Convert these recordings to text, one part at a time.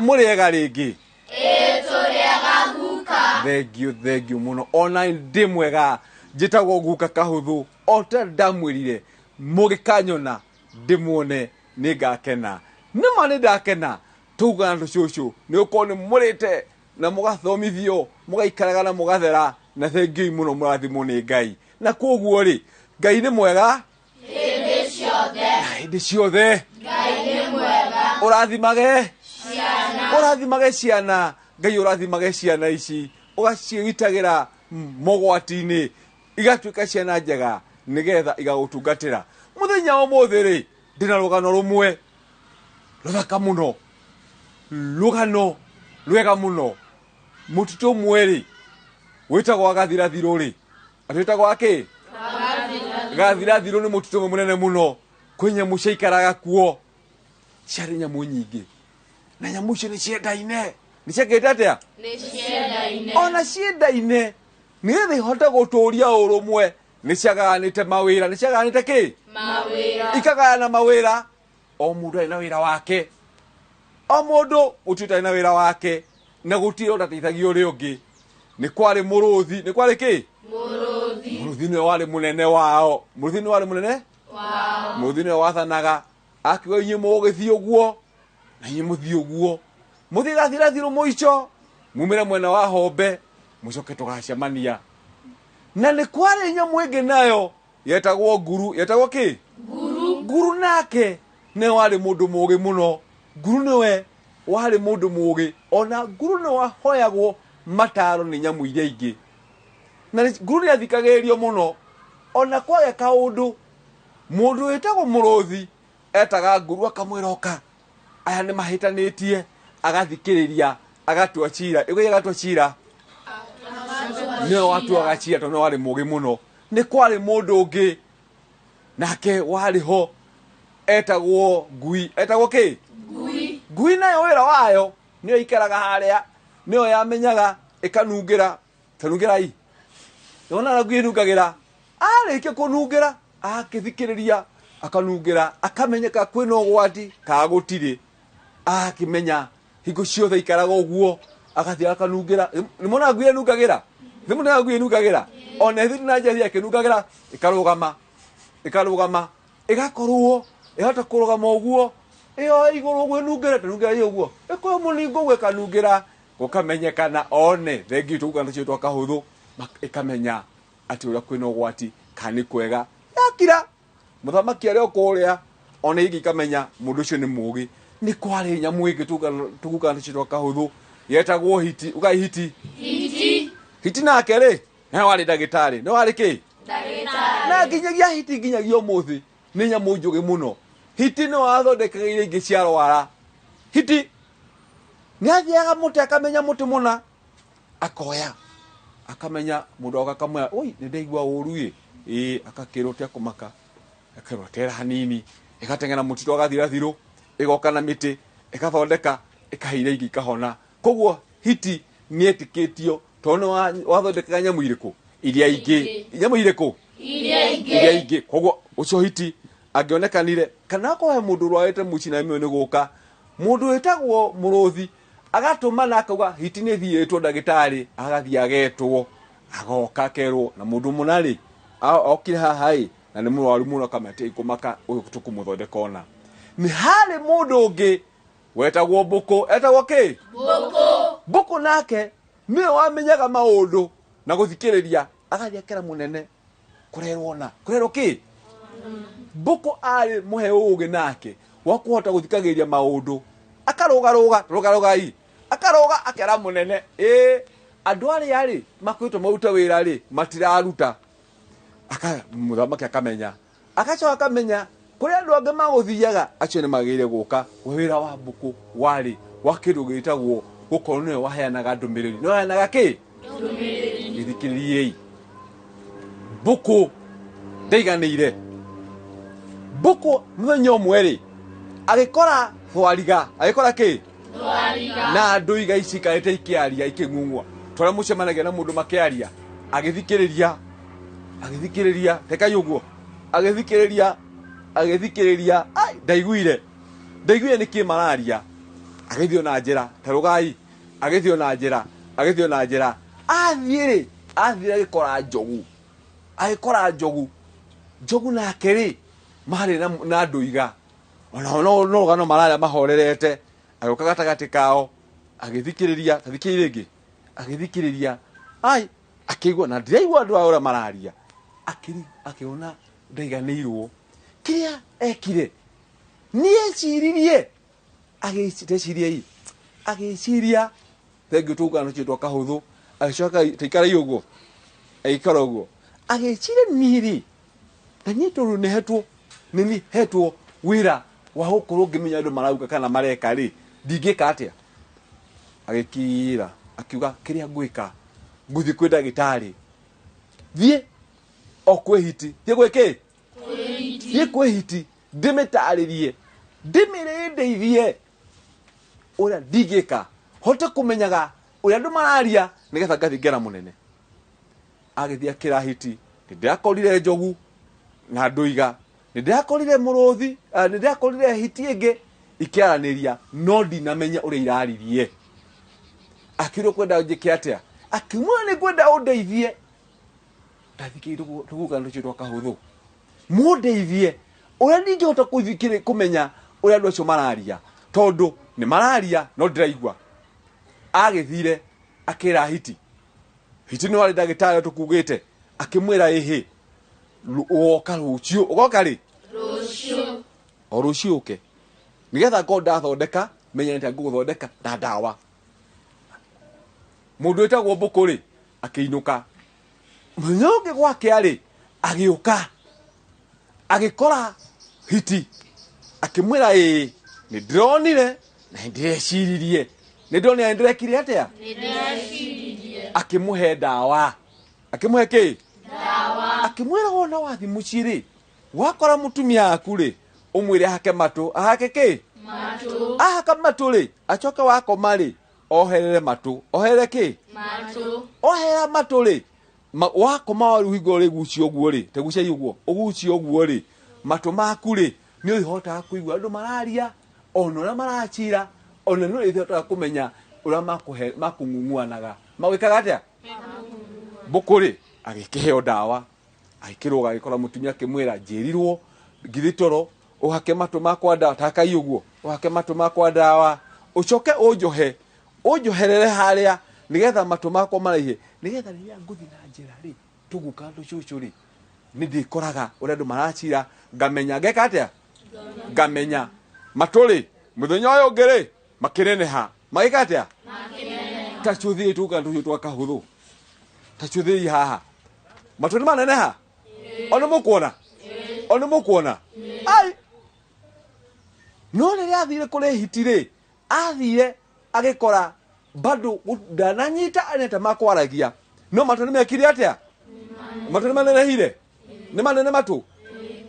Mũrĩega rĩngĩ? Ĩĩ, tũrĩega, guka. Thengiũ, thengiũ mũno. Ona ndĩ mwega. Njĩtagwo guka Kahũthũ. O ta ndamwĩrire, mũgĩkanyona ndĩmuone nĩngakena. Nĩma nĩndakena tũgana tũcũcũ nĩ gũkorwo nĩ mũrĩte na mũgathomithio, mũgaikaraga na mũgathera, na thengiũi mũno, mũrathimwo nĩ Ngai. Na koguo rĩ, Ngai nĩ mwega hĩndĩ ciothe. Na hĩndĩ ciothe. Ngai nĩ mwega. Ũrathimage ciana. Ũrathimage ciana. Ngai ũrathimage ciana ici, ũgaciĩgitagĩra mogwati-inĩ, igatuĩka ciana njega nĩgetha igagũtungatĩra. Mũthenya wa ũmũthĩ rĩ, ndĩna rũgano rũmwe rũthaka mũno, rũgano rwega mũno. Mũtitũ ũmwe rĩ, wĩtagwo wa Gathirathirũ rĩ, atwĩtagwo wa kĩ? Gathirathirũ. Nĩ mũtitũ ũmwe mũnene mũno. Kwĩ nyamũ ciaikaraga kuo, ciarĩ nyamũ nyingĩ, na nyamũ icio nĩ ciendaine. Nĩ ciakĩte atĩa? Nĩ ciendaine. Ona ciendaine, nĩgetha ihote gũtũria ũrũmwe, nĩ ciagayanĩte mawĩra. Nĩ ciagayanĩte kĩ? Mawĩra. Ikagayana mawĩra, o mũndũ arĩ na wĩra wake, o mũndũ gũtuĩte arĩ na wĩra wake, na gũtirĩ ũtateithagia ũrĩa ũngĩ. Nĩ kwarĩ mũrũthi. Nĩ kwarĩ kĩ? Mũrũthi. Mũrũthi nĩwe warĩ mũnene wao. Mũrũthi nĩwe warĩ mũnene wao. Mũrũthi nĩwe wathanaga, akiuga, "Inyuĩ mũgũgĩthiĩ ũguo na inyuĩ mũthiĩ ũguo, mũthiĩ gathirathirũ, mũico mumĩre mwena wa Hombe, mũcoke tũgacemania." Na nĩ kwarĩ nyamũ ĩngĩ nayo yetagwo nguru. Yetagwo kĩ? Nguru. Nguru nake nĩwe warĩ mũndũ mũũgĩ mũno. Nguru nĩwe warĩ mũndũ mũũgĩ. Ona nguru nĩwe wahoyagwo mataro nĩ nyamũ iria ingĩ, na nguru nĩ athikagĩrĩrio mũno. Ona kwagĩa kaũndũ, mũndũ wĩtagwo mũrũthi etaga nguru akamwĩra, "Ũka, aya nĩ mahĩtanĩtie." Agathikĩrĩria, agatua cira. Ĩgũi agatua cira, nĩwe watuaga cira tondũ nĩwe warĩ mũũgĩ mũno. Nĩ kwarĩ mũndũ ũngĩ nake warĩ ho etagwo ngui. Etagwo kĩ? Ngui. Ngui nayo wĩra wayo nĩyo ikaraga harĩa, nĩyo yamenyaga, ĩkanungĩra. Tanungĩrai, nĩwonaga ngui ĩnungagĩra. Arĩkia kũnungĩra, akĩthikĩrĩria, akanungĩra, akamenyeka kwĩna ũgwati kana gũtirĩ. Akĩmenya hingo ciothe ikaraga ũguo, agathiĩ akanungĩra. Nĩmonaga ngui ĩnungagĩra? Nĩmonaga ngui ĩnungagĩra? Ona ĩthiĩ na njĩra ĩkĩnungagĩra, ĩkarũgama, ĩkarũgama, ĩgakorwo ĩhota kũrũgama ũguo ĩyo igũrũ ũguo, ĩnungĩre, tanungĩra ĩ ũguo, ĩkoya mũningo ũguo, ĩkanungĩra, gũkamenyekana one thengi tũguka nacio twa kahũthũ. Ĩkamenya atĩ ũrĩa kwĩna ũgwati kana nĩ kwega. Yakira, mũthamaki arĩ o kũrĩa, ona ingĩ ikamenya mũndũ ũcio nĩ mũũgĩ. Nĩ kwarĩ nyamũ ĩngĩ tũguka nacio twa kahũthũ yetagwo hiti. Ugai hiti. Hiti. Hiti nake rĩ, nĩwe warĩ ndagĩtarĩ. Nĩ warĩ kĩ? Ndagĩtarĩ. Na nginyagia hiti, nginyagia ũmũthĩ, nĩ nyamũ njũgĩ mũno. Hiti nĩ wathondekaga iria ingĩ ciarwara. Hiti nĩ athiaga mũtĩ, akamenya mũtĩ mũna, akoya, akamenya mũndũ agoka akamwĩra, "Oi, nĩ ndaigua ũru ĩ." Ĩ akakĩrwo, "Tia kũmaka." Akerwo, "Tera hanini." Ĩgateng'era mũtitũ agathirathirũ, ĩgoka na mĩtĩ, ĩgathondeka, ĩkahe iria ingĩ, ikahona. Koguo hiti nĩ etĩkĩtio tondũ nĩ wathondekaga nyamũ irĩkũ? Iria ingĩ. Nyamũ irĩkũ? Iria ingĩ. Iria ingĩ. Koguo ũcio hiti angĩonekanire kana akorwo he mũndũ ũrwarĩte mũciĩ na ĩmwe, nĩ gũka mũndũ wĩtagwo mũrũthi, agatũmana akauga, "Hiti nĩ thiĩtwo ndagĩtarĩ." Agathiĩ agetwo, agoka, akerwo na mũndũ mũna rĩ, okire haha ĩ na nĩ mũrwaru mũno. Akamenya kũmaka, ũyũ tũkũmũthondeka. Ona nĩ harĩ mũndũ ũngĩ wetagwo mbũkũ. Etagwo kĩ? Mbũkũ. Mbũkũ nake nĩwe wamenyaga maũndũ na gũthikĩrĩria, agathiĩ akera mũnene kũrerwo na kũrerwo kĩ. Mbũkũ arĩ mũhe ũgĩ nake wa kũhota gũthikagĩrĩria maũndũ, akarũgarũga rũgarũgai, akarũga, akera mũnene, "Ĩ andũ arĩa rĩ makwĩtwo marute wĩra rĩ, matiraruta." Mũthamaki akamenya, agacoka akamenya kũrĩ andũ angĩ magũthiaga, acio nĩ magĩrĩire gũka. We wĩra wa mbũkũ warĩ wa kĩndũ gĩtagwo gũkorwo nĩwe waheanaga ndũmĩrĩri. Nĩwe waheanaga kĩ? Gĩthikĩrĩriei, mbũkũ ndaiganĩire. Mbũkũ mũthenya ũmwe rĩ, agĩkora thwariga. Agĩkora kĩ? Thwariga. Na ndũiga ici ikarĩte ikĩaria, ikĩng'ung'ua twarĩa mũcemanagia na mũndũ makĩaria. Agĩthikĩrĩria, agĩthikĩrĩria, tekai ũguo, agĩthikĩrĩria, agĩthikĩrĩria. Ai, ndaiguire, ndaiguire nĩkĩ mararia. Agĩthiĩ na njĩra, tarũgai, agĩthiĩ na njĩra, agĩthiĩ na njĩra. Athiĩ rĩ, athiĩ agĩkora njogu. Agĩkora njogu. Njogu nake rĩ, marĩ na ndũiga. Ona no rũgano mararĩa mahorerete. Agĩũka gatagatĩ kao, agĩthikĩrĩria, tathikĩrĩria rĩngĩ. Agĩthikĩrĩria. Ai, akĩigua na ndiraigua andũ aya ũrĩa mararia. Akĩona ndaiganĩirwo. Kĩrĩa ekire, nieciririe, agĩciria, agĩciria, thengiũ tũgana tũcio twa kahũthũ, agĩcoka taikarai ũguo, agĩikara ũguo. Agĩciria niĩ rĩ, na niĩ tondũ nĩhetwo, nĩ niĩ hetwo wĩra wa gũkorwo ngĩmenya andũ marauga kana mareka rĩ, ndingĩka atĩa? Agĩkira, akiuga kĩrĩa ngwĩka, ngũthiĩ kwĩ ndagĩtarĩ. Thiĩ o kwĩ hiti. Thiĩ gwĩ kĩ? Thiĩ kwĩ hiti, ndĩmĩtarĩrie, ndĩmĩre ĩndeithie ũrĩa ndingĩka, hote kũmenyaga ũrĩa andũ mararia nĩgetha ngathiĩ ngera mũnene. Agĩthiĩ akĩra hiti, nĩndĩrakorire njogu na ndũiga, nĩndĩrakorire mũrũthi, nĩndĩrakorire hiti ĩngĩ ikĩaranĩria, no ndinamenya ũrĩa iraririe. Akĩũrio kwenda njĩke atĩa? Akiumũra nĩ ngwenda ũndeithie. Ndathikĩrĩirie tũgũkana tũcio twa kahũthũ. Mũndeithie ũrĩa ndingĩhota kũmenya ũrĩa andũ acio mararia, tondũ nĩ mararia no ndĩraigua. Agĩthire akĩra hiti. Hiti nĩ warĩ ndagĩtarĩ tũkugĩte, akĩmwĩra ĩhĩ, ũgoka rũciũ. Ũgoka rĩ? Rũciũ. O rũciũ ũke. Nĩgetha ngorwo ndathondeka, menye nĩ ngũgũthondeka na ndawa. Mũndũ wĩtagwo Mbũkũ rĩ, akĩinũka. Mũthenya ũngĩ gwakĩa rĩ, agĩũka. Agĩkora hiti. Akĩmwĩra ĩĩ, nĩ ndĩronire na nĩ ndĩreciririe. Nĩ ndĩronire nĩ ndĩrekire atĩa? Nĩ ndĩreciririe. Akĩmũhe ndawa. Akĩmũhe kĩ? Ndawa. Akĩmwĩra wona wathiĩ mũciĩ rĩ, wakora mũtumia waku rĩ, ũmwĩre ahake matũ. Ahake kĩ? Matũ. Ahaka matũ rĩ, acoke wakoma rĩ, oherere matũ. Oherere kĩ? Matũ. Oherera matũ rĩ, wakoma waruhingo rĩ, gucia ũguo rĩ, ta guciai ũguo, ũgucie ũguo rĩ, matũ maku rĩ, nĩ ũrĩhotaga kũigua andũ mararia, ona ũrĩa maracira, ona nĩ ũrĩhotaga kũmenya ũrĩa makũng'ung'uanaga. Magwĩkaga atĩa? Mbũkũ rĩ, agĩkĩheo ndawa, agĩkĩrũga, agĩkora mũtumia akĩmwĩra, njĩrirwo ngithĩ toro, ũhake matũ makwa ndawa, takai ũguo, ũhake matũ makwa ndawa, ũcoke ũnjohe, ũnjoherere harĩa, nĩgetha matũ makwa maraihe, nĩgetha rĩrĩa ngũthiĩ na njĩra rĩ, tũguka tũcũcũ rĩ, nĩ ndĩkoraga ũrĩa andũ maracira, ngamenya, ngeka atĩa? Ngamenya. Matũ rĩ, mũthenya ũyũ ũngĩ rĩ, makĩneneha. Magĩka atĩa? Ta cũthĩi tũguka tũcũcũ twa kahũthũ. Ta cũthĩi haha. Matũ nĩ maneneha? O nĩ mũkuona? O nĩ mũkuona? Ai! No rĩrĩa athire kũrĩ hiti rĩ, athire agĩkora bado ndananyita aneta makwaragia. No matũ nĩ mekire atĩa? Matũ nĩ manenehire? Nĩ manene matũ?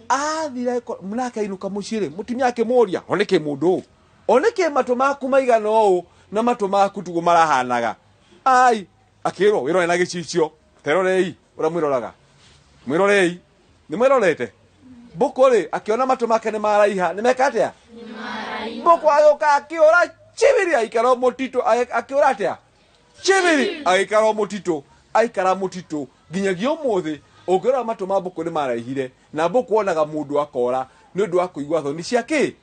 Athire nake ainũka mũciĩ rĩ, mũtumia akĩmũria, o nĩkĩ mũndũ ũũ? O nĩkĩ matũ maku maigana ũũ na matũ maku tiguo marahanaga? Ai, akĩrwo wĩrore na gĩcicio. Terorei ũrĩa mwĩroraga. Mwĩrorei. Nĩ mwĩrorete? Mbũkũ rĩ, akĩona matũ make nĩ maraiha. Nĩ meka atĩa? Mbũkũ agĩũka akĩũra chibiri, aikara mũtitũ. Akĩũra atĩa? Chibiri, agĩikara mũtitũ. Aikara mũtitũ nginyagia ũmũthĩ. Ũngĩrora matũ ma mbũkũ nĩ maraihire, na mbũkũ onaga mũndũ akora nĩ ũndũ wa kũigua thoni cia kĩ?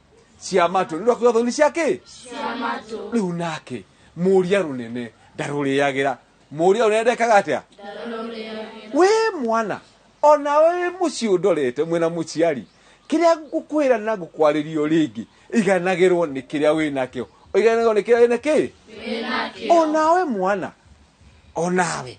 Cia matũ. Nĩ ũndũ wa kũigua thoni cia kĩ? Cia matũ. Rĩu nake mũria rũnene ndarũrĩagĩra. Mũria rũnene ndekaga atĩa? Ndarũrĩagĩra. Wĩ mwana, ona wĩ mũciĩ ũndorete mwĩna mũciari, kĩrĩa ngũkwĩra na ngũkwarĩrio rĩngĩ, iganagĩrwo nĩ kĩrĩa wĩ nakĩo. Iganagĩrwo nĩ kĩrĩa wĩ nakĩ? Wĩ nakĩo. Onawe mwana, onawe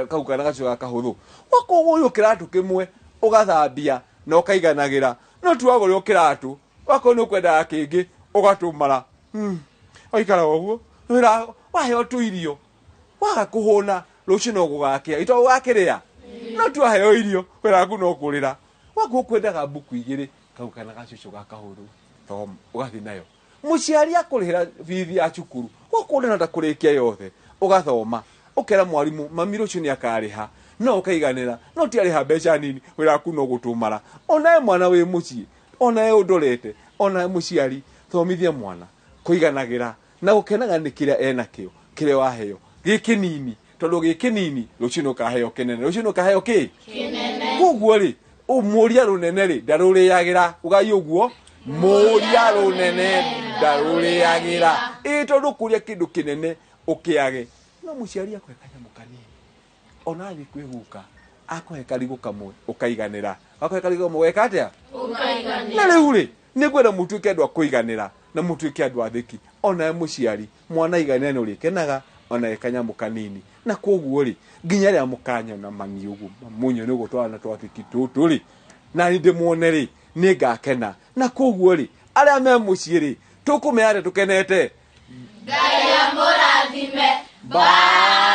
kau kana gacio ga kahũthũ, wakũgũrĩrwo kĩratũ kĩmwe ũgathambia na ũkaiganagĩra, no ti wagũrĩrwo kĩratũ wakorwo nĩ ũkwendaga kĩngĩ ũgatũmara. Waikara ũguo, wĩra waheo tũirio, waga kũhũna rũciũ no gũgakĩa, ito gũgakĩrĩa, no ti waheo irio wĩra waku no kũrĩra. Wakorwo ũkwendaga mbuku igĩrĩ, kau kana gacucu ga kahũthũ, thoma ũgathiĩ nayo. Mũciari akũrĩhĩra bithi ya cukuru, wakorwo ndũrenda kũrĩkia yothe, ũgathoma, ũkera mwarimũ mami rũciũ nĩ akarĩha, no ũkaiganĩra, no ti arĩha mbeca nini, wĩra waku no gũtũmara. Onawe mwana wĩ mũciĩ, onawe ũndorete, onawe mũciari, thomithia mwana kũiganagĩra Na gũkenaga nĩ kĩrĩa enakĩo, kĩrĩa waheo gĩ kĩnini, tondũ gĩ kĩnini rũciũ nĩ ũkaheo kĩnene, rũciũ nĩ ũkaheo kĩ Kĩnene. Koguo rĩ, mũria rũnene rĩ ndarũrĩagĩra. Ugai ũguo, mũria rũnene ndarũrĩagĩra. Ĩ tondũ kũrĩa kĩndũ kĩnene ũkĩage, no mũciari akũhe kanyamũ kanini, ona athiĩ kwĩhuka akũhe karigũ kamwe ũkaiganĩra, akũhe karigũ kamwe weka atĩa? Ũkaiganĩra. Na rĩu rĩ, nĩngwenda mũtuĩke andũ a kũiganĩra na mũtuĩke andũ athĩki. Onawe mũciari, mwana aiganĩra nĩ ũrĩkenaga ona ge kanyamũ kanini. Na koguo rĩ, nginya rĩrĩa mũkanyona mani ũguo mũnyone ũguo twana twathĩki tũtũ rĩ, na niĩ ndĩmuone rĩ, nĩngakena. Na koguo rĩ, arĩa me mũciĩ rĩ, tũkũmea atĩa tũkenete? Ngai amũrathime. Bye.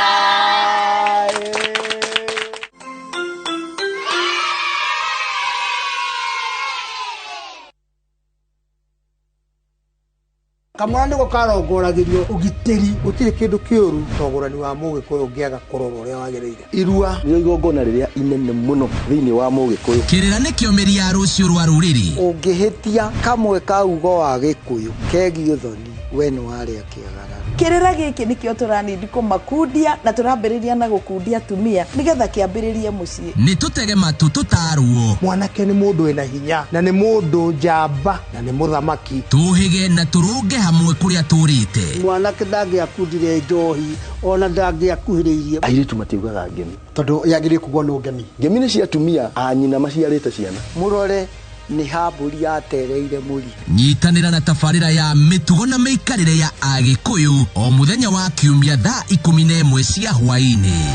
Kamwana nĩko karongoragĩrio ũgitĩri. Gũtirĩ kĩndũ kĩũru ta ũgũrani wa mũgĩkũyũ ũngĩaga kũrorwo ũrĩa wagĩrĩire. Irua nĩrĩo igongona rĩrĩa inene mũno thĩinĩ wa mũgĩkũyũ. Kĩrĩra nĩkĩo mĩri ya rũciũ rwa rũrĩrĩ. Ũngĩhĩtia kamwe ka ugo wa gĩkũyũ kegiĩ ũthoni, we nĩ warĩa kĩagararo. Kĩrĩra gĩkĩ nĩkĩo tũranindi kũmakundia na tũrambĩrĩria na gũkundia atumia nĩgetha kĩambĩrĩrie mũciĩ. Nĩ tũtege matũ tũtarwo. Mwanake nĩ mũndũ wĩna hinya na nĩ mũndũ njamba na nĩ mũthamaki. Tũhĩge na tũrũnge hamwe kũrĩa tũrĩte. Mwanake ndangĩakundire njohi ona ndangĩakuhĩrĩirie. Airĩtu matiugaga ngemi tondũ yagĩrĩire kugwo nĩ ngemi. Ngemi nĩ cia atumia a nyina maciarĩte ciana. Mũrore nĩ hambũri yatereire mũri. Nyitanĩra na tabarĩra ya mĩtugo na mĩikarĩre ya Agĩkũyũ o mũthenya wa kiumia thaa 11 cia hwaĩ-inĩ.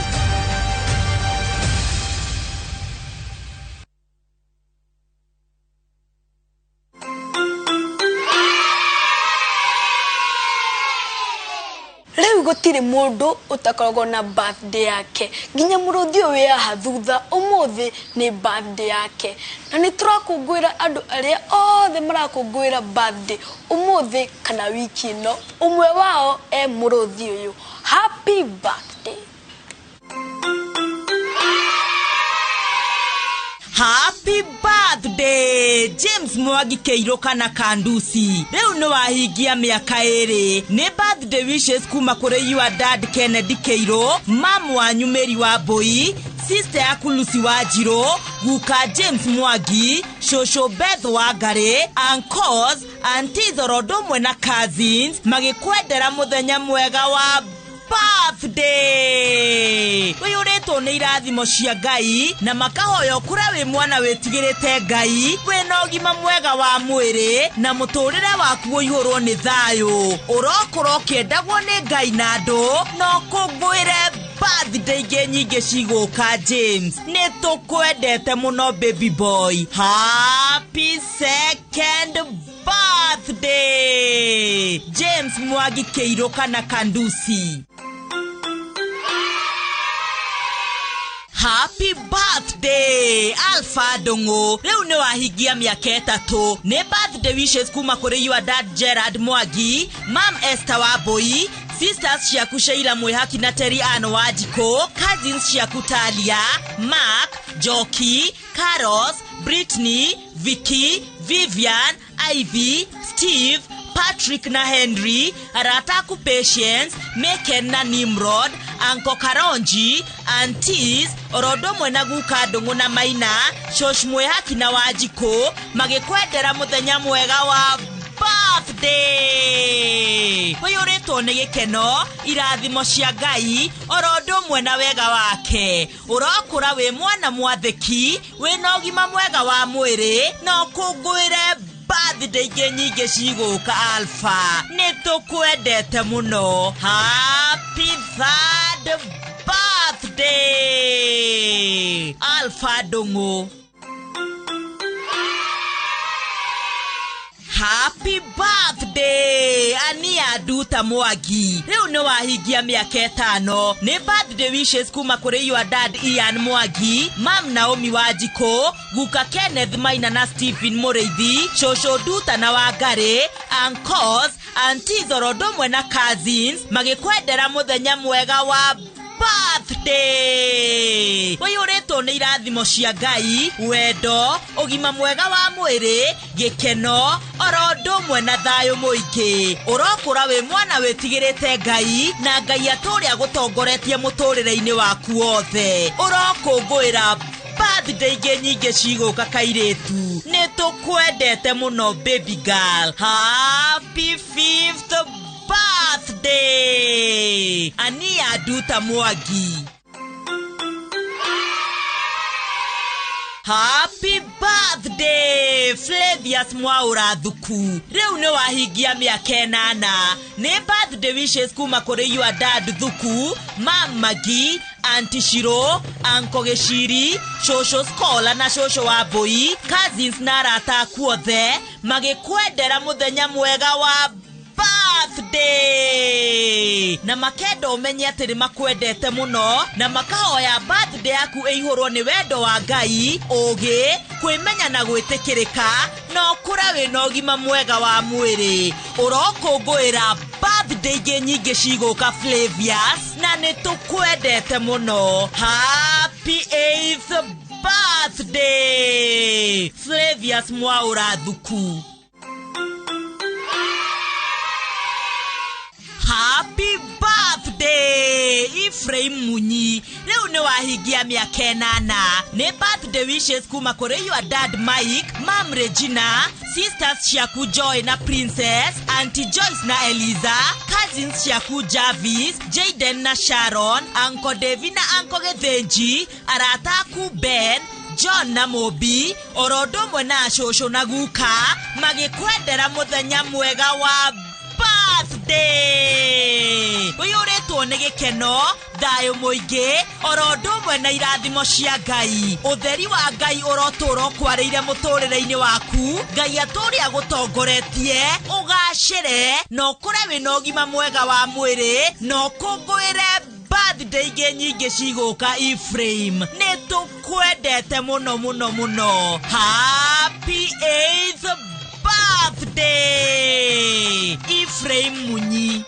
Rĩu gũtirĩ mũndũ ũtakoragwo na birthday yake, nginya mũrũthi ũyũ wĩ haha thutha ũmũthĩ nĩ birthday yake, na nĩ tũrakũngũĩra andũ arĩa othe marakũngũĩra birthday ũmũthĩ kana wiki ĩno. Ũmwe wao e mũrũthi ũyũ. Happy birthday. Happy birthday James Mwangi Kĩirũ kana Kanduci. Rĩu nĩ wahingia mĩaka 2. Nĩ birthday wishes kuma kũrĩ your dad Kennedy Kĩirũ, mam wanyu Mary Wambui, sister yaku Lucy Wanjirũ, guka James Mwangi, shosho Beth Wangari, uncles, aunties oro ũndũ ũmwe na cousins magĩkwendera mũthenya mwega wa birthday. Ũiyũrĩtwo nĩ irathimo cia Ngai na makahoya ũkũre wĩ mwana wĩtigĩrĩte Ngai, wĩna ũgima mwega wa mwĩrĩ na mũtũrĩre waku ũihũrwo nĩ thayũ. Ũrokũra ũkĩendagwo nĩ Ngai na andũ, na ũkũngũĩre birthday ingĩ nyingĩ cigũka. James, nĩ tũkwendete mũno baby boy. Happy second birthday James Mwangi Kĩirũ kana Kanduci. Happy birthday Alpha Ndung'u. Rĩu nĩ wahingia mĩaka 3. Nĩ birthday wishes kuma kũrĩ your dad Gerard Mwangi, mam Esther Wambui, sisters ciaku Sheila Mwihaki na Terry Ann Wanjikũ, cousins ciaku Talia, Mark, Joki, Carlos, Britney, Vicky, Vivian, Ivy, Steve, Patrick na Henry, arata aku Patience, Maken na Nimrod, Uncle Karonji, aunties, oro ũndũ ũmwe na guka Ndung'u na Maina, shosh Mwihaki na Wanjikũ magĩkwendera mũthenya mwega wa birthday. Ũiyũrĩtwo nĩ gĩkeno, irathimo cia Ngai, oro ũndũ ũmwe na wega wake. Ũrokũra wĩ mwana mwathĩki, wĩna ũgima mwega wa mwĩrĩ, na ũkũngũĩre birthday ingĩ nyingĩ cigũka. Alpha, nĩ tũkwendete mũno. Happy third birthday Alpha Ndung'u. Happy birthday Ania Nduta Mwangi. Rĩu nĩ wahingia mĩaka 5. Nĩ birthday wishes kuma kũrĩ your dad Ian Mwangi, mam Naomi Wanjikũ, guka Kenneth Maina na Stephen Mũrĩithi, shosho Nduta na Wangari, uncles, aunties oro ũndũ ũmwe na cousins magĩkwendera mũthenya mwega wa Birthday! Ũiyũrĩtwo nĩ irathimo cia Ngai, wendo, ũgima mwega wa mwĩrĩ, gĩkeno, oro ũndũ ũmwe na thayũ mũingĩ. Ũrokũra wĩ mwana wĩtigĩrĩte Ngai, na Ngai atũũre agũtongoretie mũtũũrĩre-inĩ waku wothe. Ũrokũngũĩra birthday ingĩ nyingĩ cigũka kairĩtu. Nĩ tũkwendete mũno baby girl. Happy fifth birthday! Ania Nduta Mwangi. Happy birthday Flavius Mwaura Thuku. Rĩu nĩ wahingia mĩaka 8. Nĩ birthday wishes kuma kũrĩ your dad Thuku, Mam Magi, Auntie Shiro, Uncle Gĩciri, Shosho Scholar na Shosho Wambui, cousins na arata aku othe magĩkwendera mũthenya mwega wa birthday na makenda ũmenye atĩ nĩ makwendete mũno na makahoya birthday yaku ĩihũrwo nĩ wendo wa Ngai, ũũgĩ, kwĩmenya na gwĩtĩkĩrĩka, na ũkũre wĩna ũgima mwega wa mwĩrĩ. Ũrokũngũĩra birthday ingĩ nyingĩ cigũka Flavius, na nĩ tũkwendete mũno. Happy 8th birthday Flavius Mwaura Thuku. Happy birthday Ephraim Munyi. Rĩu nĩ wahingia mĩaka 8. Nĩ birthday wishes kuma kũrĩ your dad Mike, Mam Regina, sisters ciaku Joy na Princess, Auntie Joyce na Eliza, cousins ciaku Jarvis, Jaden na Sharon, Uncle David na Uncle Gĩthĩnji, arata aku Ben, John na Mobi, oro ũndũ ũmwe na cũcũ na guka, magĩkwendera mũthenya mwega wa birthday. Ũiyũrĩtwo nĩ gĩkeno, thayũ mũingĩ, oro ũndũ ũmwe na irathimo cia Ngai. Ũtheri wa Ngai ũrotũũra ũkwarĩire mũtũũrĩre-inĩ waku, Ngai atũũre agũtongoretie, ũgacĩre, na ũkũre wĩna ũgima mwega wa mwĩrĩ, na ũkũngũĩre birthday ingĩ nyingĩ cigũka Ephraim. Nĩ tũkwendete mũno mũno mũno. Happy 8th birthday Ephraim Munyi.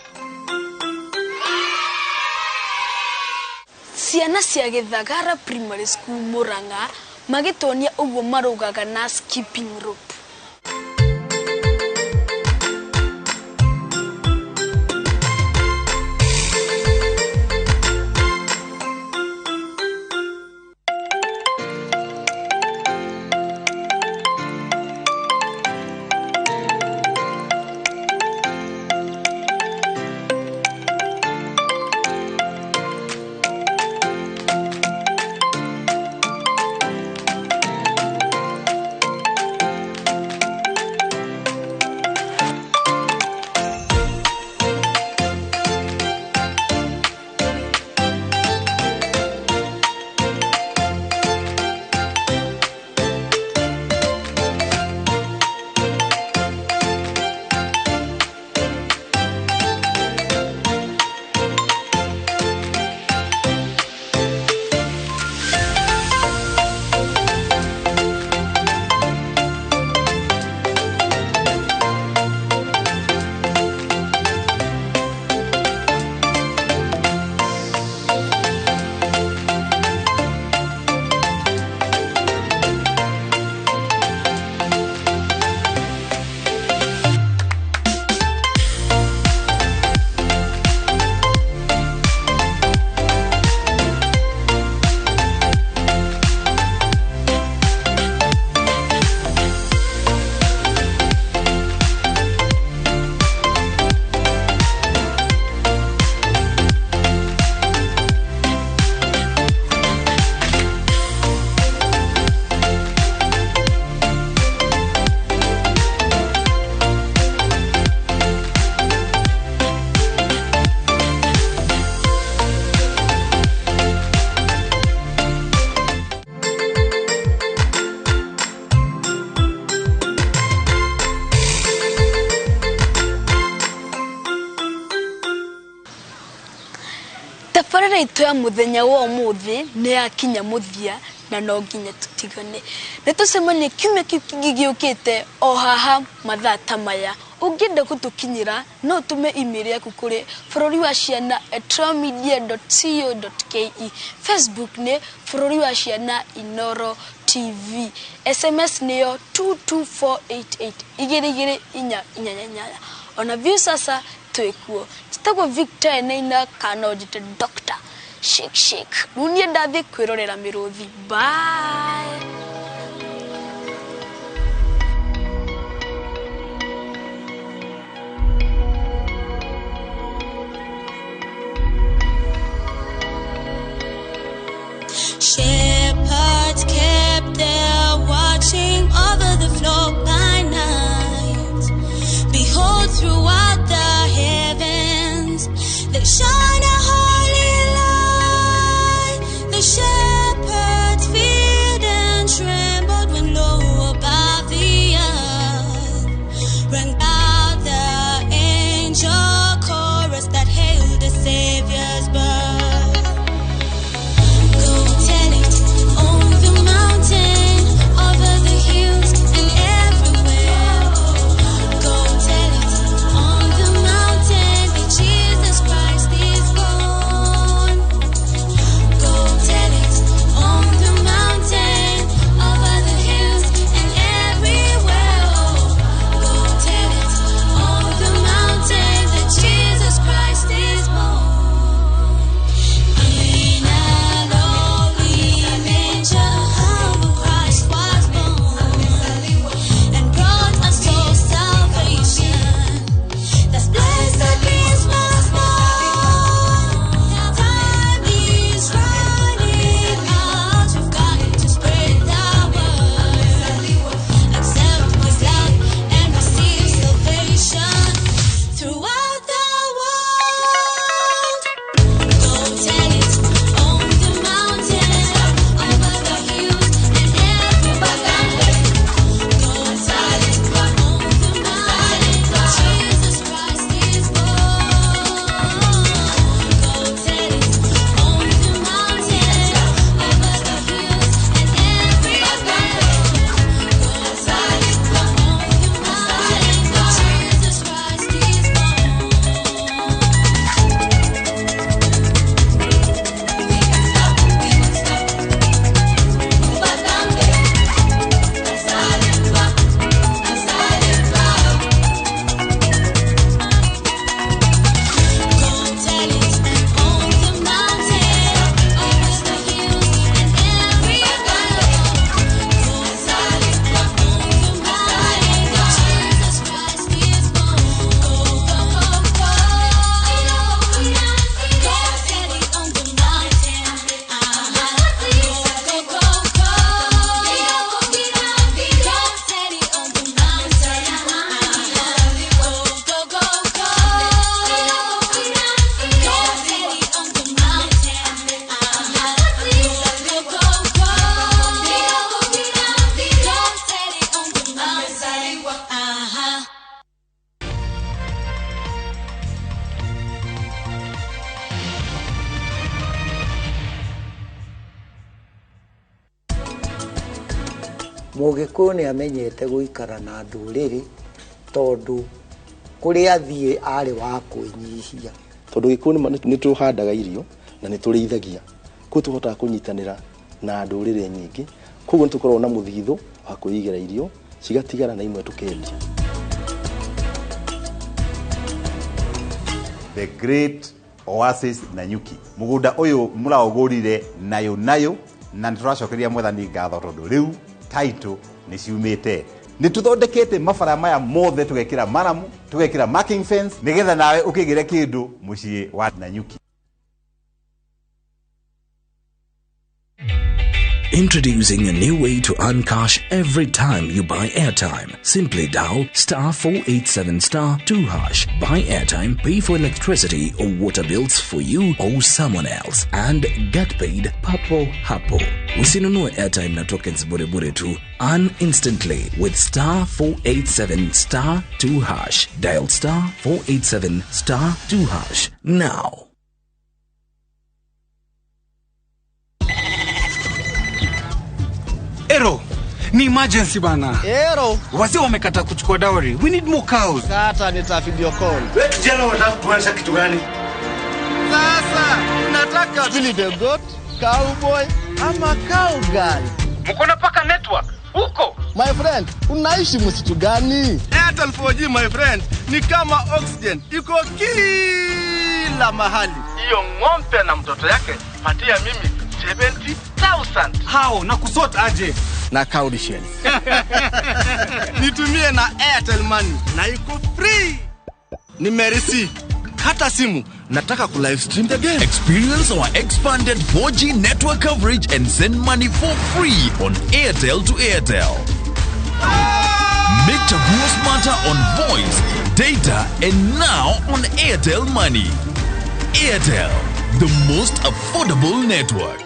Ciana cia Gĩthagara Primary School Murang'a magĩtuonia ũguo marũgaga na skipping rope. Tabarĩra itũ ya mũthenya wa ũmũthĩ nĩ yakinya mũthia na no nginya tũtigane. Nĩ tũcemanie kiumia kĩu kĩngĩ gĩũkĩte o haha mathaa ta maya. Ũngĩenda gũtũkinyĩra no ũtũme email yaku kũrĩ bũrũri wa ciana @royalmedia.co.ke. Facebook nĩ bũrũri wa ciana Inoro TV. SMS nĩyo 22488 22488. Ona Viusasa twĩkuo. Njĩtagwo Victor Naina kana njĩte Doctor Shake Shake. Rĩu niĩ ndathiĩ kwĩrorera mĩrũthi. Bye. Shepherds kept their watching over the flock by night. Behold, throughout the heavens they shine a holy light. The shepherds feared and trembled when low above the earth rang out the angel chorus that hailed the Savior's birth. Go tell it on the mountain, over the hills and everywhere. Go tell it on the mountain that Jesus Christ is born. Go tell it on the mountain, over the hills and everywhere. Go tell it on the mountain that Jesus Christ is born. In a lowly manger, humble Christ was born and brought us all salvation. That's blessed Christmas morn. Time is running out. We've got to spread the word. Accept His love and receive salvation throughout the world. Go tell it on the mountain, over the hills and everywhere. Go tell it on the mountain that Jesus Christ is born. Go tell it on the mountain, over the hills and everywhere. Go tell it on the mountain that Jesus Christ is born. Go tell it on the mountain, over the hills and everywhere. Go tell it on the mountain that Jesus Christ is born. Go, go, go, go. Go tell it on the mountain. Go, go, go, go. Go tell it on the mountain. Go, go, go, go. Go tell it on the mountain. Go, go, go. Go tell it on the mountain. Mũgĩkũyũ nĩ amenyete gũikara na ndũrĩrĩ tondũ kũrĩa athiĩ arĩ wa kwĩnyihia. Tondũ Gĩkũyũ nĩ tũhandaga irio na nĩ tũrĩithagia, koguo tũhotaga kũnyitanĩra na ndũrĩrĩ nyingĩ, koguo nĩ tũkoragwo na mũthithũ wa kwĩigĩra irio cigatigara na imwe tũkendia. The Great Oasis Nanyuki. Mugunda uyu muraugurire nayo nayo na nituracokeria Mwathani ngatho tondu riu title ni ciumite. Nĩ tũthondekete mabara maya mothe, tũgekĩra maramu, tũgekĩra marking fence nĩgetha nawe ũkĩgĩre kĩndũ mũciĩ wa Nanyuki. Introducing a new way to earn cash every time you buy airtime. Simply dial star 487 star 2 hash. Buy airtime, pay for electricity or water bills for you or someone else, and get paid papo hapo. Usinunue airtime na tokens bure bure tu. Earn instantly with star 487 star 2 hash. Dial star 487 star 2 hash now. Ero, Ni emergency bana. Ero. Wazee wamekata kuchukua dowry. We need more cows. Kata nita video call. Wewe kijana unataka kuanza kitu gani? Sasa nataka Billy the Goat, cowboy ama cowgirl. Mko na paka network huko? My friend, unaishi msitu gani? Airtel 4G my friend, ni kama oxygen. Iko kila mahali. Hiyo ng'ombe na mtoto yake patia mimi 70,000. How na kusort aje? Na cowrie. Nitumie na Airtel Money na iko free. Nimerisi hata simu nataka ku live stream the game. Experience our expanded 4G network coverage and send money for free on Airtel to Airtel. Make Chaguo smarter on voice, data, and now on Airtel Money. Airtel, the most affordable network.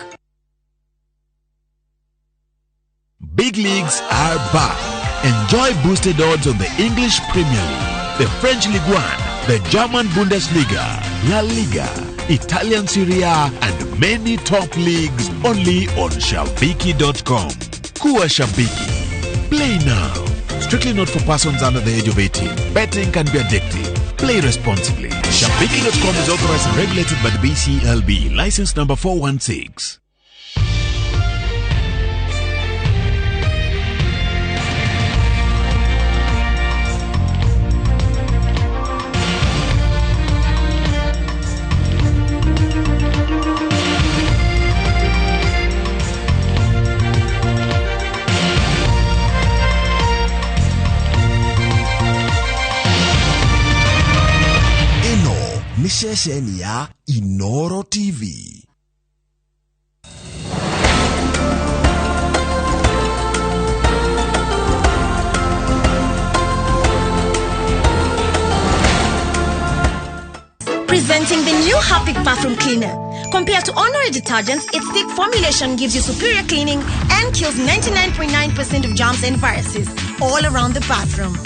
Big leagues are back. Enjoy boosted odds on the English Premier League, the French Ligue 1, the German Bundesliga, La Liga, Italian Serie A, and many top leagues only on Shabiki.com. Kuwa Shabiki. Play now. Strictly not for persons under the age of 18. Betting can be addictive. Play responsibly. Shabiki.com is authorized and regulated by the BCLB. License number 416. Nĩ ceceni ya Inoro TV. Presenting the new Harpic bathroom cleaner. Compared to ordinary detergents, its thick formulation gives you superior cleaning and kills 99.9% of germs and viruses all around the bathroom.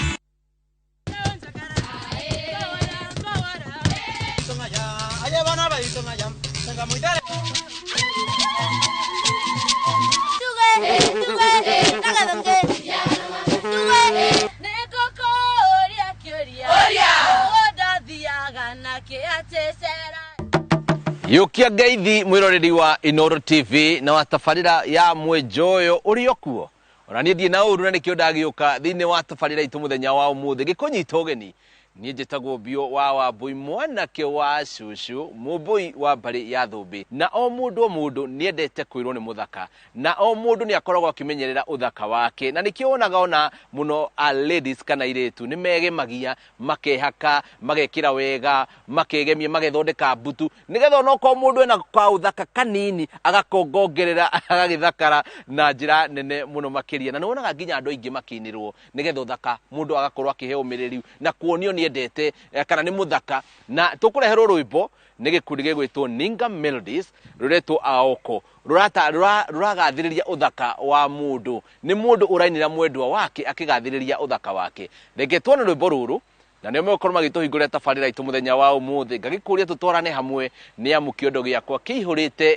Yukia ngeithi mwiroreri wa Inoro TV na wa tabarĩra ya mwenjoyo ũrĩ o kuo. Ona niĩ ndirĩ na ũru na nĩkĩo ndagĩũka thĩinĩ wa tabarĩra itũ mũthenya wa ũmũthĩ gĩkũnyita ũgeni. Niĩ njĩtagwo Mbio wa Wambui, mwanake wa cucu, mũmbũi wa mbarĩ ya Thũmbĩ. Na o mũndũ o mũndũ nĩendete kwĩrwo nĩ mũthaka, na o mũndũ nĩ akoragwo akĩmenyerera ũthaka wake, na nĩkĩo wonaga ona mũno a ladies kana airĩtu nĩ megemagia, makehaka, magekĩra wega, makegemia, magethondeka mbutu, nĩgetha onokorwo mũndũ ena kaũthaka kanini agakongongerera agagĩthakara na njĩra nene mũno makĩria. Na nĩwonaga nginya andũ aingĩ makĩinĩrwo nĩgetha ũthaka mũndũ agakorwo akĩheo ũmĩrĩru na kuonio nĩ endete kana nĩ mũthaka. Na tũkũreherwo rwĩmbo nĩ gĩkundi gĩgwĩtwo Ninga Melodies rũretwo Aoko, rũragathĩrĩria ũthaka wa mũndũ. Nĩ mũndũ ũrainĩra mwendwa wake akĩgathĩrĩria ũthaka wake. Reke tuone rwĩmbo rũrũ na nĩo megũkorwo magĩtũhingũrĩra tabarĩra itũ mũthenya wa ũmũthĩ. Ngagĩkũria tũtwarane hamwe nĩ amu kĩondo gĩakwa kĩihũrĩte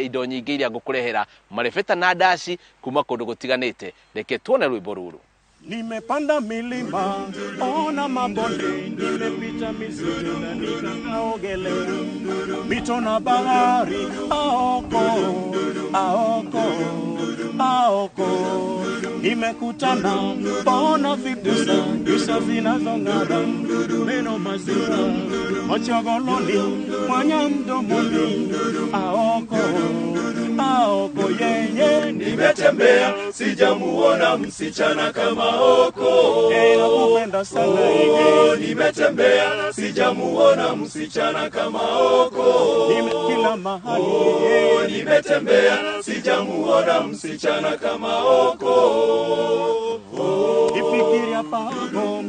indo nyingĩ iria ngũkũrehera, marebeta na ndaci kuma kũndũ gũtiganĩte. Reke tuone rwĩmbo rũrũ. Nimepanda milima, ona mabonde, nimepita misitu na nikaogelea mito na bahari. Aoko, aoko, aoko. Nimekutana bona vibusa, nyuso zinazong'ara, meno maziwa, machogoloni, mwanya mdomoni. Aoko, aoko, yeye. Nimetembea sijamuona msichana kama Oko. Nakupenda sana. Oh, nimetembea sijamuona msichana kama Oko. Kila mahali. Oh, nimetembea sijamuona msichana kama Oko. Oh. Ifikiria papo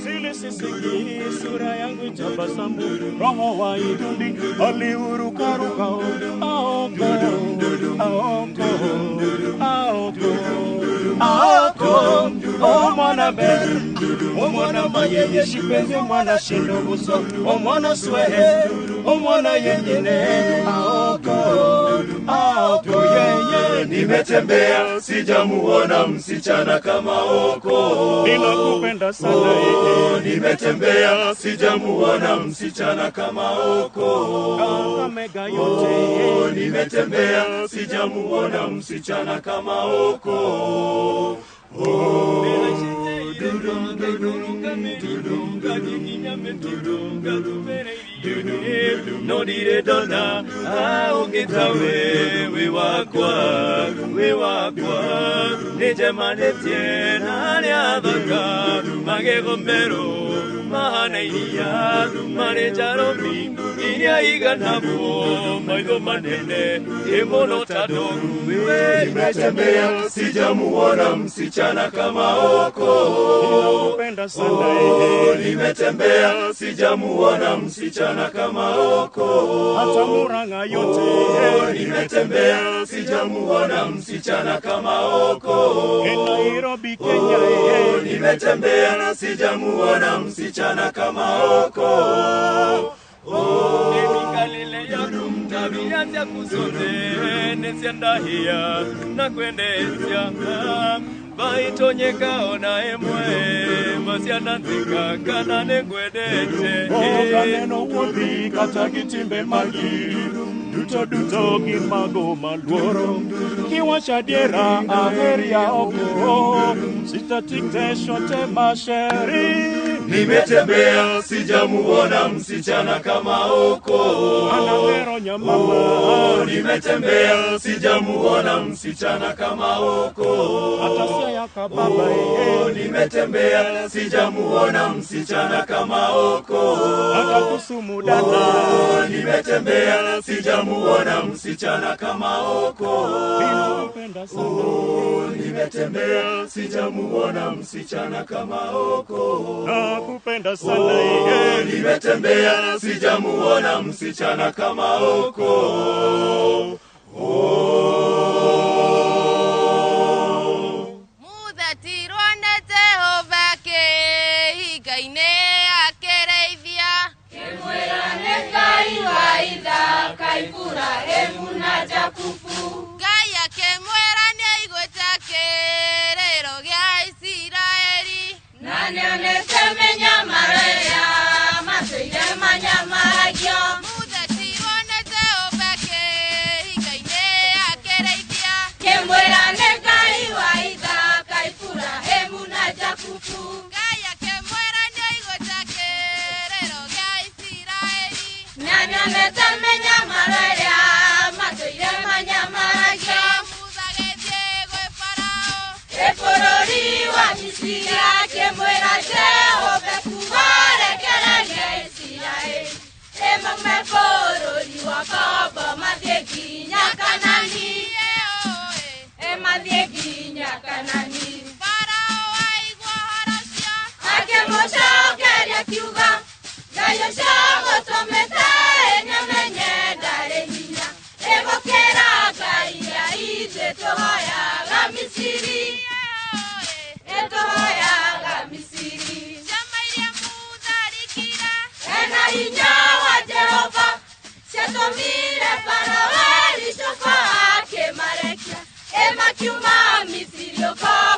silisisiki, sura yangu itabasamu, roho wa idundi aliurukaruka. Aoko, aoko, aoko, aoko. O mwana ber, o mwana mayeye shipenzi, o mwana shindo buso, o mwana swehe, o mwana yenyene. Aoko, Aoko, nimetembea sijamuona msichana kama Oko. Ninakupenda sana oh, nimetembea sijamuona msichana kama Oko. Kakamega yote oh, nimetembea sijamuona msichana kama Oko. Oh, no dire dona aungitawe we wakwa nijemanĩtie na arĩa athaka magego merũ mahana iria marĩ njarũmi iria iganagwo maitho manene ĩ mũno ta ndogu. Nimetembea sijamuona msichana kama Oko. Ninakupenda sana oh, nimetembea sijamuona msichana kama Oko. Hata Murang'a yote oh, nimetembea sijamuona msichana kama Oko. Nairobi Kenya oh, nimetembea sijamuona msichana kama Oko. Oh, emikalile yaku tabia syaku zote nĩciendahia na kwendecia baitonyeka ona ĩmwe maciana nthika kana nĩngwendete. Oganeno wuodhi kata gi timbe magi duto duto gin mago maluoro kiwacho adiera aheria oko sitatikte masheri. Nimetembea sijamuona msichana kama Oko. Anahero nyamama oh, nimetembea sijamuona msichana kama Oko. Atasia kababa oh, nimetembea sijamuona msichana kama Oko. Hata Kisumu dada oh, nimetembea sijamuona msichana kama Oko. Ninakupenda sana oh, nimetembea sijamuona msichana kama Oko. Nakupenda sana oh, nimetembea sijamuona msichana kama Oko. Oh. Muthatirwo nĩ Jehova kĩhinga-inĩ akĩrĩithia Kĩmwĩra nĩ Ngai wa Ithaka, Iburahĩmu na Jakubu. Ngai akĩmwĩra nĩaiguĩte kĩrĩro gĩa Isiraeli na nĩonete mĩnyamaro ĩrĩa matũire manyamaragio. Muthatirwo nĩ Jehova kĩhinga-inĩ akĩrĩithia Kĩmwĩra nĩ Ngai wa Ithaka, Iburahĩmu na Jakubu. Ngai akĩmwĩra nĩaiguĩte kĩrĩro gĩa Isiraeli na nĩonete mĩnyamaro ĩrĩa matũire manyamaragio. Musa agĩthiĩ gwĩ Farao Ĩ bũrũri wa Misiri akĩmwĩra Jehova kuga rekereria Isiraeli ĩmaume bũrũri wa ngombo mathiĩ nginya Kanani, ĩmathiĩ nginya Kanani. Farao aigua ũhoro ũcio Akĩmũcokeria akiuga Ngai ũcio ũgũtũmĩte nĩamenye ndarĩ hinya ĩgũkĩra ngai iria ithuĩ tũhoyaga Misiri, ĩtũhoyaga Misiri. Ciama iria Musa arikire Ena hinya wa Jehova ciatũmire Farao ericũkwo akĩmarekia ĩmakiuma Misiri ũkombo.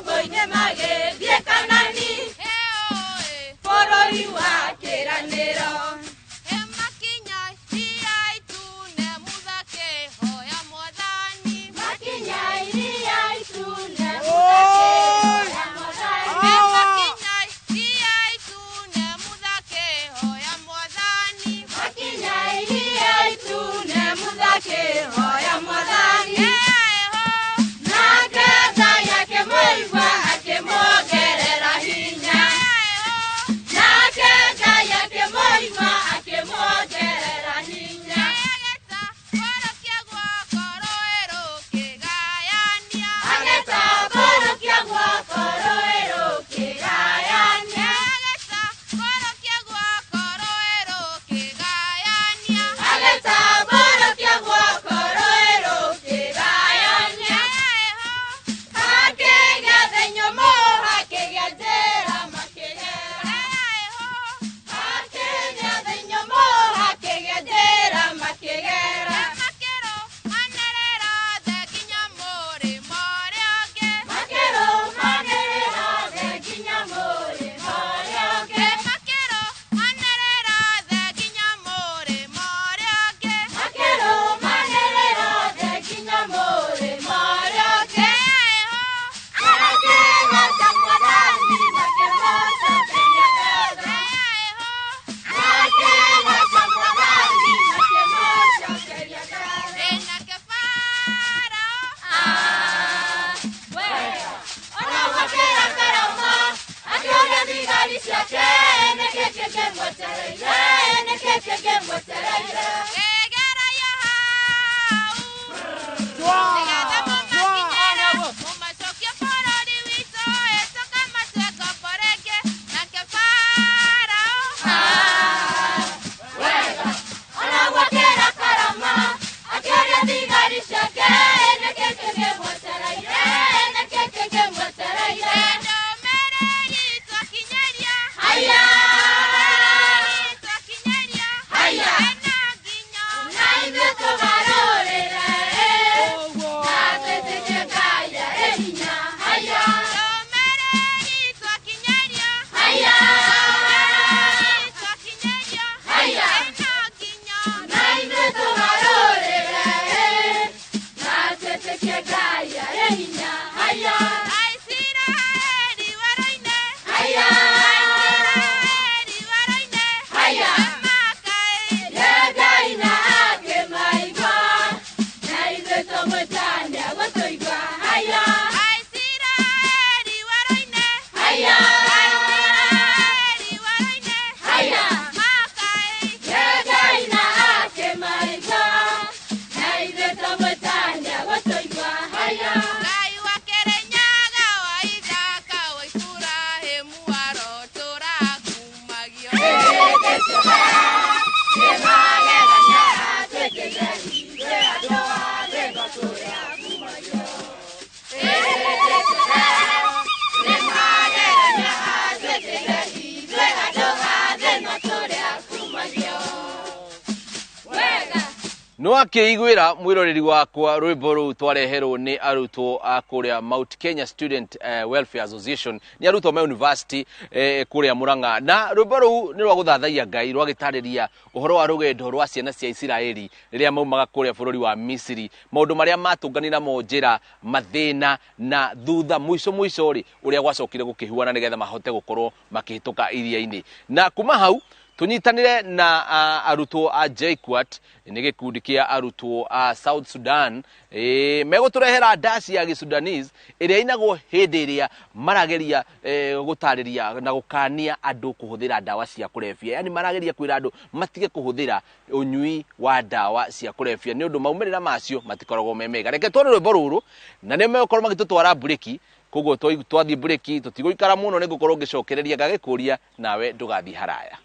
Nĩwakĩiguĩra mwĩroreri wakwa rwĩmbo rũu twareherwo nĩ arutwo a kũrĩa Mount Kenya Student Welfare Association, nĩ arutwo ma university kũrĩa Murang'a, na rwĩmbo rũu nĩ rwa gũthathaiya Ngai, rwagĩtarĩria ũhoro wa rũgendo rwa ciana cia Isiraeli rĩrĩa maumaga kũrĩa bũrũri wa Misiri, maũndũ marĩa matũnganire namo njĩra, mathĩna, na thutha mũico mũico rĩ ũrĩa gwacokire gũkĩhuana nĩgetha mahote gũkorwo makĩhĩtũka iria-inĩ. Na kuma hau tunyitanire na arutwo a JKUAT, nĩ gĩkundi kĩa arutwo a South Sudan, megũtũrehera ndaci ya Gĩsudanese ĩrĩa inagwo hĩndĩ ĩrĩa marageria gũtarĩria na gũkania andũ kũhũthĩra ndawa cia kũrebia. Yani marageria kwĩra andũ matige kũhũthĩra ũnyui wa ndawa cia kũrebia nĩ ũndũ maumĩrĩra macio matikoragwo me mega. Reke tuone rwĩmbo rũrũ na nĩ megũkorwo magĩtũtwara mburĩki, koguo twathiĩ mburĩki tũtigũikara mũno, nĩ ngũkorwo ngĩcokereria ngagĩkũria nawe ndũgathiĩ haraya.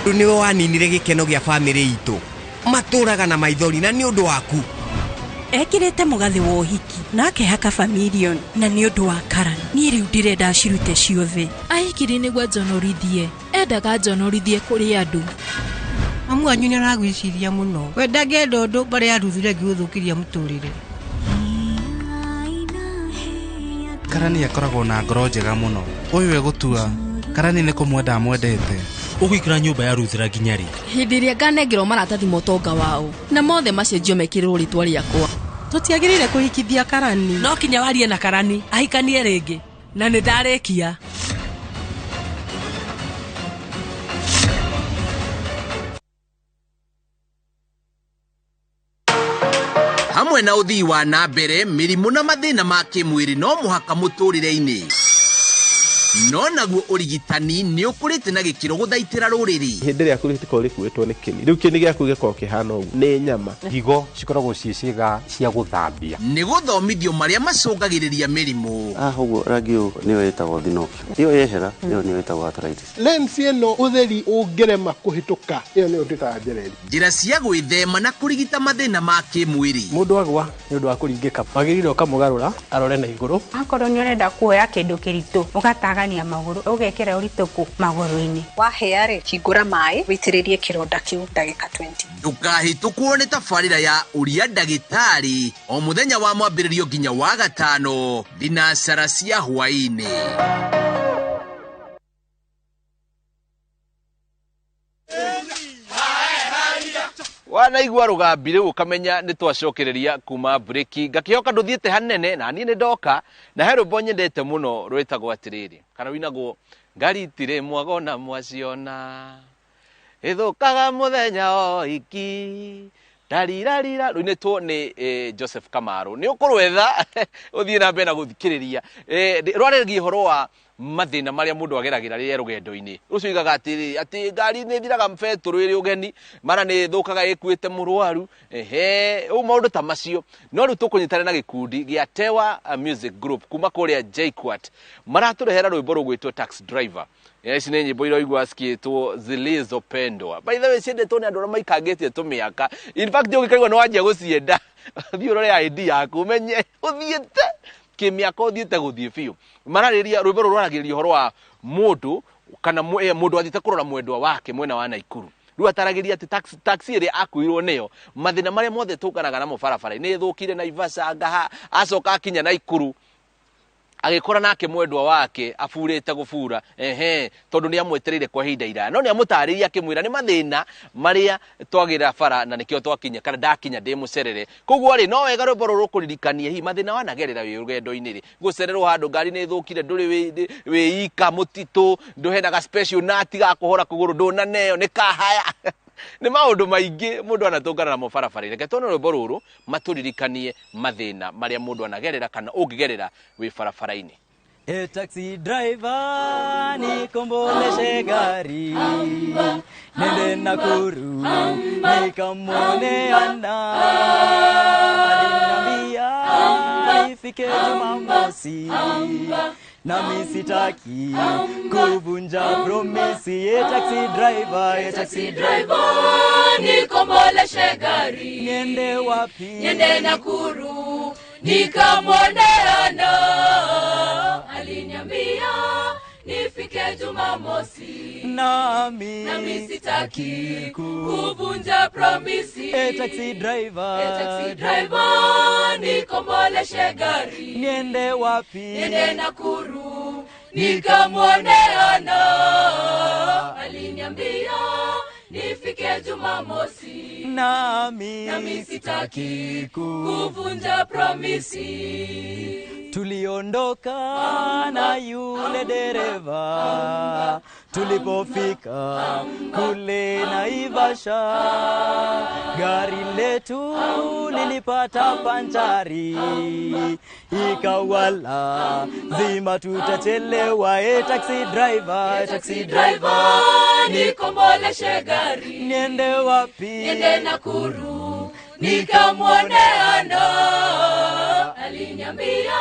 Niwe waninire gikeno gia family itu maturaga na maithori na ni undu waku ekirite mugathi wa uhiki na akehaka familion na ni undu wa Karan ni riu ndirenda acirute ciothe. Ahikiri niguo njonorithie, endaga njonorithie kuri andu. Mamu wanyu nĩaragwĩciria mũno. We ndangĩenda ũndũ mbarĩ ya Ruth rĩngĩ gũthũkĩria mũtũrĩre. Karani akoragwo na ngoro njega mũno. Ũyũ egũtua Karani nĩ kũmwenda amwendete. Ũgũikara nyũmba ya Ruth nginya rĩ? Hĩndĩ ĩrĩa nganengerwo maratathi ma ũtonga wao na mothe macenjio mekĩrĩrwo rĩtwa rĩakwa. Tũtiagĩrĩire kũhikithia Karani. No kinya warie na Karani ahikanie rĩngĩ na nĩ ndarĩkia. Hamwe na ũthii wa na mbere, mĩrimũ na mathĩna ma kĩmwĩrĩ no mũhaka mũtũrĩre-inĩ. No naguo ũrigitani nĩ ũkũrĩte na gĩkĩro gũthaitĩra rũrĩrĩ. Hĩndĩ ĩrĩa rĩkoragwo rĩkuĩtwo nĩ kĩni, rĩu kĩni gĩaku gĩkoragwo kĩhana ũguo, nĩ nyama. Higo cikoragwo ciĩ ciĩga cia gũthambia. Nĩ gũthomithio marĩa macũngagĩrĩria mĩrimũ. Ũguo rangi ũyũ nĩyo ĩtagwo thinoki. Ĩyo yehera, ĩyo nĩyo ĩtagwo arthritis. Lens ĩno ũtheri ũngĩrema kũhĩtũka, ĩyo nĩyo twĩtaga njereri. Njĩra cia gwĩthema na kũrigita mathĩna ma kĩmwĩrĩ. Mũndũ agwa nĩ ũndũ wa kũringĩka, wagĩrĩire ũkamũgarũra arore na igũrũ. Akorwo nĩ ũrenda kuoya kĩndũ kĩritũ, ũgatagania magũrũ, ũgekĩra ũritũ kũ magũrũ-inĩ. Wahĩa rĩ, hingũra maĩ, wĩitĩrĩrie kĩronda kĩu ndagĩka 20. Ndũkahĩtũkwo nĩ tabarĩra ya ũria ndagĩtarĩ o mũthenya wa mwambĩrĩrio nginya wa gatano thinacara cia hwaĩ-inĩ. Wanaigua rũgambi rĩu ũkamenya nĩ twacokereria kuma breki. Ngakĩhoka ndũthiĩte hanene na niĩ nĩ ndoka na he rwĩmbo nyendete mũno rwĩtagwo atĩrĩrĩ, kana rũinagwo ngari itirĩ mwago na mwaciona ĩthũkaga mũthenya o iki tarirarira, rũinĩtwo nĩ Joseph Kamaru. Nĩ ũkũrwetha ũthiĩ na mbere na gũthikĩrĩria. Rwarĩrĩria ũhoro wa mathĩna marĩa mũndũ ageragĩra rĩrĩa rũgendo-inĩ. Rũcio ugaga atĩrĩ, atĩ ngari nĩ ĩthiraga betũrũ ĩrĩ ũgeni, mara nĩ ĩthũkaga ĩkuĩte mũrwaru, ehe, ũguo maũndũ ta macio. No rĩu tũkũnyitana na gĩkundi gĩa Tewa Music Group kuma kũrĩa JKUAT. Maratũrehera rwĩmbo rũgwĩtwo Taxi Driver. Ici nĩ nyĩmbo iroigua ciĩtwo Zilizopendwa. By the way, ciendetwo nĩ andũ arĩa maikangĩtie tũmĩaka. In fact, ũngĩkaigua nĩ wanjia gũcienda, thiĩ ũrore ID yaku ũmenye ũthiĩte kĩmĩaka, ũthiĩte gũthiĩ biũ. Mararĩria rwĩmbo rũrũ rwaragĩrĩria ũhoro wa mũndũ kana mũndũ athiĩte kũrora mwendwa wake mwena wa Naikuru. Rĩu ataragĩria atĩ taxi ĩrĩa akuirwo nĩyo, mathĩna marĩa mothe tũnganaga namo barabara-inĩ, nĩ ĩthũkire Naivasha, ngaha, acoka akinya Naikuru Agĩkora nake mwendwa wake aburĩte gũbura ehe tondũ nĩ amwetereire kwa ihinda iraya no nĩ amũtarĩria akĩmwĩra nĩ mathĩna marĩa twagĩra bara na nĩkĩo twakinya kana ndakinya ndĩ mũcerere. Koguo rĩ no wega rwĩmbo rũrũ rũkũririkanie hihi mathĩna wanagerera wĩ rũgendo-inĩ rĩ gũcererwo handũ ngari nĩ ĩthũkire ndũrĩ wĩ ika mũtitũ ndũhena ga special nut ga kũhũra kũgũrũ ndũnaneo nĩ kahaya nĩ maũndũ maingĩ mũndũ anatũngana namo barabara-inĩ. Reke tuone rwĩmbo rũrũ matũririkanie mathĩna marĩa mũndũ anagerera kana ũngĩgerera wĩ barabara-inĩ. E taxi driver, nikomboleshe gari, nende Nakuru, nikamwone Anna. Aliniambia nifike Jumamosi, nami sitaki kuvunja promisi. E taxi driver, e taxi driver, nikomboleshe gari, niende wapi? Niende Nakuru, nikamwone Anna. Aliniambia nifike Jumamosi, nami sitaki kuvunja promisi. E taxi driver, e taxi driver, nikomboleshe gari, niende wapi? Niende Nakuru, nikamwone Anna. Aliniambia nifike Jumamosi, nami sitaki kuvunja promisi. Tuliondoka na yule dereva, tulipofika kule Naivasha, gari letu lilipata panchari, ikawala zima tutachelewa. E taxi driver, taxi driver, nikomboleshe gari, niende wapi? Niende Nakuru, nikamwone Anna. Aliniambia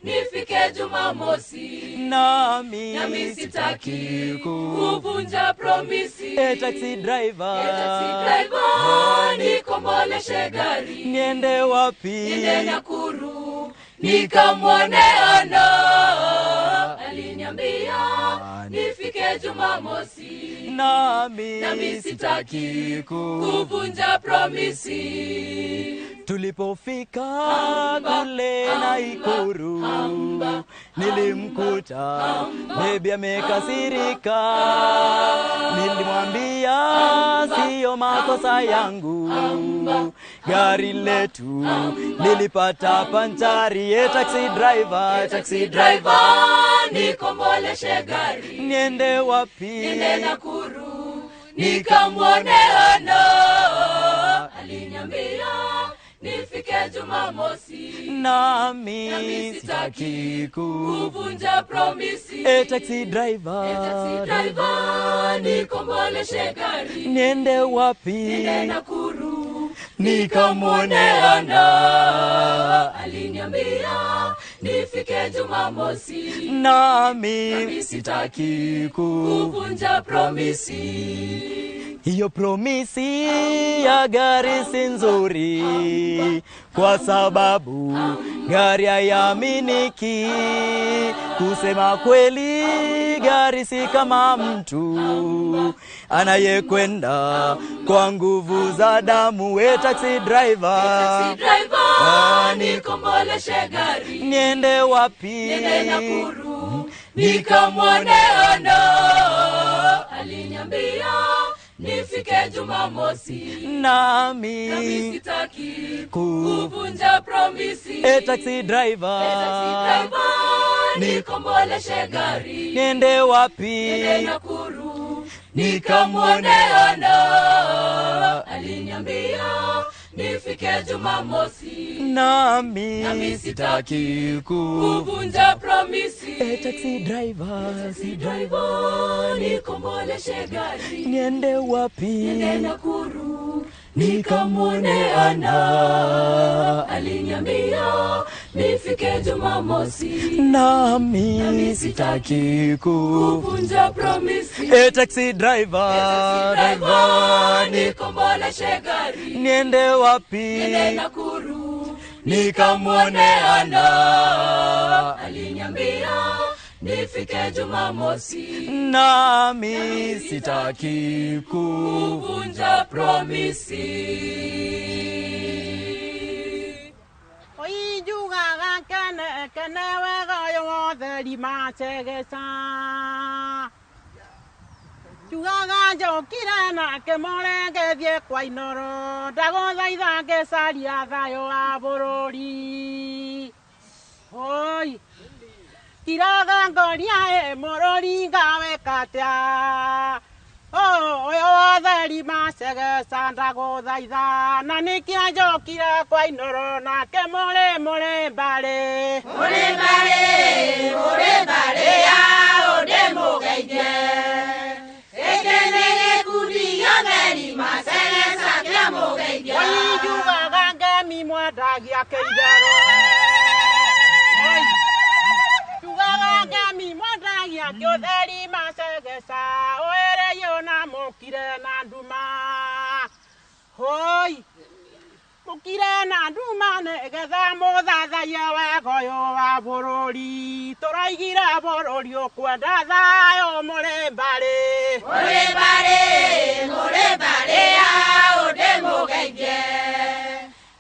nifike Jumamosi, nami sitaki kuvunja promisi. E taxi driver, e taxi driver, nikomboleshe gari, niende wapi? Niende Nakuru, nikamwone Anna. Aliniambia nifike Jumamosi, nami sitaki kuvunja promisi. Tulipofika kule Nakuru, nilimkuta baby amekasirika. Nilimwambia sio makosa yangu, gari letu lilipata panchari. E taxi driver, taxi driver, nikomboleshe gari, niende wapi? Niende Nakuru, nikamwone Anna. Aliniambia nifike Jumamosi, nami sitaki kuvunja promisi. E taxi driver, e taxi driver, nikomboleshe gari, niende wapi? Niende Nakuru, nikamwone Anna. Aliniambia nifike Jumamosi, nami sitaki kuvunja promisi. Hiyo promisi ya gari si nzuri, kwa sababu gari haiaminiki. Kusema kweli, gari si kama mtu anayekwenda kwa nguvu za damu. E taxi driver, taxi driver, nikomboleshe gari, niende wapi? Niende Nakuru, nikamwone Anna. Aliniambia nifike Jumamosi, nami sitaki kuvunja promisi. E taxi driver, e taxi driver, nikomboleshe gari, niende wapi? Niende Nakuru, nikamwone Anna. Aliniambia nifike Jumamosi, nami sitaki kuvunja promisi. E taxi driver, taxi driver, nikomboleshe gari, niende wapi? Niende Nakuru, nikamwone Anna. Aliniambia nifike Jumamosi, nami sitaki kuvunja promisi. E taxi driver, driver, nikomboleshe gari, niende wapi? Niende Nakuru, nikamwone Anna. Aliniambia nifike Jumamosi, nami sitaki kuvunja promisi. Oi jugaga kana Kene wega ũyũ wothe rimacegeca. Njugaga njũkire nake mũrenge thiĩ kwa Inoro, ndagũthaitha ngĩcaria thayũ wa bũrũri. Oi, kiraga ngoria ĩ mũrũri ngawĩka atĩa? Ũyũ wothe rimacegeca ndagũthaitha, na nĩkĩo njũkire kwa Inoro nake mũrĩ mũrĩ mbarĩ. Mũrĩ mbarĩ, mũrĩ mbarĩ yao ndĩmũgeithie. Gĩkĩ nĩ gĩkundi gĩothe rimacegeca kĩamũgeithia. Oi, njugaga ngemi mwendagia kĩitherũ. Oi, njugaga ngemi mwendagia kĩũtheri macegeca, ũĩrĩiyo na mũkire na nduma. Hoi, mũkire na nduma nĩgetha mũthathaiye wega ũyũ wa bũrũri. Tũraigire bũrũri ũkwenda thayũ mũrĩ mbarĩ. Mũrĩ mbarĩ, mũrĩ mbarĩ yao ndĩmũgeithie.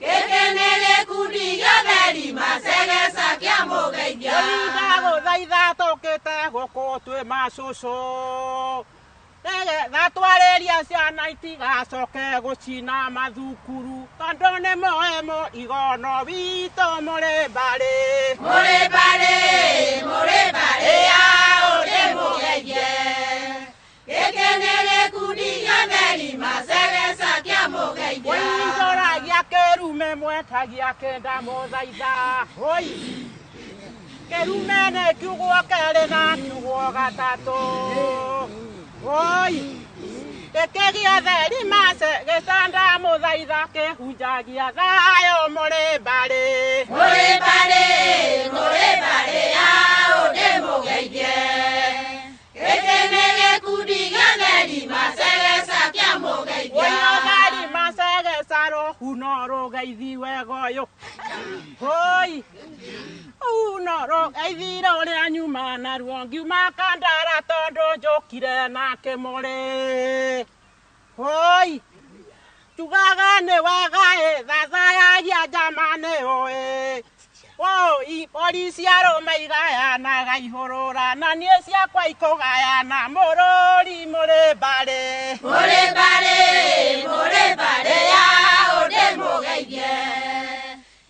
Gĩkĩ nĩ gĩkundi gĩothe rimacegeca kĩamũgeithia. Oi, ndagũthaitha tũkĩte gũkũ twĩ macũcũ, nĩgetha twarĩrie ciana itigacoke gũcina mathukuru, tondũ nĩ moe mũigono witũ mũrĩ mbarĩ. Mũrĩ mbarĩ, mũrĩ mbarĩ yao ndĩmũgeithie. Gĩkĩ nĩ gĩkundi gĩothe rimacegeca kĩamũgeithia. Oi, njoragia kĩrume mwetagia kĩnda mũthaitha. Oi, kĩrume nĩ kiugo kerĩ na kiugo gatatũ. Oi, gĩkĩ gĩothe rimacegeca ndamũthaitha kĩhunjagia thayũ mũrĩ mbarĩ. Mũrĩ mbarĩ, mũrĩ mbarĩ yao ndĩmũgeithie. Gĩkĩ nĩ gĩkundi gĩothe rimacegeca kĩamũgeithia. Oi, otheri macegeca rũhuno rũgeithi wega ũyũ. Oi, rũhuno rũgeithi rũrĩa nyuma naruo ngiuma Kandara tondũ njũkire nake mũrĩ. Oi, njugaga nĩ wega ĩ thathayagia njama nĩ ũĩ. Oi, mbũri cia arũme igayanaga ihũrũra, na niĩ ciakwa ikũgayana mũrũri mũrĩ mbarĩ. Mũrĩ mbarĩ, mũrĩ mbarĩ yao ndĩmũgeithie.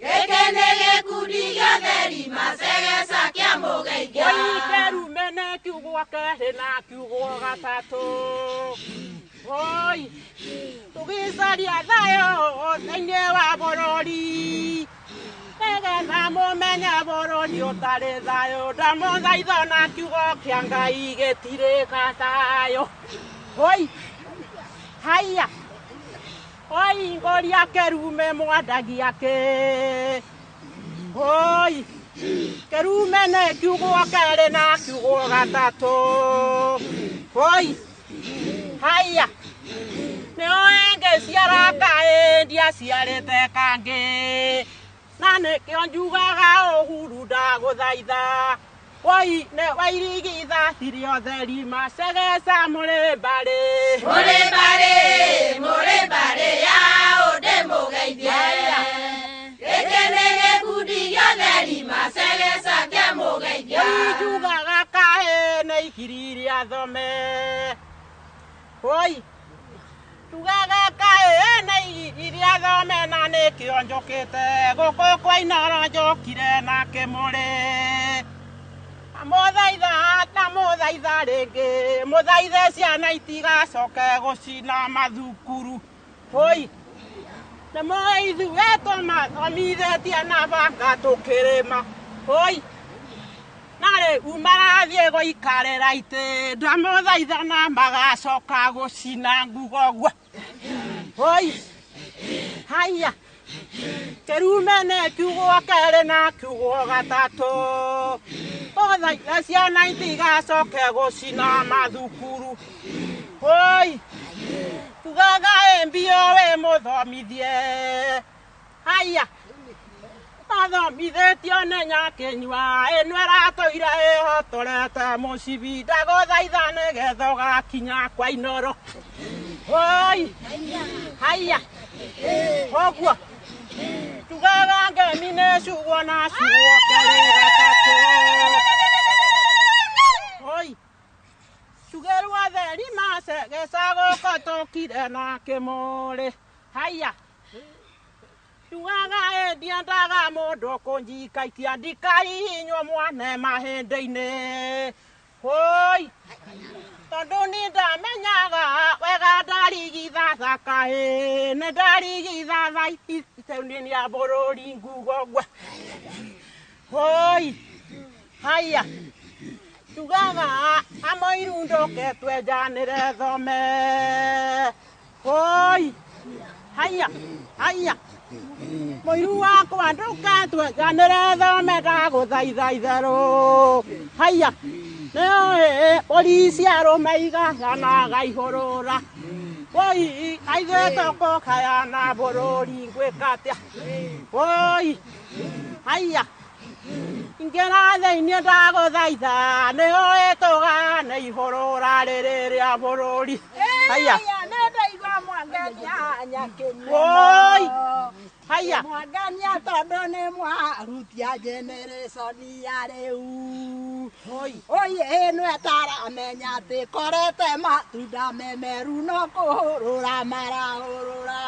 Gĩkĩ nĩ gĩkundi gĩothe rimacegeca kĩamũgeithia. Oi, kĩrume nĩ kiugo kerĩ na kiugo gatatũ. Oi, tũgĩcaria thayũ thĩinĩ wa bũrũri, nĩgetha mũmenye bũrũri ũtarĩ thayũ, ndamũthaitha na kiugo kĩa Ngai gĩtirĩ thayũ. Oi, haiya. Oi, ngũria kĩrume mwendagia kĩ? Oi, kĩrume nĩ kiugo kerĩ na kiugo gatatũ. Oi, haiya. Nĩ ũĩ ngĩciara kaĩ ndiaciarĩte kangĩ, na nĩkĩo njugaga Uhuru ndagũthaitha. Oi, nĩ wairigithathi rĩothe rimacegeca mũrĩ mbarĩ. Mũrĩ mbarĩ, mũrĩ mbarĩ yao ndĩmũgeithie. Gĩkĩ nĩ gĩkundi gĩothe rimacegeca kĩamũgeithia. Oi, njugaga kaĩ nĩ igiri rĩa thome. Oi, njugaga kaĩ nĩ igiri rĩa thome, na nĩkĩo njũkĩte gũkũ kwa Inoro njũkire nake mũrĩ. Mũthaitha na mũthaitha rĩngĩ, mũthaithe ciana itigacoke gũcina mathukuru. Oi, nĩ mũĩ ithuĩ tũmathomithĩtie na banga tũkĩrĩma. Oi, na rĩu marathiĩ gũikarĩra itĩ, ndamũthaitha na magacoka gũcina ngugo guo. Oi, haiya. Kĩrume nĩ kiugo kerĩ na kiugo gatatũ. Mũthaitha ciana itigacoke gũcina mathukuru. Oi, tugaga ĩ mbio wĩ mũthomithie. Haiya, mathomithĩtio nĩ Nyakĩnyua, ĩno ĩratũire ĩhotorete mũcibi, ndagũthaitha nĩgetha ũgakinya kwa Inoro. Oi, haiya, ũguo. Njugaga ngemi nĩ ciugo na ciugo kerĩ gatatũ. Oi Tugerwa theri macegeca gũkũ tũkire na kĩmũrĩ. Haiya Tugaga ndiendaga mũndũ kũnjikaikia ndikaihinywo mwane mahĩndĩ-inĩ. Oi Tondũ nĩ ndamenyaga wega ndarigithatha kaĩ nĩ ndarigithatha itĩ ya bũrũri nguga ũguo. Oi Haiya Tugaga amoiru ndoke twenjanĩre thome. Oi Haiya haiya Mũiru wakwa ndoke twenjanĩre thome ndagũthaitha itherũ. Haiya nĩũĩ mbũri cia arũme igayanaga ihũrũra. Oi aithuĩ tũkũgayana bũrũri ngwĩka atĩa? Oi haiya Ingĩra thĩinĩ ndagũthaitha nĩũĩ tũgayane ihũrũra rĩrĩ rĩa bũrũri. Haiya Nĩndaigua mwangenia nyakĩmeno. Oi haiya Mwangenia tondũ nĩ mwarutia generation ya rĩu. Oi Oi ĩno ĩtaramenya atĩ korete matunda memeru no kũhũrũra marahũrũra.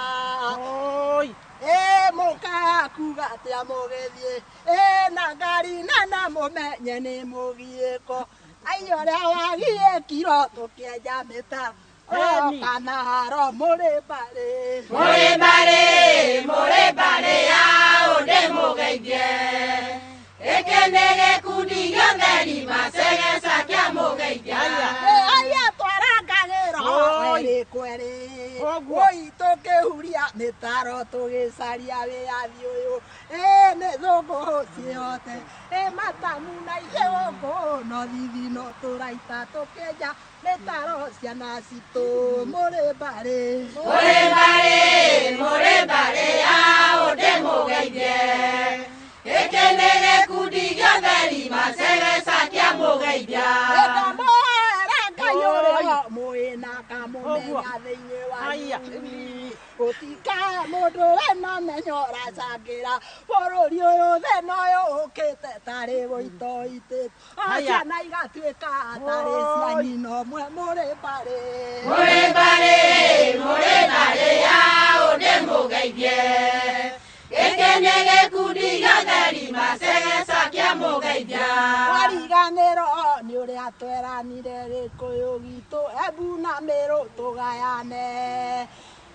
Oi Ĩ mũkaga kuga atĩa mũgĩthiĩ ĩ na ngari nene mũmenye nĩ mũgiĩko. Ai ũrĩa wagiĩkirwo tũkĩenja mĩtaro Eni. kana haro mũrĩ mbarĩ. Mũrĩ mbarĩ, mũrĩ mbarĩ yao ndĩmũgeithie. Gĩkĩ nĩ gĩkundi gĩothe rimacegeca kĩamũgeithia. Aya twarangagĩra Oi. werĩ kwerĩ. Ũguo. Oi tũkĩhuria mĩtaro tũgĩcaria wĩyathi ũyũ. Ĩ nĩ thũngũ ciothe. Ĩ matamu na ithe gũkũ no thithino tũraita tũkĩenja mĩtaro ciana citũ mũrĩ mbarĩ. Mũrĩ mbarĩ, mũrĩ mbarĩ yao ndĩmũgeithie. Gĩkĩ nĩ gĩkundi gĩothe rimacegeca kĩamũgeithia. Ndamwĩra Ngai ũrĩa Oi. mũĩ na akamũmenya thĩinĩ Haiya. wanyu. Gũtikae mũndũ wĩna menyo ũracangĩra bũrũri ũyũ thĩna ũyũ ũkĩte tarĩ gũito itĩtwo. Haiya. Ciana igatuĩka tarĩ cia Oi. nyina ũmwe mũrĩ mbarĩ. Mũrĩ mbarĩ, mũrĩ mbarĩ yao ndĩmũgeithie. Gĩkĩ nĩ gĩkundi gĩothe rimacegeca kĩamũgeithia. Twariganĩrwo nĩ ũrĩa tweranire gĩkũyũ gitũ Embu na Mĩrũ tũgayane.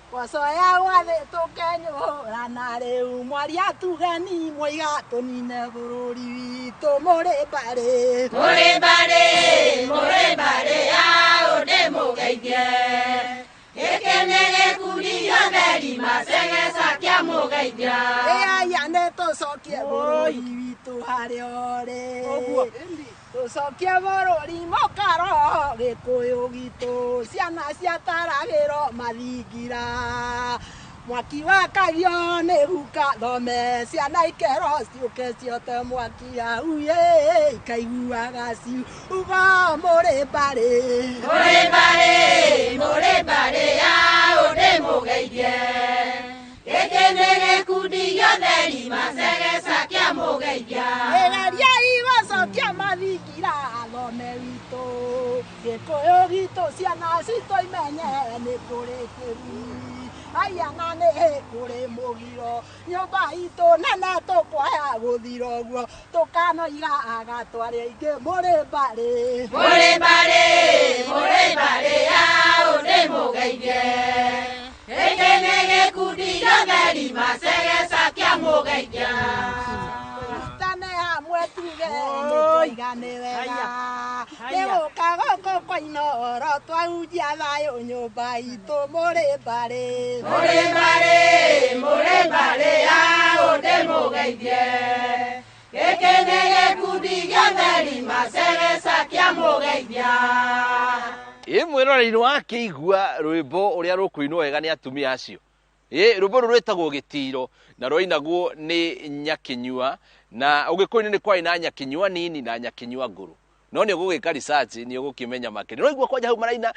Mboco ya gwathĩ tũkenyũrana rĩu mwaria tugani mwaiga tũnine bũrũri witũ mũrĩ mbarĩ. Mũrĩ mbarĩ, mũrĩ mbarĩ yao ndĩmũgeithie. Gĩkĩ nĩ gĩkundi gĩothe rimacegeca kĩamũgeithia. Ĩaya nĩ tũcokie Oi. bũrũri witũ harĩa ũrĩ. Ũguo. Tũcokie bũrũri mũkaro gĩkũyũ gitũ ciana ciataragĩrwo mathingira. Mwaki wakagio nĩ guka thome ciana ikerwo ciũke ciote mwaki hau ĩ ikaiguaga ciugo mũrĩ mbarĩ. Mũrĩ mbarĩ, mũrĩ mbarĩ yao ndĩmũgeithie. Gĩkĩ nĩ gĩkundi gĩothe rimacegeca kĩamũgeithia. Ĩgeriai gũcokia mathingira thome witũ gĩkũyũ gitũ ciana citũ imenye nĩ kũrĩ kĩrumi aya na nĩ kũrĩ mũgiro nyũmba itũ nene tũkwaya gũthira ũguo tũkanoiga agatwarĩ aingĩ mũrĩ mbarĩ. Mũrĩ mbarĩ, mũrĩ mbarĩ yao ndĩmũgeithie. Gĩkĩ nĩ gĩkundi gĩothe rimacegeca kĩamũgeithia. Tũnyitane hamwe tuge Oi. nĩtwaigane wega. Haiya. Haiya. Nĩgũka gũkũ kwa Inooro twahunjia thayũ nyũmba itũ mũrĩ mbarĩ. Mũrĩ mbarĩ, mũrĩ mbarĩ yao ndĩmũgeithie. Gĩkĩ nĩ gĩkundi gĩothe rimacegeca kĩamũgeithia. Ĩ mwĩroreri wakĩigua rwĩmbo ũrĩa rũkũinwo wega nĩ atumia acio. Ĩ rwĩmbo rũrũ rwĩtagwo gĩtiro na rwainagwo nĩ Nyakĩnyua na ũgĩkũyũ-inĩ nĩ kwarĩ na Nyakĩnyua nini na Nyakĩnyua ngũrũ. No nĩ ũgũgĩka research nĩ ũgũkĩmenya makĩria. No igua kwanja hau maraina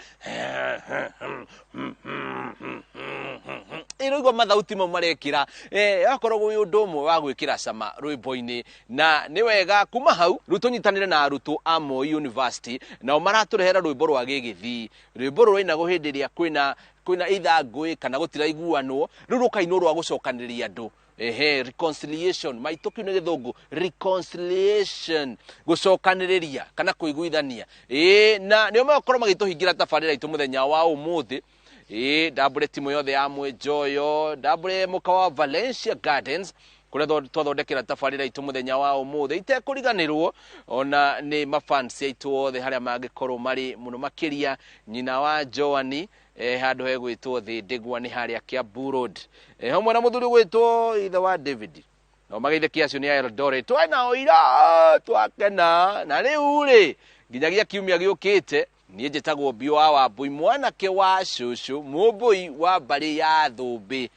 Ĩroigua mathauti mau marekĩra akoragwo wĩ ũndũ ũmwe wa gwĩkĩra cama rwĩmbo-inĩ. Na nĩ wega kuma hau rĩu tũnyitanĩre na arutwo a Moi University, nao maratũrehera rwĩmbo rwa gĩgĩthii, rwĩmbo rũrainagwo hĩndĩ ĩrĩa kwĩna either ngũĩ kana gũtiraiguanwo, rĩu rũkainwo rwa gũcokanĩrĩria andũ. Ehe, reconciliation, maitũ kĩu nĩ gĩthũngũ, reconciliation, gũcokanĩrĩria kana kũiguithania. Ĩĩ, na nĩo megũkorwo magĩtũhingĩra tabarĩra itũ mũthenya wa ũmũthĩ. Ĩĩ, ndambũre timu yothe ya Mwĩnjoyo, ndambũre mũkawa wa Valencia Gardens kũrĩa twathondekera tabarĩra itũ mũthenya wa ũmũthĩ, itekũriganĩrwo ona nĩ mafans aitũ othe harĩa mangĩkorwo marĩ, mũno makĩria nyina wa Joani, handũ hegwĩtwo Thĩndĩgwa nĩ harĩa Kiambu Road, hamwe na mũthuri gwĩtwo ithe wa David. No mageithĩki acio nĩ a Eldoret, twenao ira twakena. Na rĩu rĩ, nginyagia kiumia gĩũkĩte, niĩ njĩtagwo Mbio wa Wambui, mwanake wa cũcũ, mũmbũi wa mbarĩ ya Thũmbĩ.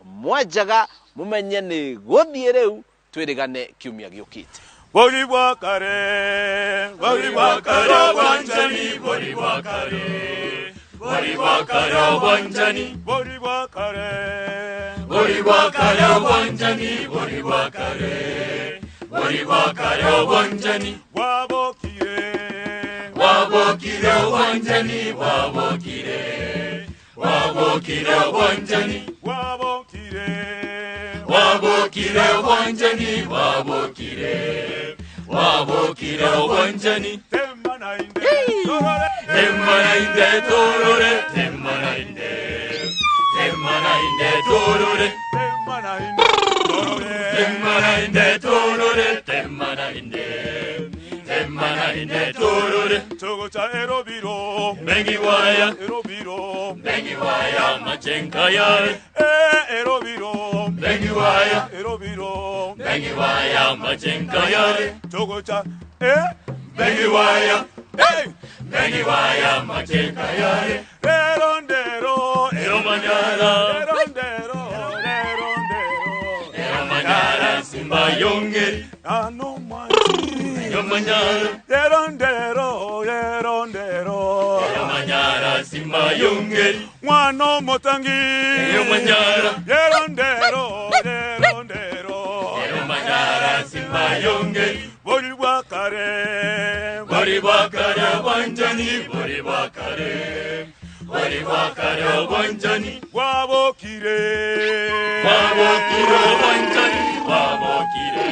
Mwanjaga mũmenye nĩ gũthiĩ rĩu, twĩrĩgane kiumia gĩũkĩte. Bori bwa kare, bori bwa kare obwanjani, bori bwa kare, bori bwa kare obwanjani, bori bwa kare, bori bwa kare obwanjani, bori bwa kare, bori bwa kare obwanjani, wabokire, wabokire obwanjani, wabokire, wabokire obwanjani, wabokire, wabokire obwanjani, wabokire, wabokire obwanjani. Temana inde, torore, temana inde, torore, temana inde, temana inde, torore, temana inde, torore, temana inde, torore, temana inde, temana inde, torore. Togocha erobiro, mengi waya, erobiro, mengi waya, machenkaya, erobiro, mengi waya, erobiro, mengi waya, machenkaya, togocha, mengi waya, mengi waya, machenkaya, erondero, eromanyara, erondero, erondero, eromanyara, simba yongeri, ano manyara, erondero, erondero, eromanyara, simba yongeri, mwana motangi, eromanyara, erondero, erondero, eromanyara, simba yongeri, bori bwa kare, bori bwa kare obwanjani, bori bwa kare, bori bwa kare obwanjani, wabokire, wabokire obwanjani, wabokire,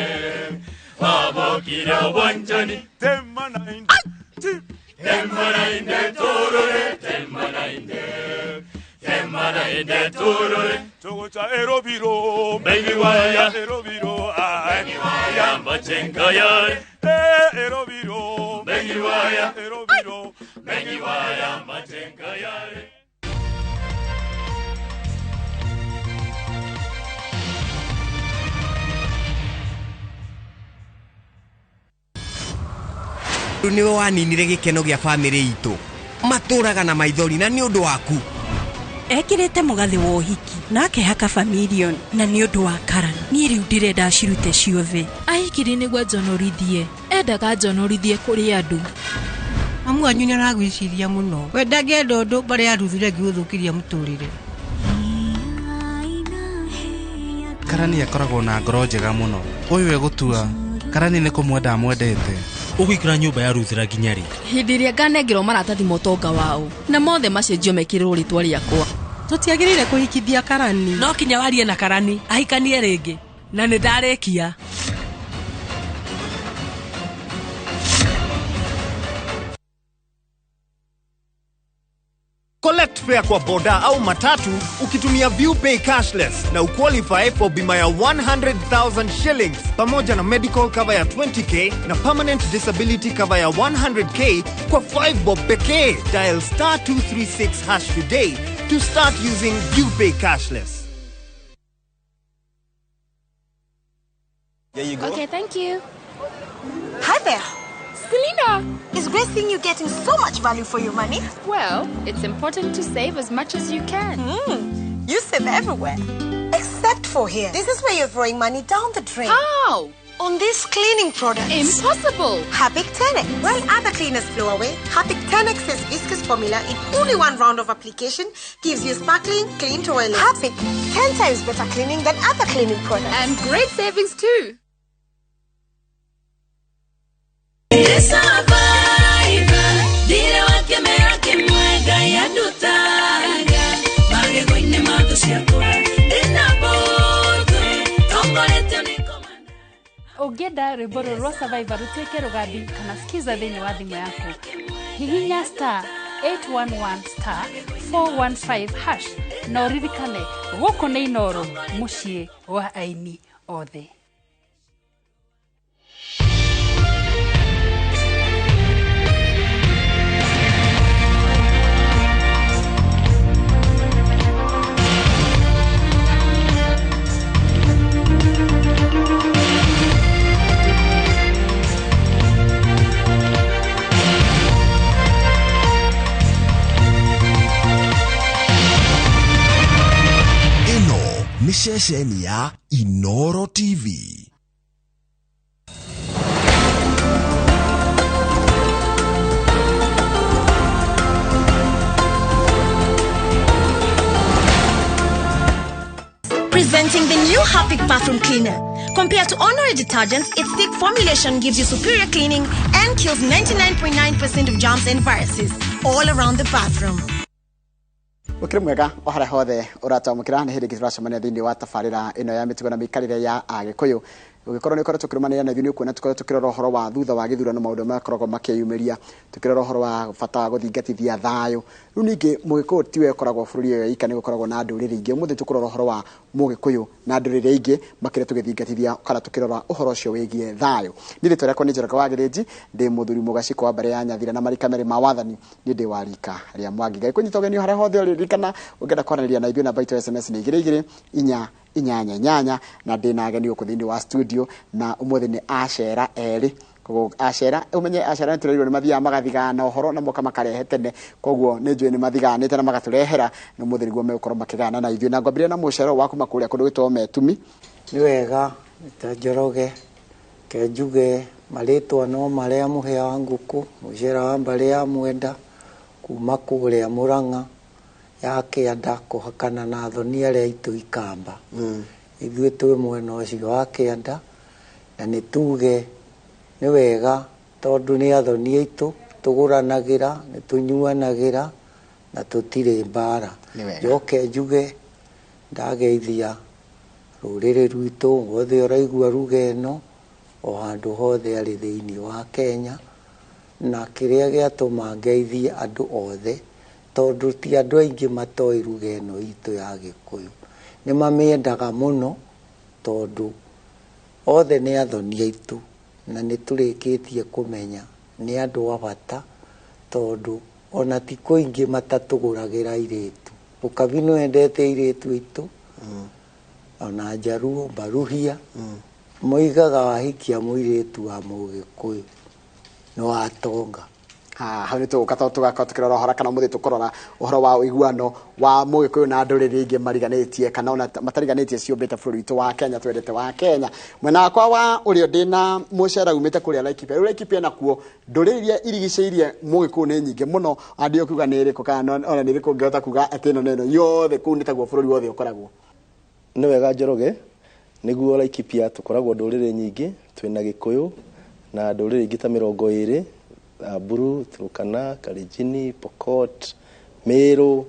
wabokire obwanjani, temana inde, temana inde torore, temana inde, temana inde torore, togocha erobiro, mengi waya, erobiro, mengi waya, machenkaya, erobiro, mengi waya, erobiro, mengi waya, machenkaya. Nĩwe waninire gĩkeno gĩa bamĩrĩ itũ, matũraga na maithori na nĩ ũndũ waku. Ekĩrĩte mũgathĩ wa ũhiki na akehaka bamirioni na nĩ ũndũ wa Karan. Niĩ rĩu ndĩrenda acirute ciothe. Ahikiri nĩguo njonorithie, endaga njonorithie kũrĩ andũ. Mamu wanyu nĩ aragwĩciria mũno, we ndangĩenda ũndũ mbarĩ ya Ruth ũrĩa ũngĩgũthũkĩria mũtũrĩre. Karani akoragwo na ngoro njega mũno, ũyũ egũtua Karani nĩ kũmwenda amwendete. Ũgũikara nyũmba ya Ruth nginya rĩ? Hĩndĩ ĩrĩa nganengerwo maratathi ma ũtonga wao, na mothe macenjio mekĩrĩrwo rĩtwa rĩakwa. Tũtiagĩrĩire kũhikithia Karani. No kinya warie na Karani ahikanie rĩngĩ, na nĩ ndarĩkia. Collect fare kwa boda au matatu ukitumia ViewPay cashless na uqualify for bima ya 100,000 shillings pamoja na medical cover ya 20k na permanent disability cover ya 100k kwa 5 bob pekee. Dial star 236 hash today to start using ViewPay cashless. There you go. Okay, thank you. Hi there. Selena! It's great seeing you getting so much value for your money. Well, it's important to save as much as you can. You save everywhere, except for here. This is where you're throwing money down the drain. How? On this cleaning product. Impossible! Harpic 10X. While other cleaners blow away, Harpic 10X's viscous formula in only one round of application gives you sparkling, clean toilet. Harpic, 10 times better cleaning than other cleaning products. And great savings too. Ũngĩenda rwĩmbo rũrũ rwa Survivor rũtuĩke rũgambi kana skiza thĩinĩ wa thimũ yaku, hihinya star 811 star 415 hash na ũririkane gũkũ nĩ Inooro, mũciĩ wa aini othe. Nĩ ceceni ya Inooro TV. Presenting the new Harpic bathroom cleaner. Compared to ordinary detergents, its thick formulation gives you superior cleaning and kills 99.9% of germs and viruses all around the bathroom. Ukiri mwega o haria hothe ũratwamũkĩra nĩ hĩndĩ ĩngĩ tũracemania thĩinĩ wa tabarĩra ĩno ya mĩtugo na mĩikarĩre ya Agĩkũyũ. Ũngĩkorwo nĩ ũkoretwo ũkĩrũmanĩrĩra na ithuĩ nĩ ũkuona tũkoretwo tũkĩrora ũhoro wa thutha wa gĩthurano maũndũ makoragwo makĩyumĩria, tũkĩrora ũhoro wa bata wa gũthingatithia thayũ. Rĩu ningĩ Mũgĩkũyũ tiwe ũkoragwo bũrũri ũyũ wika, nĩ gũkoragwo na ndũrĩrĩ ingĩ. Ũmũthĩ tũkũrora ũhoro wa Mũgĩkũyũ na ndũrĩrĩ ingĩ makĩria tũgĩthingatithia kana tũkĩrora ũhoro ũcio wĩgiĩ thayũ. Niĩ rĩtwa rĩakwa nĩ Njoroge wa Gĩthĩnji, ndĩ mũthuri mũgacikũ wa mbarĩ ya Nyathira na marika merĩ ma wathani, niĩ ndĩ wa rika rĩa Mwangi. Ngai kũnyita ũgeni o harĩa hothe ũrĩ, ririkana ũngĩenda kwaranĩria na ithuĩ namba itũ ya SMS nĩ 22 4 8 8 na ndĩ na ageni gũkũ thĩinĩ wa studio na ũmũthĩ nĩ acera erĩ. Koguo acera umenye acera nĩ nĩ mathiaga magathigana ũhoro na moka makarehe tene, koguo nĩ njũĩ nĩ mathiganĩte na magatũrehera na ũmũthĩ nĩguo megũkorwo makĩgana na ithuĩ. Na ngwambĩrĩria na mũcero wa kuma kũrĩa kũndũ gwĩtwo Metumi. Nĩ wega ta Njoroge ke njuge marĩtwa no marĩa mũhĩa wa ngũkũ, mũcera wa mbarĩ ya Mwenda kuma kũrĩa Mũrang'a ya kĩanda kũhakana na thoni arĩa aitũ Ikamba. Ithuĩ twĩ mwena ũcio wa kĩanda na nĩ tuge nĩ wega tondũ nĩ athoni aitũ, tũgũranagĩra, nĩ tũnyuanagĩra na tũtirĩ mbara. Njoke njuge ndageithia rũrĩrĩ rwitũ wothe ũraigua ruga ĩno o handũ hothe arĩ thĩinĩ wa Kenya, na kĩrĩa gĩatũma ngeithie andũ othe tondũ ti andũ aingĩ matoĩ ruga ĩno itũ ya Gĩkũyũ. Nĩ mamĩendaga mũno tondũ othe nĩ athoni aitũ na nĩ tũrĩkĩtie kũmenya nĩ andũ a bata tondũ ona ti kũingĩ matatũgũragĩra airĩtu. Ũkabi nĩ wendete airĩtu aitũ, ona Njaruo, Mbaruhia, moigaga wahikia mũirĩtu wa Mũgĩkũyũ nĩ watonga. Hau nĩ tũgũka tondũ tũgakorwo tũkĩrora ũhoro kana ũmũthĩ tũkũrora ũhoro wa ũiguano wa Mũgĩkũyũ na ndũrĩrĩ ingĩ mariganĩtie kana ona matariganĩtie ciũmbĩte bũrũri witũ wa Kenya, twendete wa Kenya. Mwena wakwa wa ũrĩo ndĩna mũcera umĩte kũrĩa Laikipia. Rĩu Laikipia nakuo ndũrĩrĩ iria irigicĩirie Mũgĩkũyũ nĩ nyingĩ mũno, andio kuga nĩ ĩrĩkũ kana ona nĩ ĩrĩkũ ũngĩhota kuga atĩ ĩno na ĩno yothe kũu nĩ taguo bũrũri wothe ũkoragwo. Nĩ wega Njoroge, nĩguo Laikipia tũkoragwo ndũrĩrĩ nyingĩ, twĩna Gĩkũyũ na ndũrĩrĩ ingĩ ta 20, Samburu, Turkana, Kalenjin, Pokot, Meru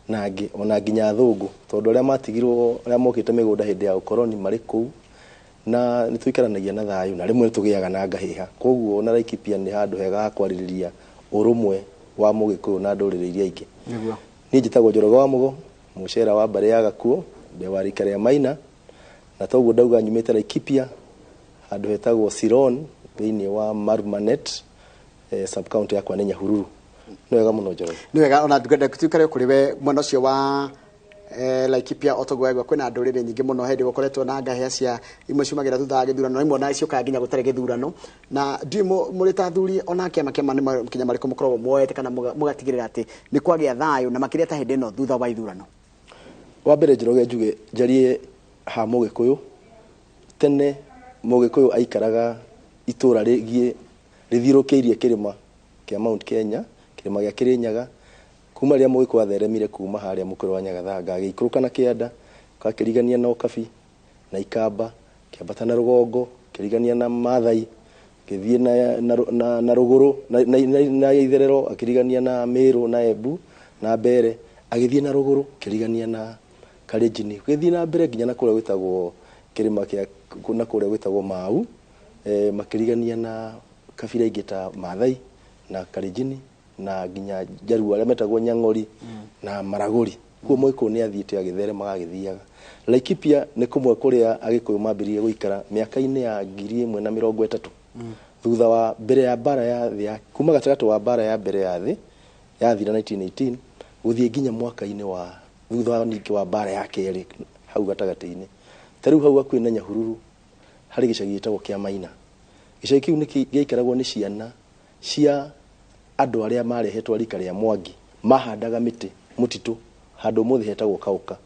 na angĩ ona nginya athũngũ tondũ arĩa matigirwo arĩa mokĩte mĩgũnda hĩndĩ ya ũkoroni marĩ kũu, na nĩ tũikaranagia na thayũ na rĩmwe nĩ tũgĩaga na ngahĩha. Koguo ona Laikipia nĩ handũ hega ha kwarĩrĩria ũrũmwe wa Mũgĩkũyũ na ndũrĩrĩ iria ingĩ. Nĩguo. Niĩ njĩtagwo Njoroge wa Mũgo, mũcera wa mbarĩ ya Gakuo, ndĩ wa rika rĩa Maina, na toguo ndauga nyumĩte Laikipia handũ hetagwo Siron thĩinĩ wa Marumanet, sub county yakwa nĩ Nyahururu. Nĩ wega mũno Njoroge. Nĩ wega ona ngwenda tuikare kũrĩ we mwena ũcio wa Laikipia otoguo waigua kwĩna ndũrĩrĩ nyingĩ mũno hĩndĩ gũkoretwo na ngahĩha cia imwe ciumagĩra thutha wa gĩthurano, imwe ona ciũkaga nginya gũtarĩ gĩthurano, na ndiũĩ mũrĩ ta athuri ona kĩama kĩama nĩ makinya marĩkũ mũkoragwo muoete kana mũgatigĩrĩra atĩ nĩ kwagĩa thayũ na makĩria ta hĩndĩ ĩno thutha wa ithurano. Wa mbere Njoroge njuge njarie ha Mũgĩkũyũ, tene Mũgĩkũyũ aikaraga itũra rĩgiĩ rĩthiũrũkĩirie kĩrĩma kĩa Mount Kenya, kĩrĩma gĩa Kĩrĩnyaga, kuma rĩrĩa Mũgĩkũyũ atheremire kuma harĩa mũkũrũ wa Nyagathanga agĩikũrũka na kĩanda, akĩrigania na Ũkabi na Ikamba, kĩambata na rũgongo, kĩrigania na Maathai, gĩthiĩ na rũgũrũ na itherero, akĩrigania na Meru na Embu na Mbere, agĩthiĩ na rũgũrũ kĩrigania na Kalenjin, gĩthiĩ na mbere nginya na kũrĩa gwĩtagwo kĩrĩma kĩa na kũrĩa gwĩtagwo Mau, makĩrigania na kabira ingĩ ta Maathai na Kalenjin na nginya Jaruo arĩa metagwo Nyang'ori na Maragoli. Kuo Mũgĩkũyũ nĩ athiĩte agĩtheremaga agĩthiaga. Laikipia nĩ kũmwe kũrĩa Agĩkũyũ mambĩrĩirie gũikara mĩaka-inĩ ya 1030 thutha wa mbere ya mbara ya thĩ ya kuma gatagatĩ wa mbara ya mbere ya thĩ yathira 1918 gũthiĩ nginya mwaka-inĩ wa thutha wa ningĩ wa mbara ya kerĩ hau gatagatĩ-inĩ. Ta rĩu hau hakuhĩ na Nyahururu harĩ gĩcagi gĩtagwo kĩa Maina. Gĩcagi kĩu nĩ gĩaikaragwo nĩ ciana cia andũ arĩa marehetwo rika rĩa Mwangi, mahandaga mĩtĩ mũtitũ handũ ũmũthĩ hetagwo Kaũka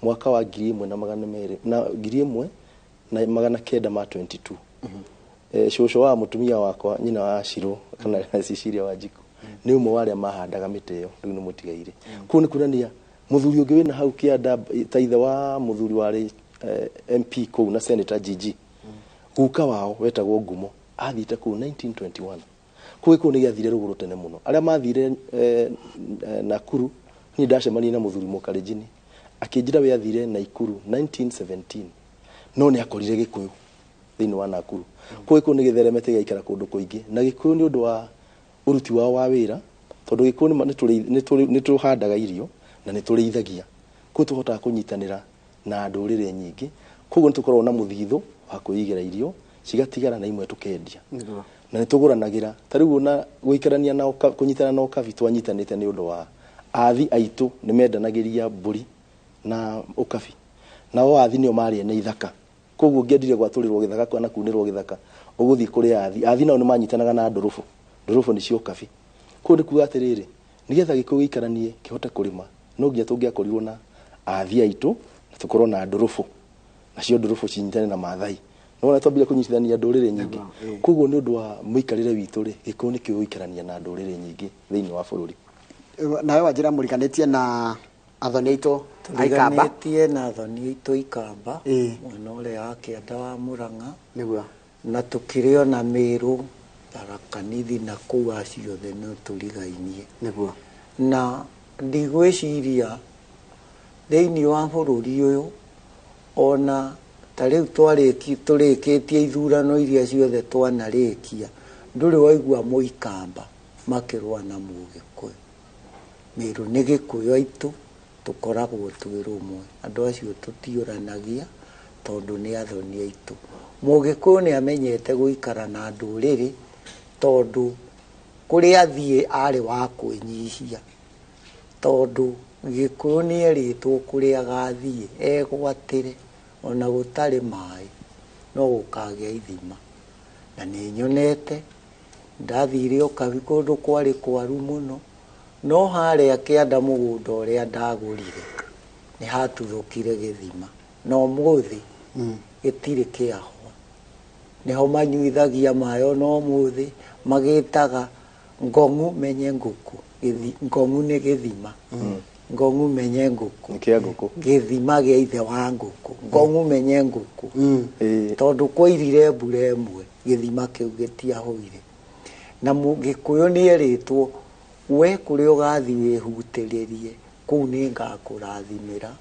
mwaka wa 1922. Cũcũ wa mũtumia wakwa nyina wa Shiro kana Cecilia Wanjiku nĩ ũmwe wa arĩa mahandaga mĩtĩ ĩyo, rĩu nĩ mũtigaire. Kũu nĩ kuonania mũthuri ũngĩ wĩna hau kĩanda ta ithe wa mũthuri warĩ MP kũu na Senator GG, guka wao wetagwo Ngumo athiĩte kũu 1921. Kũu gĩkũyũ nĩ gĩathire rũgũrũ tene mũno. Arĩa mathire Nakuru, niĩ ndacemanirie na mũthuri Mũkalenjin akĩnjĩra we athire Naikuru 1917 no nĩ akorire gĩkũyũ thĩinĩ wa Nakuru. Kũu gĩkũyũ nĩ gĩtheremete gĩgaikara kũndũ kũingĩ, na gĩkũyũ nĩ ũndũ wa ũruti wao wa wĩra, tondũ gĩkũyũ nĩ tũhandaga irio na nĩ tũrĩithagia, kũu tũhotaga kũnyitanĩra na ndũrĩrĩ nyingĩ, koguo nĩ tũkoragwo na mũthithũ wa kwĩigĩra irio cigatigara na imwe tũkendia na nĩ tũgũranagĩra. Ta rĩu ona gũikarania na kũnyitana na Ũkabi twanyitanĩte nĩ ũndũ wa athi aitũ nĩ mendanagĩria mbũri na Ũkabi, nao athi nĩo marĩ ene ithaka, koguo ũngĩendire gwatũrĩrwo gĩthaka kana kunĩrwo gĩthaka ũgũthiĩ kũrĩ athi. Athi nao nĩ manyitanaga na ndũrũbũ, ndũrũbũ nĩcio Ũkabi. Koguo nĩ kuga atĩrĩrĩ, nĩgetha gĩkũyũ gĩikaranie kĩhote kũrĩma no nginya tũngĩakorirwo na athi aitũ na tũkorwo na ndũrũbũ, nacio ndũrũbũ cinyitane na Maathai. Nĩwona twambire kũnyitithania ndũrĩrĩ nyingĩ. Koguo nĩ ũndũ wa mũikarĩre witũ rĩ, gĩkũyũ nĩkĩo gũikarania na ndũrĩrĩ nyingĩ thĩinĩ wa bũrũri. Nawe Wanjĩra mũriganĩtie na athoni aitũ Aikamba. Tũriganĩtie na athoni aitũ Ikamba mwena ũrĩa wa kĩanda wa Mũrang'a, nĩguo, na tũkĩrĩ ona Meru, Tharaka Nithi na kũu aciothe no tũrigainie, nĩguo. Na ndigwĩciria thĩinĩ wa bũrũri ũyũ ona ta rĩu tũrĩkĩtie ithurano iria ciothe twanarĩkia, ndũrĩ waigua Mũikamba makĩrũa na Mũgĩkũyũ. Meru nĩ Gĩkũyũ aitũ, tũkoragwo twĩ rũmwe, andũ acio tũtiũranagia tondũ nĩ athoni aitũ. Mũgĩkũyũ nĩ amenyete gũikara na ndũrĩrĩ tondũ kũrĩa athiĩ arĩ wa kwĩnyihia, tondũ Gĩkũyũ nĩ erĩtwo kũrĩa agathiĩ egwatĩre ona gũtarĩ maĩ no gũkagĩa ithima. Na nĩ nyonete ndathire Ũkabi kũndũ kwarĩ kwaru mũno, no harĩa kĩanda mũgũnda ũrĩa ndagũrire nĩ hatuthũkire gĩthima, na ũmũthĩ gĩtirĩ kĩahwa. Nĩho manyuithagia maĩ ona ũmũthĩ, magĩtaga ngong'u menye ngũkũ. Ngong'u nĩ gĩthima, ngong'u menye ngũkũ, gĩthima gĩa ithe wa ngũkũ, ngong'u menye ngũkũ, tondũ kwairire mbura ĩmwe gĩthima kĩu gĩtiahũire. Na Mũgĩkũyũ nĩ erĩtwo we kũrĩa ũgathiĩ wĩhutĩrĩrie kũu nĩ ngakũrathimĩra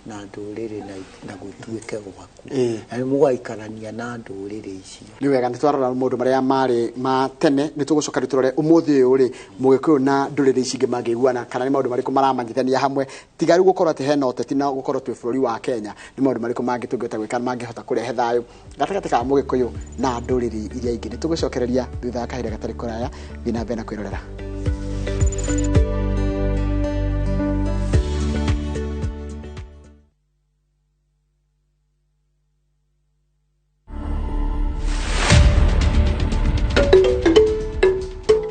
na ndũrĩrĩ na gũtuĩke gwaku, na nĩ mũgaikarania na ndũrĩrĩ icio. Nĩ wega, nĩ twarora maũndũ marĩa marĩ ma tene, nĩ tũgũcoka rĩu tũrore ũmũthĩ ũyũ rĩ Mũgĩkũyũ na ndũrĩrĩ ici ingĩ mangĩiguana, kana nĩ maũndũ marĩkũ maramanyithania hamwe, tiga rĩu gũkorwo atĩ hena ũteti na gũkorwo twĩ bũrũri wa Kenya, nĩ maũndũ marĩkũ mangĩ tũngĩhota gwĩka mangĩhota kũrehe thayũ gatagatĩ ka Mũgĩkũyũ na ndũrĩrĩ iria ingĩ. Nĩ tũgũcokereria thutha wa kahinda gatarĩ kũraya. Thiĩ na mbere na kwĩrorera.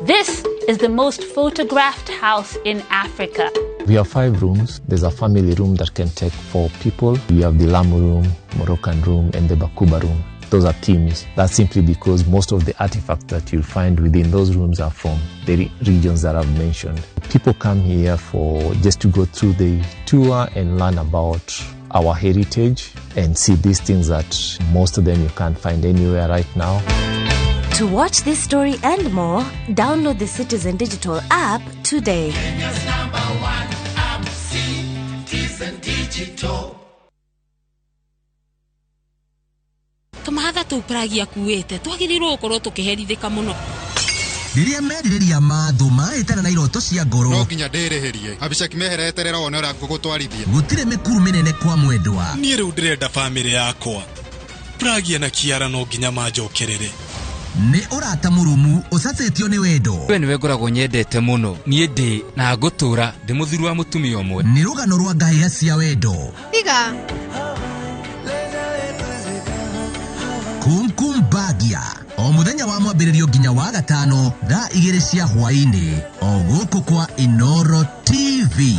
This is the most photographed house in Africa. We have 5 rooms. There's a family room that can take 4 people. We have the Lamu room, Moroccan room, and the Bakuba room. Those are themes. That's simply because most of the artifacts that you'll find within those rooms are from the regions that I've mentioned. People come here for just to go through the tour and learn about our heritage and see these things that most of them you can't find anywhere right now. To watch this story and more, download the Citizen Digital app today. Kenya's number one app, Citizen Digital. Tũmahatha tũu Pragi akuĩte twagĩrĩirwo gũkorwo tũkĩherithĩka mũno. Rĩrĩa merirĩria ma thũ mahĩtana na iroto cia ngoro, no nginya ndĩrĩhĩrie. Abishaki mehereterera wone ũrĩa ngũgũtwarithia. Gũtirĩ mĩkuru mĩnene kwa mwendwa. Niĩ rĩu ndĩrenda bamĩrĩ yakwa. Pragia na Kiara no nginya manjokerere. Nĩ ũrata mũrũmu ũcacĩtio nĩ wendo. We nĩwe ngoragwo nyendete mũno. Niĩ ndĩ na ngũtũra ndĩ mũthuri wa mũtumia ũmwe. Nĩ rũgano rwa ngahĩha cia wendo. Tiga. Kumkum Bagia o mũthenya wa mwambĩrĩrio nginya wa gatano thaa 2 cia hwaĩ-inĩ o gũkũ kwa Inoro TV.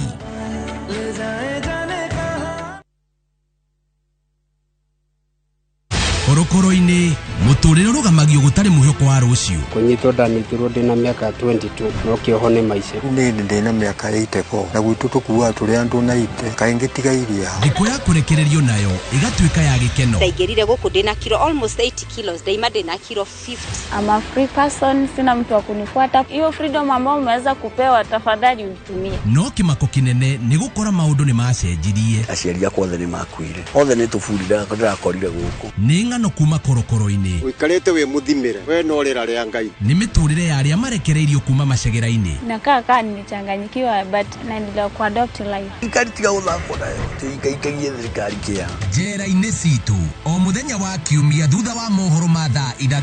Korokoro-inĩ mũtũrĩre ũrũgamagio gũtarĩ mwĩhoko wa rũciũ. Kũnyitwo ndanyitirwo ndĩna mĩaka 22 no kĩoho nĩ maica. Niĩ ndĩna mĩaka 84 na gwitũ tũkuaga tũrĩ andũ 90 kaingĩ tiga iria. Thikũ ya kũrekererio nayo ĩgatuĩka ya gĩkeno. Ndaingĩrire gũkũ ndĩna kilo almost 80 kilos, ndaima ndĩna kilo 50. I'm a free person, sina mtu wa kunifuata. Hiyo freedom ambayo umeweza kupewa tafadhali uitumie. No kĩmako kĩnene nĩ gũkora maũndũ nĩ macenjirie. Aciari akwa othe nĩ makuire. Othe nĩ tũburi ndĩrakorire gũkũ. Nĩ ng'ano kuma korokoro-inĩ. Ũikarĩte wĩ mũthimĩre we no rĩra rĩa Ngai. Nĩ mĩtũrĩre ya arĩa marekereirio kuma macegera-inĩ. Nakaa kaa nimechanganyikiwa but naendelea kuadopt life. Thirikari tiga gũthakwo nayo, tũikaikagie thirikari kĩa. Njera-inĩ citũ o mũthenya wa kiumia thutha wa mohoro ma thaa 3.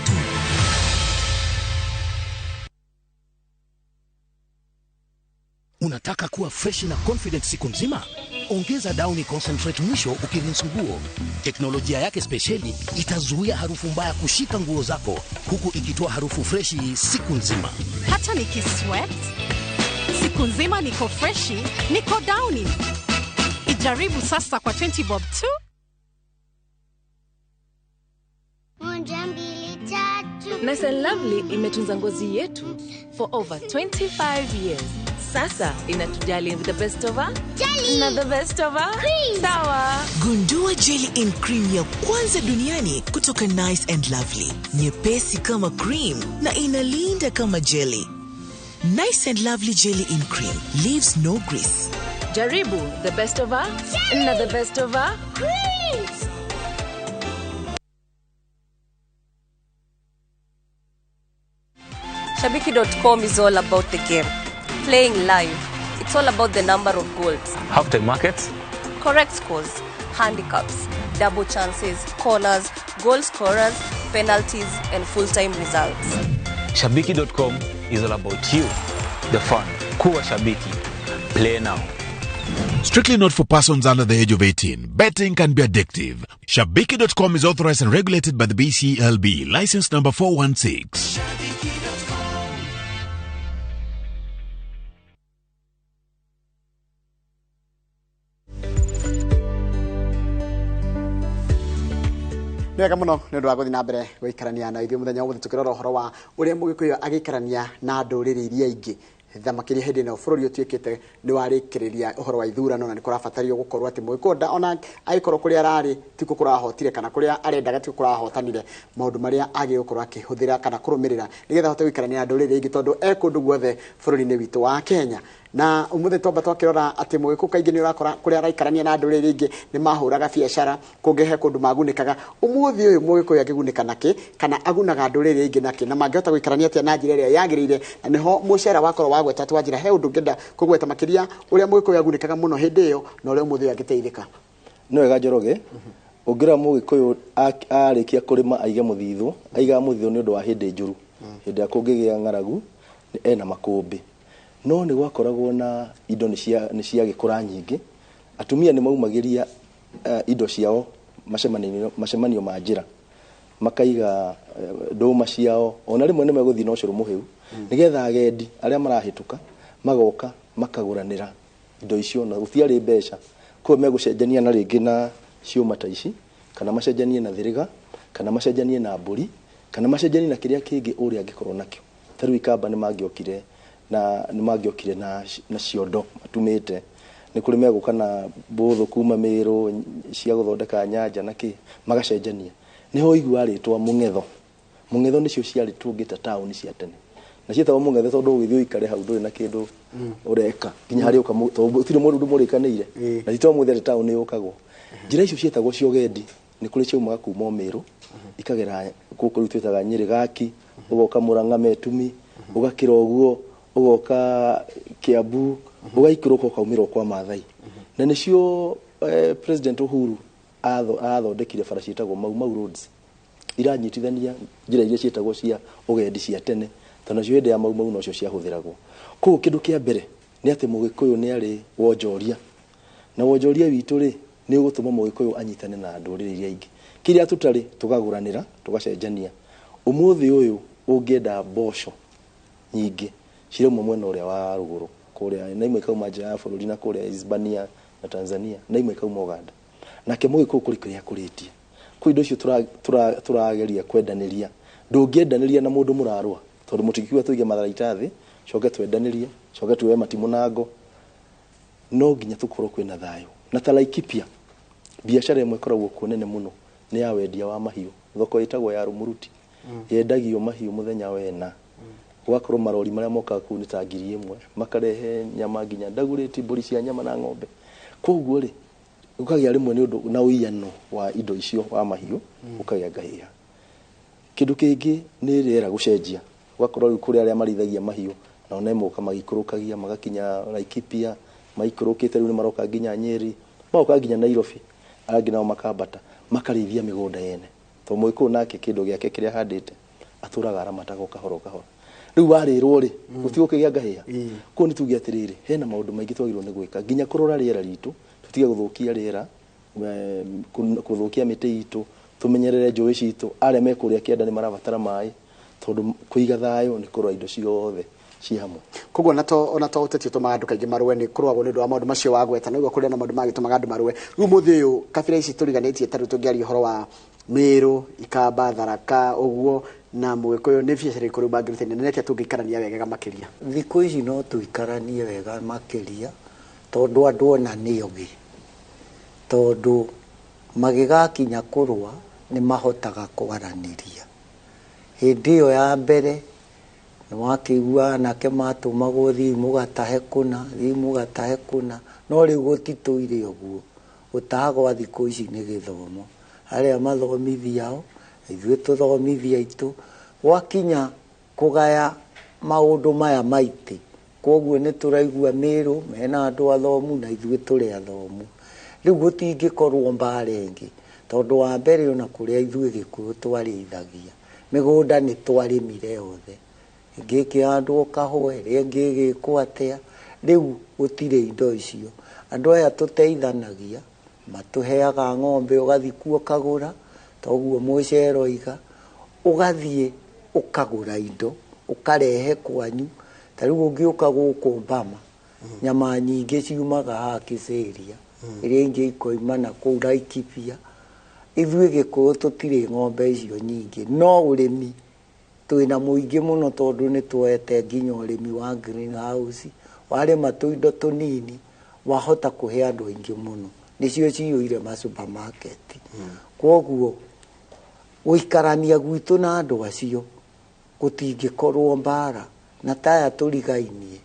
Unataka kuwa fresh na confident siku nzima? Ongeza Downy Concentrate mwisho ukirinse nguo. Teknolojia yake spesheli itazuia harufu mbaya kushika nguo zako huku ikitoa harufu freshi siku nzima. Hata nikisweat siku nzima niko freshi, niko Downy. Ijaribu sasa kwa 20 bob tu. 1 2 3. Nice and Lovely imetunza ngozi yetu for over 25 years. Sasa inatujali with the best of her jelly na the best of her cream. Sawa. Gundua jelly in cream ya kwanza duniani kutoka Nice and Lovely. Nyepesi kama cream na inalinda kama jelly. Nice and Lovely jelly in cream leaves no grease. Jaribu the best of her jelly na the best of her creams. Shabiki.com is all about the game. Playing live. It's all about the number of goals. Half-time markets. Correct scores, handicaps, double chances, corners, goal scorers, penalties, and full-time results. Shabiki.com is all about you, the fun. Kuwa Shabiki. Play now. Strictly not for persons under the age of 18. Betting can be addictive. Shabiki.com is authorized and regulated by the BCLB. License number 416. Wega muno nĩ ũndũ wa gũthiĩ na mbere gũikarania na ithuĩ mũthenya ũmũthĩ tũkĩrora ũhoro wa ũrĩa mũgĩkũyũ agĩikarania na ndũrĩrĩ iria ingĩ thamakĩria hĩndĩ ĩno bũrũri ũtuĩkĩte nĩ warĩkĩrĩria ũhoro wa ithurano na nĩ kũrabatario gũkorwo atĩ mũgĩkũyũ ona agĩkorwo kũrĩa ararĩ tikuo kũrahotire kana kũrĩa arendaga tikuo kũrahotanire maũndũ marĩa agĩrĩirwo gũkorwo akĩhũthĩra kana kũrũmĩrĩra nĩgetha ahote gũikarania na ndũrĩrĩ ingĩ tondũ e kũndũ guothe bũrũri-inĩ witũ wa Kenya. Na umuthi twamba twakirora ati mũgĩkũyũ kaingĩ nĩ ũrakora kũrĩa araikarania na ndũrĩrĩ ingĩ nĩ mahũraga biacara kũngĩ he kũndũ magunĩkaga. Ũmũthĩ ũyũ mũgĩkũyũ angĩgunĩka nakĩ kana agunaga ndũrĩrĩ ingĩ nakĩ na mangĩhota gũikarania atĩa na njĩra ĩrĩa yagĩrĩire, na nĩho mũcera wakorwo wagweta twanjĩra he ũndũ ũngĩenda kũgweta makĩria ũrĩa mũgĩkũyũ agunĩkaga mũno hĩndĩ ĩyo na ũrĩa ũmũthĩ ũyũ angĩteithĩka. Nĩ wega Njoroge, ũngĩrora mũgĩkũyũ arĩkia kũrĩma aige mũthithũ, aigaga mũthithũ nĩ ũndũ wa hĩndĩ njũru, hĩndĩ ĩrĩa kũngĩgĩa ng'aragu ena makũmbĩ. No nĩ gwakoragwo na indo nĩ ciagĩkũra nyingĩ, atumia nĩ maumagĩria indo ciao macemanio ma njĩra, makaiga ndũma ciao, ona rĩmwe nĩ megũthiĩ na ũcũrũ mũhĩu nĩgetha agendi arĩa marahĩtũka magoka makagũranĩra indo icio, na gũtiarĩ mbeca, koguo megũcenjania na rĩngĩ na ciũma ta ici kana macenjanie na thĩrĩga Kana macenjanie na mbũri, kana macenjanie na kĩrĩa kĩngĩ ũrĩa angĩkorwo nakĩo. Ta rĩu Ikamba nĩ mangĩokire na nĩ mangĩokire na ciondo matumĩte. Nĩ kũrĩ megũka na mbũthũ kuma Mĩrũ cia gũthondeka nyanja na kĩ, magacenjania. Nĩho ũiguaga rĩtwa mũng'etho. Mũng'etho nĩcio ciarĩ tũngĩta taũni cia tene. Na ciĩtagwo mũng'etho tondũ ũgĩthiĩ ũikare hau ndũrĩ na kĩndũ ũreka nginya harĩa ũka, tondũ gũtirĩ mũndũ mũrĩkanĩire. Na ti to mũthĩ atĩ taũni yũkagwo. Njĩra icio ciĩtagwo cia ũgendi. Nĩ kũrĩ ciaumaga kuma o Mĩrũ, ikagera gũkũ rĩu twĩtaga Nyĩrĩ Gaki, ũgoka Mũrang'a Metumi, ũgakĩra ũguo, ũgoka Kiambu, ũgaikũrũka ũkaumĩra o kwa Maathai. Na nĩcio President Uhuru athondekire bara ciĩtagwo Mau Mau Roads. Iranyitithania njĩra iria ciĩtagwo cia ũgendi cia tene, tondũ nacio hĩndĩ ya Mau Mau nocio ciahũthĩragwo. Koguo kĩndũ kĩa mbere nĩ atĩ Mũgĩkũyũ nĩ arĩ wonjoria. Na wonjoria witũ rĩ, nĩ ũgũtũma Mũgĩkũyũ anyitane na ndũrĩrĩ iria ingĩ. Kĩrĩa tũtarĩ tũkagũranĩra, tũgacenjania. Ũmũthĩ ũyũ ũngĩenda mboco nyingĩ cirauma mwena ũrĩa wa rũgũrũ kũrĩa, na imwe ikauma nja ya bũrũri na kũrĩa Hispania na Tanzania, na imwe ikauma Uganda. Nake Mũgĩkũyũ kũrĩ kĩrĩa akũrĩtie. Kwĩ indo icio tũrageria kwendanĩria. Ndũngĩendanĩria na mũndũ mũrarũa, tondũ mũtingiuga tũige matharaita thĩ, coke twendanĩrie, coke tuoe matimũ na ngo. No nginya tũkorwo kwĩna thayũ. Na ta Laikipia, biacara ĩmwe ĩkoragwo kuo nene mũno nĩ ya wendia wa mahiũ. Thoko ĩtagwo ya Rũmũruti. Yendagio mahiũ mũthenya wena. Gũgakorwo marori marĩa mokaga kũu nĩ ta 1000, makarehe nyama nginya ndagũrĩti, mbũri cia nyama na ng'ombe. Koguo rĩ, ũkagĩa rĩmwe nĩ ũndũ na ũiyano wa indo icio wa mahiũ, ũkagĩa ngahĩha. Kĩndũ kĩngĩ nĩ rĩera gũcenjia. Ũgakorwo rĩu kũrĩ arĩa marĩithagia mahiũ, nao nĩ moka magĩikũrũkagia, magakinya Laikipia, maikũrũkĩte rĩu nĩ maroka nginya Nyeri, magoka nginya Nairobi, arĩa angĩ nao makambata, makarĩithia mĩgũnda yene. Tondũ Mũgĩkũyũ nake kĩndũ gĩake kĩrĩa ahandĩte, atũraga aramataga o kahora o kahora. Rĩu warĩrwo rĩ, gũtigũkĩgĩa ngahĩha. Koguo nĩ tuge atĩrĩrĩ, hena maũndũ maingĩ twagĩrĩirwo nĩ gwĩka, nginya kũrora rĩera ritũ, tũtige gũthũkia rĩera, kũthũkia mĩtĩ itũ, tũmenyerere njũĩ citũ. Arĩa me kũrĩa kĩanda nĩ marabatara maĩ, tondũ kũiga thayũ nĩ kũrora indo ciothe ci hamwe. Koguo ona to ũteti ũtũmaga andũ kaingĩ marũe, nĩ kũrũagwo nĩ ũndũ wa maũndũ macio wagweta, na ũguo kũrĩ na maũndũ mangĩtũmaga andũ marũe. Rĩu ũmũthĩ ũyũ kabira ici tũriganĩtie, ta rĩu tũngĩaria ũhoro wa Mĩrũ, Ikamba, Tharaka, ũguo na Mũgĩkũyũ, nĩ biacara irĩkũ rĩu mangĩrutania, na nĩ atĩa tũngĩikarania wega makĩria? Thikũ ici no tũikaranie wega makĩria, tondũ andũ ona nĩ ogĩ. Tondũ magĩgakinya kũrũa nĩ mahotaga kwaranĩria. Hĩndĩ ĩyo ya mbere nĩ wakĩigua anake matũmagwo thiĩ mũgatahe kũna, thiĩ mũgatahe kũna, no rĩu gũtitũire ũguo. Gũtaha gwa thikũ ici nĩ gĩthomo. Arĩa mathomithia o, ithuĩ tũthomithia aitũ. Gwakinya kũgaya maũndũ maya maitĩ, koguo nĩ tũraigua Mĩrũ mena andũ athomu na ithuĩ tũrĩ athomu. Rĩu gũtingĩkorwo mbara ĩngĩ, tondũ wa mbere ona kũrĩa ithuĩ Gĩkũyũ twarĩithagia, mĩgũnda nĩ twarĩmire yothe. Ĩngĩ ĩkĩhandwo kahũa, ĩrĩa ĩngĩ ĩgĩkwo atĩa. Rĩu gũtirĩ indo icio. Andũ aya tũteithanagia, matũheaga ng'ombe ũgathiĩ kuo ũkagũra, toguo mũcere oiga, ũgathiĩ ũkagũra indo, ũkarehe kwanyu. Ta rĩu ũngĩũka gũkũ Bama, nyama nyingĩ ciumaga haha Kĩcĩria, iria ingĩ ikoima na kũu Laikipia. Ithuĩ Gĩkũyũ tũtirĩ ng'ombe icio nyingĩ, no ũrĩmi twĩna mũingĩ mũno, tondũ nĩ tuoete nginya ũrĩmi wa greenhouse. Warĩma tũindo tũnini, wahota kũhe andũ aingĩ mũno, nĩcio ciyũire ma supermarket. Koguo gũikarania gwitũ na andũ acio gũtingĩkorwo mbara, na taya tũrigainie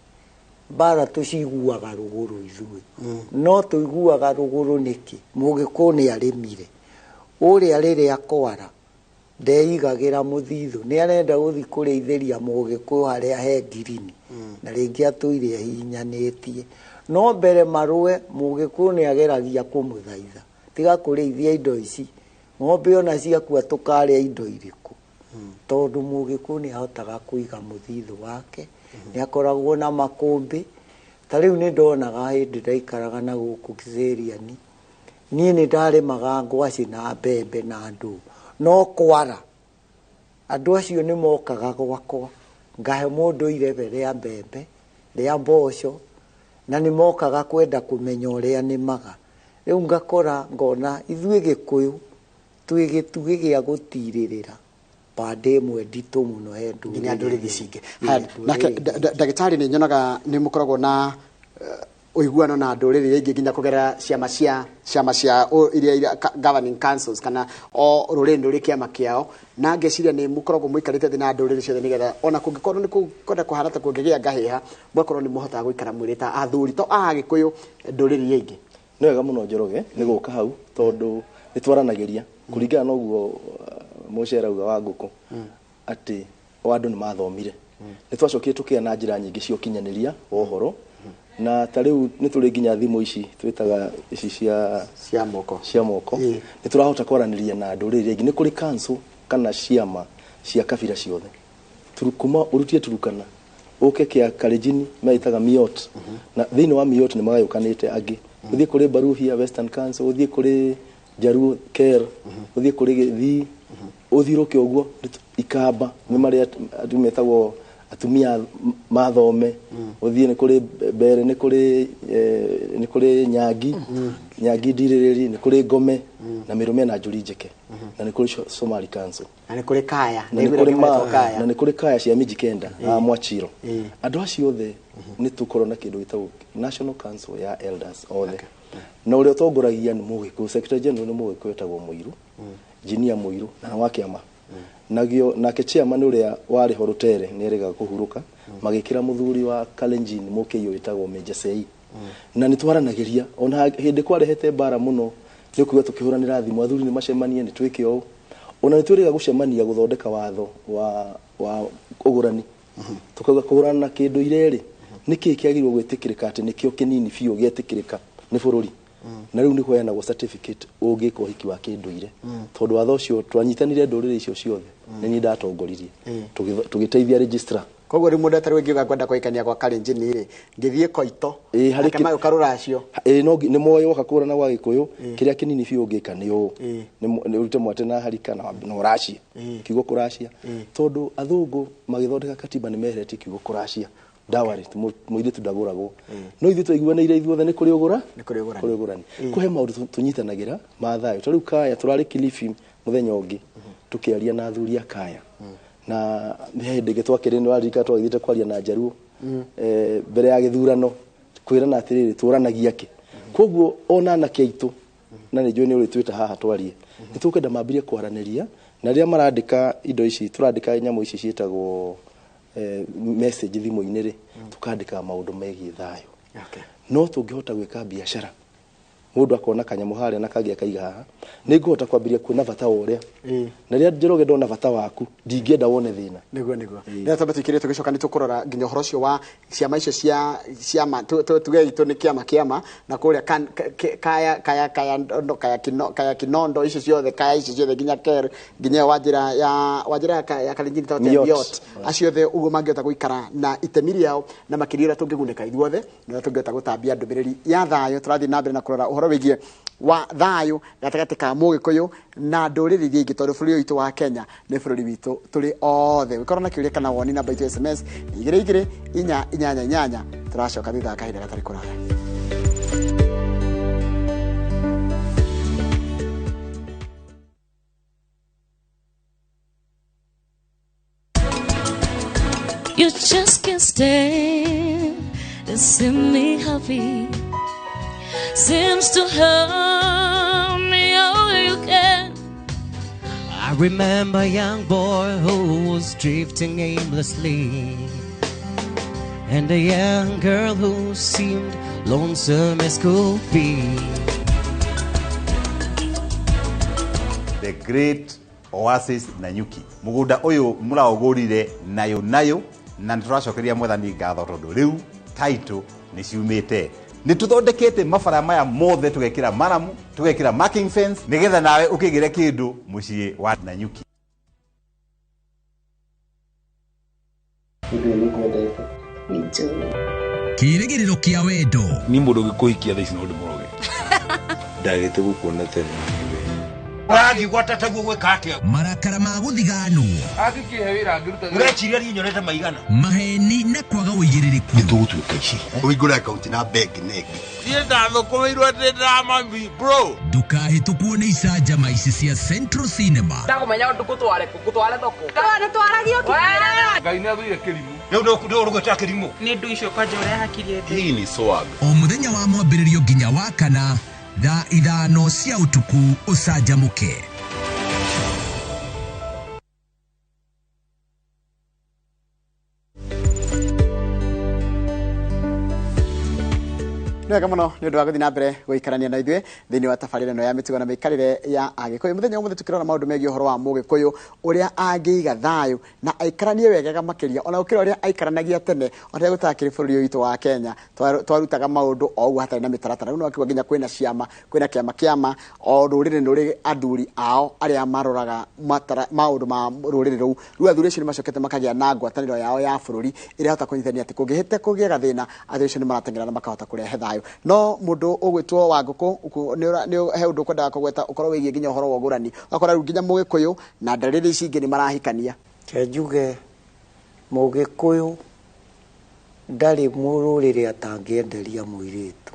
mbara tũciguaga rũgũrũ ithuĩ. No tũiguaga rũgũrũ nĩkĩ? Mũgĩkũyũ nĩ arĩmire ũrĩa rĩrĩa kwara ndeigagĩra mũthithũ, nĩ arenda gũthiĩ kũrĩithĩria Mũgĩkũyũ harĩa he ngirini, na rĩngĩ atũire ahihinyanĩtie. No mbere marũe, Mũgĩkũyũ nĩ ageragia kũmũthaitha, tiga kũrĩithia indo ici, ng'ombe ona ciakua tũkarĩa indo irĩkũ? Tondũ Mũgĩkũyũ nĩ ahotaga kũiga mũthithũ wake, nĩ akoragwo na makũmbĩ. Ta rĩu nĩ ndonaga hĩndĩ ndaikaraga na gũkũ Kiseriani, niĩ nĩ ndarĩmaga ngwacĩ na mbembe na ndũũ, no kwara andũ acio nĩ mokaga gwakwa, ngahe mũndũ irebe rĩa mbembe, rĩa mboco, na nĩ mokaga kwenda kũmenya ũrĩa nĩmaga. Rĩu ngakora ngona ithuĩ Gĩkũyũ Twĩ gĩtugĩ gĩa gũtirĩrĩra pande ĩmwe nditũ mũno he nginya ndũrĩrĩ ici ingĩ. Ĩ, Haya, nake ndũrĩrĩ ndagĩtarĩ nĩ nyonaga nĩ mũkoragwo na ũiguano na ndũrĩrĩ iria ingĩ nginya kũgerera ciama cia ciama cia iria governing councils kana o rũrĩrĩ rũrĩ kĩama kĩao, na ngeciria nĩ mũkoragwo mũikarĩte thĩ na ndũrĩrĩ ciothe nĩgetha ona kũngĩkorwo nĩ kwenda kũhana ta kũngĩgĩa ngahĩha, mũgakorwo nĩ mũhotaga gũikara mwĩrĩ ta athuri to a Agĩkũyũ ndũrĩrĩ iria ingĩ. Nĩ wega mũno Njoroge nĩ gũka hau, tondũ nĩ twaranagĩria kũringana na ũguo mũcere auga wa ngũkũ atĩ o andũ nĩ mathomire. Nĩ twacokire tũkĩgĩa na njĩra nyingĩ cia ũkinyanĩria wa ũhoro, na ta rĩu nĩ tũrĩ nginya thimũ ici twĩtaga ici cia cia moko, cia moko. Nĩ tũrahota kwaranĩria na ndũrĩrĩ iria ingĩ. Nĩ kũrĩ council kana ciama cia kabira ciothe, kuma ũrutie Turukana ũke kĩa Kalenjin meitaga Miot, na thĩinĩ wa Miot nĩ magayũkanĩte angĩ. Ũthiĩ kũrĩ Baruhia Western Council, ũthiĩ kũrĩ Jaruo Ker, ũthiĩ kũrĩ Gĩthii, ũthiũrũke ũguo Ikamba nĩ marĩa andũ metagwo atumia mathome, ũthiĩ nĩ kũrĩ Mbere, nĩ kũrĩ nĩ kũrĩ Nyangi, Nyangi Ndirĩrĩri, nĩ kũrĩ Ngome na Mĩrũme na Njũri Njeke, na nĩ kũrĩ Somali Council, na nĩ kũrĩ kaya na nĩ kũrĩ na nĩ kũrĩ kaya cia Mijikenda a Mwachiro. Andũ acio othe nĩ tũkorwo na kĩndũ gĩtagwo National Council ya Elders othe, na ũrĩa ũtongoragia nĩ Mũgĩkũyũ, Secretary General nĩ Mũgĩkũyũ etagwo Mũirũ, Engineer Mũirũ, na nĩ wa kĩama. Nagio nake chairman ũrĩa warĩ ho Rũtere nĩ erĩgaga kũhurũka, magĩkĩra mũthuri wa Kalenjin Mũkĩi wĩtagwo Major Sei. Na nĩ twaranagĩria ona hĩndĩ kwarehete mbara mũno, nĩ ũkuga tũkĩhũranĩra thimũ, athuri nĩ macemanie, nĩ twĩke ũũ. Ona nĩ twĩrĩga gũcemania gũthondeka watho wa ũgũrani. Tukauga kũgũrana na kĩndũ irerĩ, nĩkĩĩ kĩagĩrĩirwo gwĩtĩkĩrĩka atĩ nĩkĩo kĩnini biũ gĩetĩkĩrĩka nĩ bũrũri. Na rĩu nĩ kũheanagwo certificate ũngĩka ũhiki wa kĩndũire, tondũ watho ũcio twanyitanire ndũrĩrĩ icio ciothe, nĩ niĩ ndatongoririe tũgĩteithia registrar. Koguo rĩu mũndũ atarĩ ũngĩuga kwenda kũhikania gwa Kalenjin rĩ, ngĩthiĩ Koito harĩ magĩũka rũracio. No nĩ moĩ woka kũgũrana gwa Gĩkũyũ kĩrĩa kĩnini biũ ũngĩka nĩ ũũ, nĩ ũrute mwate na harika na ũracie, kiugo kũracia, tondũ athũngũ magĩthondeka katiba nĩ meheretie kiugo kũracia. Dowry mũirĩtu ndagũragwo, no ithuĩ twaiguanĩire ithuothe nĩ kũrĩ ũgũra, nĩ kũrĩ ũgũrani, kũrĩ ũgũrani. Kũhe maũndũ tũnyitanagĩra ma thayũ. Ta rĩu kaya tũrarĩ Kilifi mũthenya ũngĩ tũkĩaria na athuri a kaya, na hĩndĩ ĩngĩ twakĩrĩ nĩ waririkana twagĩthiĩte kwaria na Njaruo mbere ya gĩthurano, kwĩrana atĩrĩrĩ tũranagia kĩ. Koguo ona anake aitũ, na nĩ njũĩ nĩ ũrĩtwĩta haha twarie, nĩ tũkwenda mambirie kwaranĩria, na rĩrĩa marandĩka indo ici tũrandĩka nyamũ ici ciĩtagwo message thimũ-inĩ rĩ, tukandĩka maũndũ megiĩ thayũ. No tũngĩhota gwĩka biacara, mũndũ akona kanyamũ harĩa na kangĩ akaiga haha, nĩ ngũhota kwambĩrĩria kuona bata wa ũrĩa. Na rĩrĩa Njoroge ndona bata waku, ndingĩenda wone thĩna. Nĩguo, nĩguo. Rĩrĩa twambe tũikĩrĩre tũgĩcoka nĩ tũkũrora nginya ũhoro ũcio wa ciama icio cia ciama, tuge itũ nĩ kĩama kĩama, na kũrĩa kaya kaya kaya ndo, kaya kino, kaya kinondo icio ciothe, kaya icio ciothe nginya ker, nginya wa njĩra ya, wa njĩra ya ya Kalenjin ta Miot. Miot. Acio othe ũguo mangĩhota gũikara na itemi rĩao, na makĩria ũrĩa tũngĩgunĩka ithuothe, na ũrĩa tũngĩhota gũtambia ndũmĩrĩri ya thayũ. Tũrathiĩ na mbere na kũrora ũhoro wĩgiĩ wa thayũ gatagatĩ ka Mũgĩkũyũ na ndũrĩrĩ iria ingĩ, tondũ bũrũri witũ wa Kenya nĩ bũrũri witũ tũrĩ othe. Ũngĩkorwo na kĩũria kana woni, namba itũ ya SMS nĩ igĩrĩ igĩrĩ inya inyanya inyanya. Tũracoka thutha wa kahinda gatarĩ kũraya. You just can't stand to see me happy. Seems to hurt me all you can. I remember a young boy who was drifting aimlessly, and a young girl who seemed lonesome as could be. The Great Oasis Nanyuki. Mugunda uyu muraugurire nayo nayo, na nituracokeria Mwathani ngatho tondu riu title ni ciumite. Nĩ tũthondekete mabara maya mothe, tũgekĩra maramu, tũgekĩra marking fence, nĩgetha nawe ũkĩgĩre kĩndũ mũciĩ wa Nanyuki. Kĩrĩgĩrĩro kĩa wendo. Ni mũndũ ũngĩkũhikia thaa ici no ndĩmũroge. Ndagĩte gũkuona tene niwe. Ũrathiĩ gwata taguo gwĩka atĩa? Marakara ma gũthiganwo. Angĩkĩhe wĩra angĩruta wĩra. Ũreciria niĩ nyonete maigana? Maheni na kwaga ũigĩrĩrĩku. Nĩ tũgũtuĩka ici. Ũhingũre akaunti na bengi na ĩngĩ. Niĩ ndathũkũmĩirwo atĩ ndĩramami bro. Ndũkahĩtũkwo nĩ icanjama ici cia Central Cinema. Ndakũmenya ũndũ ngũtware kũ ngũtware thoko. Nĩtwaragio Ngai nĩ athũire kĩrimũ. Rĩu ndũgũgwĩta kĩrimũ. Nĩ ndũ icio kwanja ũrĩa hakiri ĩthĩ. Hii ni swag. O mũthenya wa mwambĩrĩrio nginya wa kana thaa 5 cia ũtukũ ũcanjamũke. Nĩ wega mũno nĩ ũndũ wa gũthiĩ na mbere gũikarania na ithuĩ thĩinĩ wa tabarĩra ĩno ya mĩtugo na mĩikarĩre ya Agĩkũyũ. Mũthenya ũmũthĩ tũkĩrora maũndũ megiĩ ũhoro wa Mũgĩkũyũ ũrĩa angĩiga thayũ na aikaranie wegega makĩria ona gũkĩra ũrĩa aikaranagia tene ona rĩrĩa gũtakĩrĩ bũrũri ũyũ witũ wa Kenya. Twarutaga maũndũ o ũguo hatarĩ na mĩtaratara. Rĩu nĩwakiuga nginya kwĩna ciama, kwĩna kĩama kĩama, o rũrĩrĩ nĩ rũrĩ athuri ao arĩa maroraga maũndũ ma rũrĩrĩ rũu. Rĩu athuri acio nĩ macokete makagĩa na ngwatanĩro yao ya bũrũri ĩrĩa ĩhota kũnyitithania atĩ kũngĩhĩte kũgĩe gathĩna athuri acio nĩ marateng'era na makahota kũrehe thayũ. No mũndũ ũgwĩtwo Wangũkũ he ũndũ ũkwendaga kũgweta ũkorwo wĩgiĩ nginya ũhoro wa ũgũrani. Ũgakora rĩu nginya Mũgĩkũyũ na ndarĩrĩ ici ingĩ nĩ marahikania. Ke njuge Mũgĩkũyũ ndarĩ mũrũrĩrĩ atangĩenderia mũirĩtu.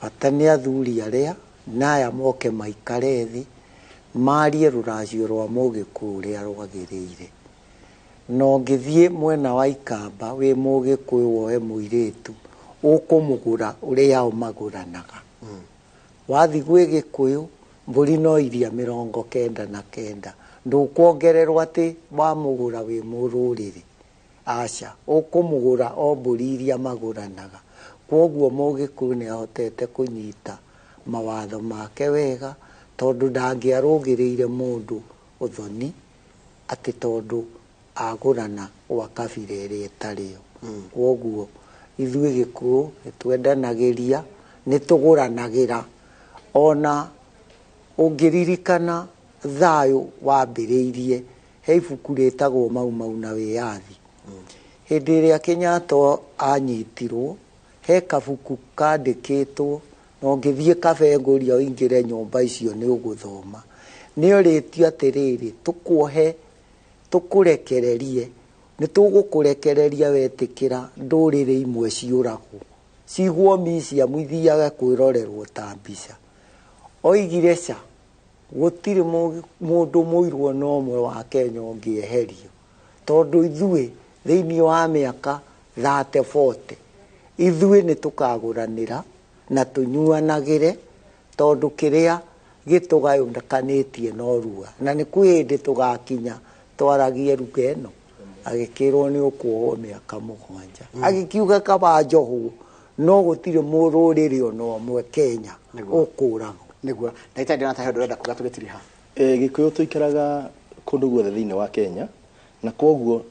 Bata nĩ athuri arĩa na aya moke maikare thĩ marie rũracio rwa Mũgĩkũyũ ũrĩa rwagĩrĩire. Na ũngĩthiĩ mwena wa Ikamba wĩ Mũgĩkũyũ woe mũirĩtu ũkũmũgũra ũrĩa o magũranaga. Wathiĩ gwĩ Gĩkũyũ mbũri no iria 99 ndũkuongererwo atĩ wamũgũra wĩ mũrũrĩrĩ. Aca, ũkũmũgũra o mbũri iria magũranaga. Kwoguo Mũgĩkũyũ nĩ ahotete kũnyita mawatho make wega tondũ ndangĩarũgĩrĩire mũndũ ũthoni atĩ tondũ agũrana gwa kabira ĩrĩa ĩtarĩ yo. Kwoguo ithuĩ Gĩkũyũ nĩ twendanagĩria, nĩ tũgũranagĩra. Ona ũngĩririkana thayũ wambĩrĩirie he ibuku rĩtagwo Mau Mau na Wĩyathi. Hĩndĩ ĩrĩa Kenyatta anyitirwo he kabuku kandĩkĩtwo na ũngĩthiĩ Kabengũria ũingĩre nyũmba icio nĩ ũgũthoma. Nĩ orĩtio atĩrĩrĩ, tũkuohe tũkũrekererie, nĩ tũgũkũrekereria wetĩkĩra ndũrĩrĩ imwe ciũragwo cigwo miciamu ithiage kwĩrorerwo ta mbica. Oigire ca gũtirĩ mũndũ mũirũ ona ũmwe wa Kenya ũngĩeherio tondũ ithuĩ thĩinĩ wa mĩaka 30 40 ithuĩ nĩ tũkagũranĩra na tũnyuanagĩre tondũ kĩrĩa gĩtũgayũkanĩtie no rua na nĩ kwĩ hĩndĩ tũgakinya twaragie ruga ĩno. Agĩkĩrwo nĩ ũkuohwo mĩaka 7. Agĩkiuga kaba njohwo no gũtirĩ mũrũrĩrĩ ona ũmwe Kenya ũkũragwo. Nĩguo ndagĩtarĩ ndĩrona ta he ũndũ ũrenda kuga tũgĩtiriha. Gĩkũyũ tũikaraga kũndũ guothe thĩinĩ wa Kenya na kwoguo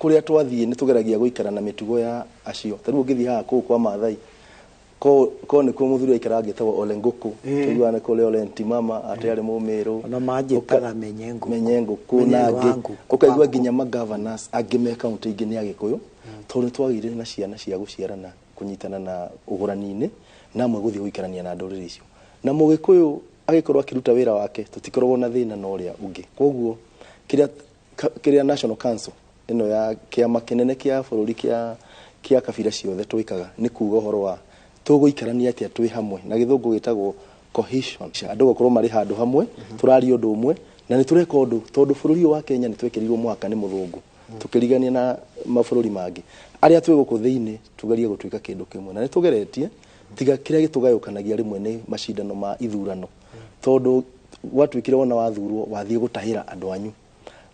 kũrĩa twathiĩ nĩ tũgeragia gũikara na mĩtugo ya acio. Ta rĩu ũngĩthiĩ haha kũu kwa Maathai ko nĩkuo mũthuri aikaraga agĩtagwo Ole Ngũkũ, tũiguaga nĩ kũrĩ Ole Ntimama atĩ arĩ Mũmĩrũ, ona manjĩtaga Menye Ngũkũ, Menye Ngũkũ na angĩ. Ũkaigua nginya ma-governors angĩ me kaũntĩ ingĩ nĩ Agĩkũyũ tondũ nĩ twagĩire na ciana cia gũciarana kũnyitana na ũgũrani-inĩ na amwe gũthiĩ gũikarania na ndũrĩrĩ icio. Na Mũgĩkũyũ agĩkorwo akĩruta wĩra wake tũtikoragwo na thĩna na ũrĩa ũngĩ. Kwoguo kĩrĩa National Council ĩno ya kĩama kĩnene kĩa bũrũri kĩa kabira ciothe twĩkaga nĩ kuga ũhoro wa tũgũikarania atĩa twĩ hamwe na gĩthũngũ gĩtagwo cohesion. Andũ gũkorwo marĩ handũ hamwe tũraria ũndũ ũmwe na nĩ tũreka ũndũ tondũ bũrũri ũyũ wa Kenya nĩ twekĩrirwo mwaka nĩ mũthũngũ tũkĩrigania na mabũrũri mangĩ. Arĩa twĩ gũkũ thĩinĩ tugerie gũtuĩka kĩndũ kĩmwe na nĩ tũgeretie tiga kĩrĩa gĩtũgayũkanagia rĩmwe nĩ macindano ma ithurano tondũ gwatuĩkire wona wathurwo wathiĩ gũtahĩra andũ anyu.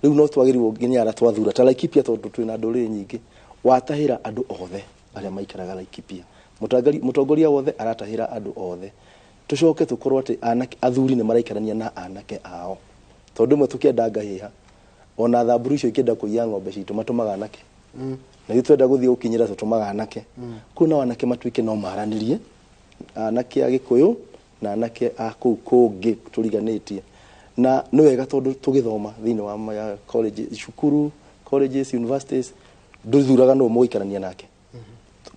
Rĩu no twagĩrĩirwo nginya arĩa twathura ta Laikipia tondũ twĩna ndũrĩrĩ nyingĩ watahĩra andũ othe arĩa maikaraga Laikipia. Mũtongoria wothe aratahĩra andũ othe. Tũcoke tũkorwo atĩ athuri nĩ maraikarania na anake ao tondũ rĩmwe tũkĩenda ngahĩha ona thamburu icio ikĩenda kũiya ng'ombe citũ matũmaga anake na ithuĩ twenda gũthiĩ gũkinyĩra tũtũmaga anake. Kũu nao anake matuĩke no maranĩrie anake a Gĩkũyũ na anake a kũu kũngĩ tũriganĩtie. Na nĩ wega tondũ tũgĩthoma thĩinĩ wa college, cukuru, colleges, universities ndũthuraga nũ mũgũikarania nake.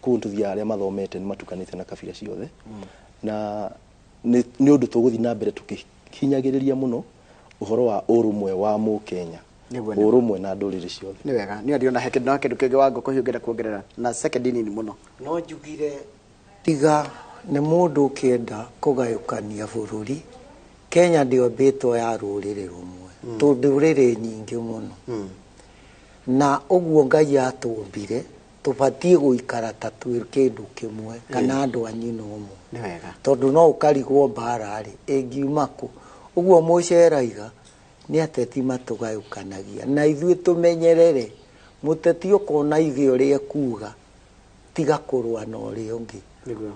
Kũu tũthiaga arĩa mathomete nĩ matukanĩte na kabira ciothe na nĩ ũndũ tũgũthiĩ na mbere tũkĩhinyagĩrĩria mũno ũhoro wa ũrũmwe wa Mũkenya, ũrũmwe na ndũrĩrĩ ciothe. Nĩ wega nĩ ndĩrona he kĩndũ kĩngĩ Wangũkũ hihi ũngĩenda kuongerera na second nini mũno. No njugire Tiga nĩ mũndũ ũkĩenda kũgayũkania bũrũri. Kenya ndĩombĩtwo ya rũrĩrĩ rũmwe, tondũ ndũrĩrĩ nyingĩ mũno, na ũguo Ngai atũmbire tũbatiĩ gũikara ta twĩ kĩndũ kĩmwe kana andũ a nyina ũmwe. Nĩ wega. Tondũ no ũkarigwo mbara rĩ ĩngiuma kũ. Ũguo mũceraiga nĩ ateti matũgayũkanagia, na ithuĩ tũmenyerere mũteti ũkona ithe ũrĩa ekuga, tiga kũrũa na ũrĩa ũngĩ.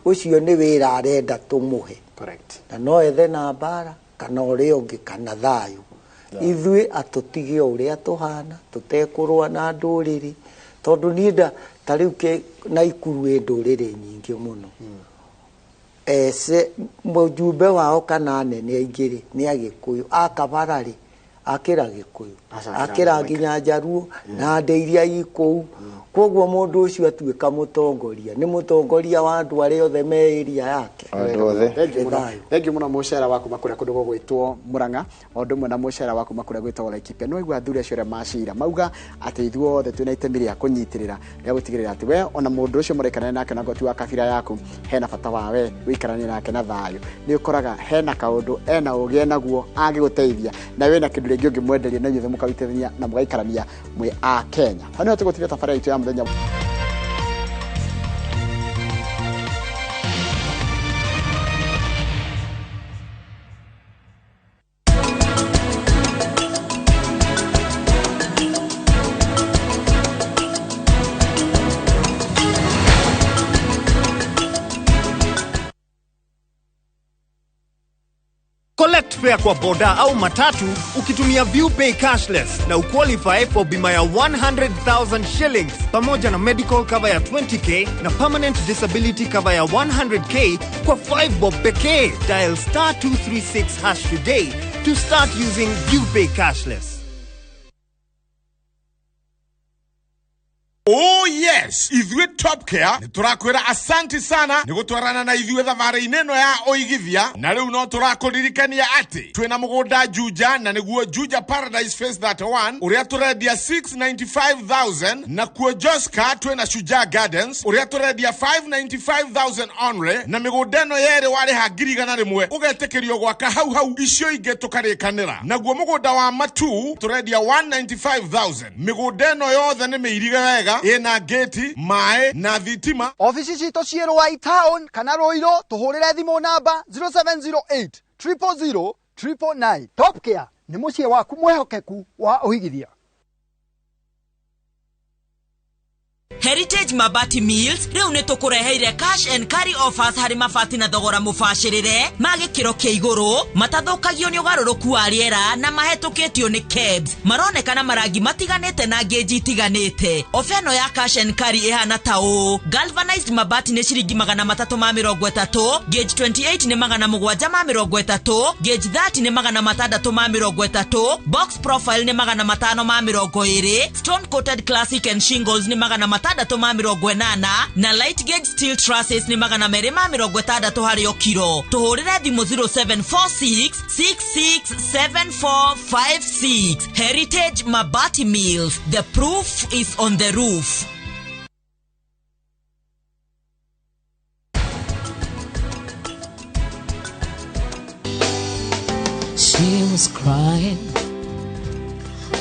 Ũcio nĩ wĩra arenda tũmũhe. Correct. Na no ethe na mbara kana ũrĩa ũngĩ kana thayũ. Ithuĩ atũtige o ũrĩa tũhana, tũtekũrũa na ndũrĩrĩ, tondũ niĩ nda ta rĩu Naikuru ĩ ndũrĩrĩ nyingĩ mũno. Ece mũjumbe wao kana anene aingĩ rĩ nĩ Agĩkũyũ, akabara rĩ akĩra Gĩkũyũ, akĩra nginya Njaruo na ndĩ iria i kũu. Koguo mũndũ ũcio atuĩka mũtongoria nĩ mũtongoria wa andũ arĩa othe me area yake. Andũ othe. Thengiũ mũno. Thayũ. Thengiũ mũno mũcera wa kuma kũrĩa kũndũ gũgwĩtwo Murang'a, o ũndũ ũmwe na mũcera wa kuma kũrĩa gwĩtagwo Laikipia. Nĩ waigua athuri acio arĩa macira mauga atĩ ithuothe twĩna itemi rĩa kũnyitĩrĩra rĩa gũtigĩrĩra atĩ we ona mũndũ ũcio mũraikarania nake na ti wa kabira yaku, hena bata wa we ũikaranie nake na thayũ. Nĩ ũkoraga hena kaũndũ ena ũgĩ enaguo angĩgũteithia, na wĩna kĩndũ rĩngĩ ũngĩmwenderia, na inyuothe mũkarutithania na mũgaikarania mwĩ a Kenya. Hau nĩho tũgũtiria tabarĩra itũ ya mũthenya. Collect fare kwa boda au matatu ukitumia ViewPay cashless na uqualify for bima ya 100,000 shillings pamoja na medical cover ya 20K na permanent disability cover ya 100K kwa 5 bob pekee. Dial star 236 hash today to start using ViewPay cashless. Oh yes, ithuĩ Top Care nĩ tũrakwĩra asanti sana nĩ gũtwarana na ithuĩ thabarĩ-inĩ ĩno ya ũigithia, na rĩu no tũrakũririkania atĩ twĩna mũgũnda Juja, na nĩguo Juja Paradise Phase 31 ũrĩa tũrendia 695,000, na kuo Joska twĩna Shujaa Gardens ũrĩa tũrendia 595,000 only, na mĩgũnda ĩno yerĩ warĩha 100,000 ũgetĩkĩrio gwaka hau hau, icio ingĩ tũkarĩkanĩra. Naguo mũgũnda wa Matu tũrendia 195,000. Mĩgũnda ĩno yothe nĩ mĩirige wega, ĩna ngĩti, maĩ na thitima. Ofici citũ ciĩ Ruai Town kana Ruiru, tũhũrĩre thimũ namba 0708 000 999. Top Care nĩ mũciĩ waku mwĩhokeku wa ũigithia. Heritage Mabati Mills rĩu nĩ tũkũreheire cash and carry offers harĩ mabati na thogora mũbacĩrĩre ma gĩkĩro kĩa igũrũ, matathũkagio nĩ ũgarũrũku wa rĩera na mahetũkĩtio nĩ KEBS. Maronekana marangi matiganĩte na ngĩnji itiganĩte. Ofa ĩno ya cash and carry ĩhana ta ũũ: galvanized mabati nĩ ciringi 330, gauge 28 nĩ 730, gauge 30 nĩ 630, box profile nĩ 520, stone coated classic and shingles nĩ 680, na light gauge steel trusses nĩ 260 harĩ o kiro. Tũhũrĩre thimũ 0746 667456. Heritage Mabati Mills, the proof is on the roof. She was crying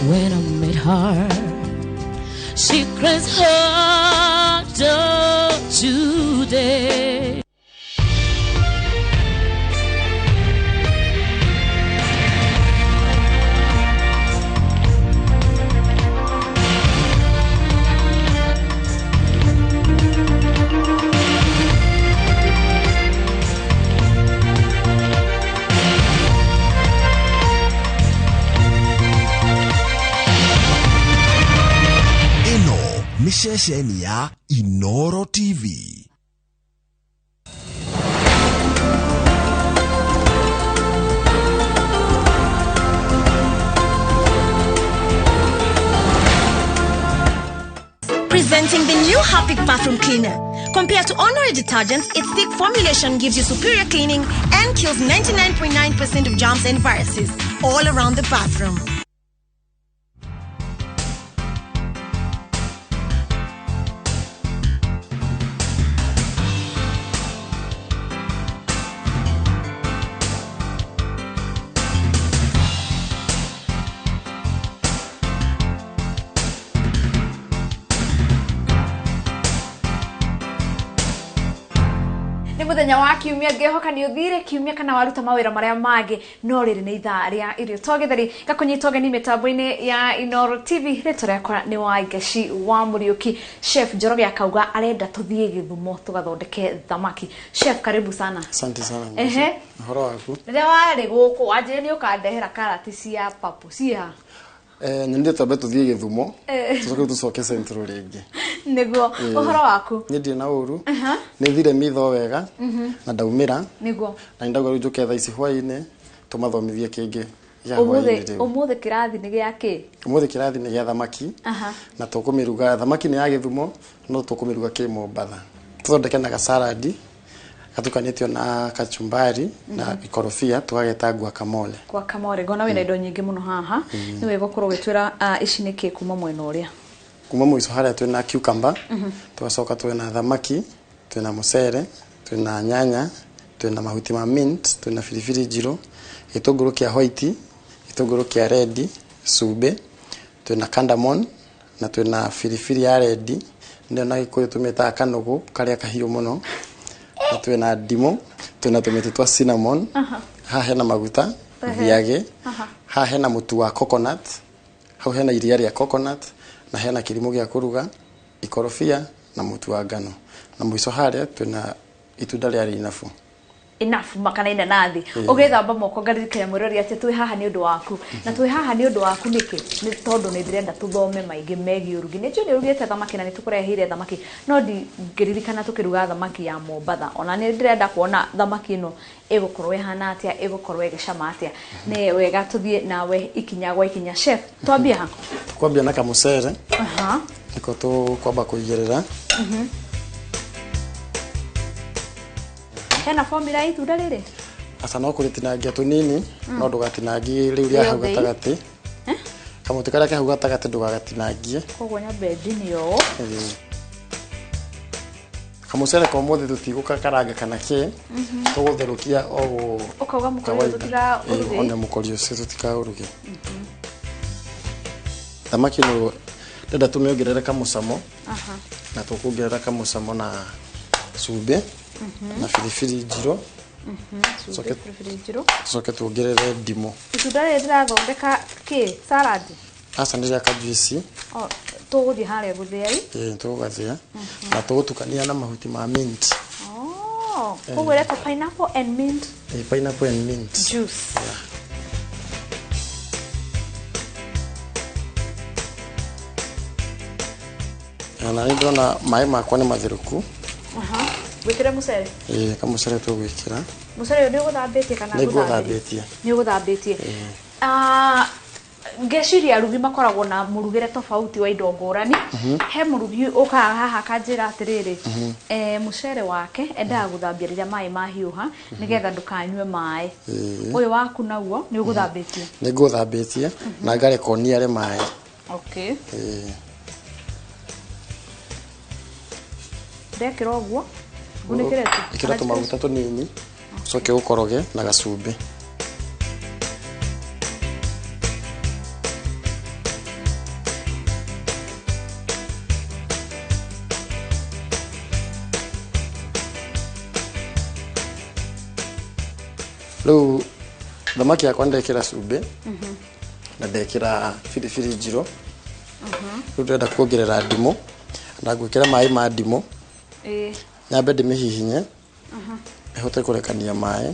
when I met her. She cries harder today. Ĩno nĩ ceceni ya Inoro TV. Presenting the new Harpic bathroom cleaner. Compared to ordinary detergents, its thick formulation gives you superior cleaning and kills 99.9% of germs and viruses all around the bathroom. Nĩ mũthenya wa kiumia ngĩhoka nĩ ũthire kiumia kana waruta mawĩra marĩa mangĩ no rĩrĩ nĩ ithaa rĩa irio twagetheri gakũnyita ũgeni mĩtambo-inĩ ya Inooro TV. Rĩtwa rĩakwa nĩ Wangeci wa Mũriũki. Chef Njoroge akauga arenda tũthiĩ Gĩthumo tũgathondeke thamaki. Chef, karibu sana. Asante sana. Ehe. Ũhoro waku? Rĩrĩa warĩ gũkũ wanjĩrire nĩ ũkandehera karati cia papo ciha. Nyendete twambe tũthiĩ Gĩthumo, tũcoke tũcoke Central rĩngĩ. Nĩguo. Ũhoro waku? Niĩ ndirĩ na ũru. Nĩ thire mitho wega na ndaumĩra. Nĩguo. Na nĩndauga rĩu njũke thaa ici hwaĩ-inĩ tũmathomithie kĩngĩ gĩa hwaĩ-inĩ rĩu. Ũmũthĩ kĩrathi nĩ gĩa kĩ? Ũmũthĩ kĩrathi nĩ gĩa thamaki. Na tũkũmĩruga, thamaki nĩ ya Gĩthumo no tũkũmĩruga kĩ Mombatha. Tũthondeke na gacaradi gatukanĩtio na kachumbari na ikorobia tũgageta guacamole. Guacamole. Ngona wĩna indo nyingĩ mũno haha. Nĩ wega ũkorwo ũgĩtwĩra ici nĩ kĩ kuma mwena ũrĩa. Kuma mũico harĩa twĩna cucumber, tũgacoka twĩna thamaki, twĩna mũcere, twĩna nyanya, twĩna mahuti ma mint, twĩna biribiri njirũ, gĩtũngũrũ kĩa white, gĩtũngũrũ kĩa red, cumbĩ, twĩna cardamom na twĩna biribiri ya red, nĩyo na Gĩkũyũ tũmĩtaga kanũgũ karĩa kahiũ mũno. Na twĩna ndimũ, twĩna tũmĩtĩ twa cinnamon, haha hena maguta, thiagĩ, haha hena mũtu wa coconut, hau hena iria rĩa coconut, na hena kĩrimũ gĩa kũruga, ikorobia na mũtu wa ngano. Na mũico harĩa twĩna itunda rĩa rinabu. Enough makana inanathi. Ũgĩthamba moko ngaririkania mwĩrori atĩ twĩ haha nĩ ũndũ waku. Na twĩ haha nĩ ũndũ waku nĩkĩ? Nĩ tondũ nĩ ndĩrenda tũthome maingĩ megiĩ ũrugi. Nĩ njũĩ nĩ ũrugĩte thamaki na nĩ tũkũreheire thamaki, no ndingĩririkana tũkĩruga thamaki ya Mombatha. Ona nĩ ndĩrenda kuona thamaki ĩno ĩgũkorwo ĩhana atĩa, ĩgũkorwo ĩgĩcama atĩa. Nĩ wega tũthiĩ nawe ikinya gwa ikinya. Chef, twambie ha? Twambia na kamũcere. Nĩko tũkwamba kũigĩrĩra. Hena formula ya itunda rĩrĩ? Aca no kũrĩtinangia tũnini, no ndũgatinangie rĩu rĩa hau gatagatĩ. Kamũtĩ karĩa ke hau gatagatĩ ndũgagatinangie. Koguo nyambe ndinie ũũ. Kamũcere ka ũmũthĩ tũtigũgakaranga kana kĩ, tũgũtherũkia o gũ Ũkauga mũkori ũyũ tũtikaũruge? Ona mũkori ũcio tũtikaũruge. Thamaki ĩno ndĩrenda tũmĩongerere kamũcamo. Na tũkuongerera kamũcamo na cumbĩ na biribiri njirũ. Tũcoke tuongerere ndimũ. Itunda rĩrĩ rĩrathondeka kĩ? Salad? Aca nĩ rĩa kajuici. Tũgũthiĩ harĩa gũthĩa i? Ĩĩ tũgũgathĩa. Na tũgũtukania na mahuti ma mint. Koguo ĩretwo pineapple and mint. Pineapple and mint juice. Na nĩ ndĩrona maĩ makwa nĩ matherũku. Wĩkĩre mũcere? Ĩĩ kamũcere tũgwĩkĩra. Mũcere ũyũ nĩ ũgũthambĩtie kana Nĩ ngũthambĩtie. Nĩ ũgũthambĩtie. Ngeciria arugi makoragwo na mũrugĩre tofauti wa indo ngũrani. He mũrugi ũkaga haha akanjĩra atĩrĩrĩ, mũcere wake endaga gũthambia rĩrĩa maĩ mahiũha nĩgetha ndũkanyue maĩ. Ũyũ waku naguo nĩ ũgũthambĩtie? Nĩ ngũthambĩtie na ngareka ũniare maĩ. Ndekĩra ũguo ngunĩkĩre tu. Ĩkĩra tũmaguta tũnini ũcoke ũkoroge na gacumbĩ. Rĩu thamaki yakwa ndekĩra cumbĩ na ndekĩra biribiri njirũ. Rĩu ndĩrenda kuongerera ndimũ na ngwĩkĩra maĩ ma ndimũ. Nyambe ndĩmĩhihinye ĩhote kũrekania maĩ,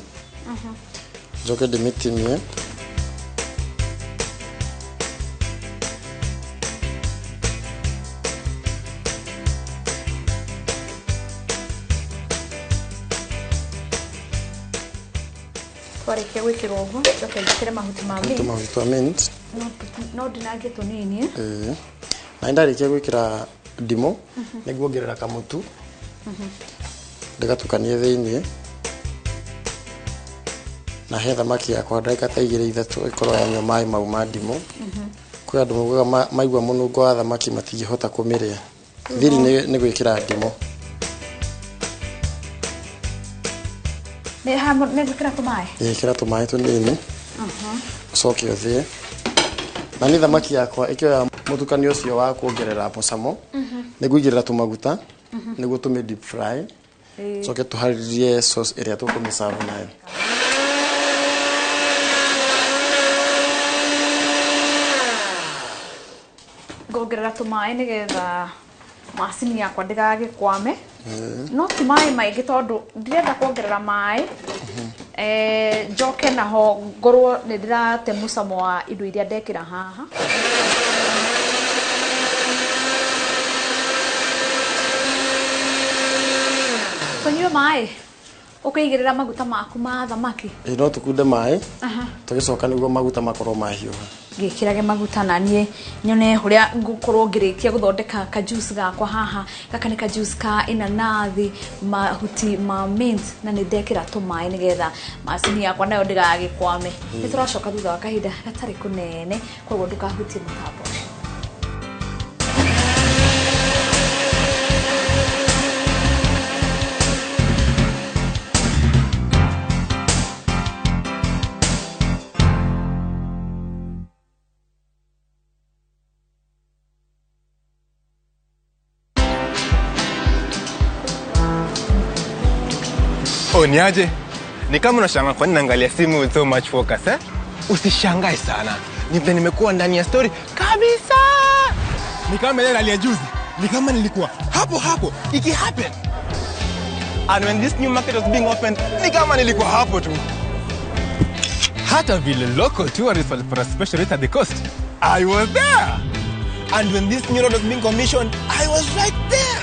njoke ndĩmĩtinie. Twarĩkia gwĩkĩrwo ũguo njoke njĩkĩre mahuti ma mint. Tũmahuti twa mint. No ndinangie tũnini. Na nĩndarĩkia gwĩkĩra ndimũ nĩnguongerera kamũtu ndĩgatukanie thĩiniĩ na he thamaki yakwa ndagĩka ta igĩrĩ ithatũ ĩkorwo yanyua maĩ mau ma ndimũ. Kwĩ andũ maugaga maigua mũnungo wa thamaki matingĩhota kũmĩrĩa. Thiri nĩ gwĩkĩra ndimũ. Nĩ gwĩkĩra tũmaĩ? Ĩkĩra tũmaĩ tũnini ũcoke ũthĩe. Na nĩ thamaki yakwa ĩkĩoya mũtukanio ũcio wa kuongerera mũcamo, nĩ ngũigĩrĩra tũmaguta nĩguo tũmĩ deep fry. Coke tũharĩrie sauce ĩrĩa tũkũmĩserve nayo. Ngongerera tũmaĩ nĩgetha macini yakwa ndĩgagĩkwame. No ti maĩ maingĩ tondũ ndirenda kuongerera maĩ, njoke naho ngorwo nĩ ndĩrate mũcamo wa indo iria ndekĩra haha. Tũnyue maĩ ũkĩigĩrĩra maguta maku ma thamaki. Ĩĩ, no tũkunde maĩ tũgĩcoka nĩguo maguta makorwo mahiũha. Ngĩkĩrage maguta na niĩ nyone ũrĩa ngũkorwo ngĩrĩkia gũthondeka ka juice gakwa haha. Gaka nĩ ka juice ka inanathi, mahuti ma mint, na nĩ ndekĩra tũmaĩ nĩgetha macini yakwa nayo ndĩgagĩkwame. Nĩ tũracoka thutha wa kahinda gatarĩ kũnene, koguo ndũkahutie mũtambo ũcio. Oh, niaje? Ni kama unashangaa kwa nini naangalia simu with so much focus, eh? Usishangae sana. Ni vile nimekuwa ndani ya story kabisa. Ni kama ile ya juzi. Ni kama nilikuwa hapo hapo iki happen. And when this new market was being opened, ni kama nilikuwa hapo tu. Hata vile local tourists walipata special rate at the coast, I was there. And when this new road was being commissioned, I was right there.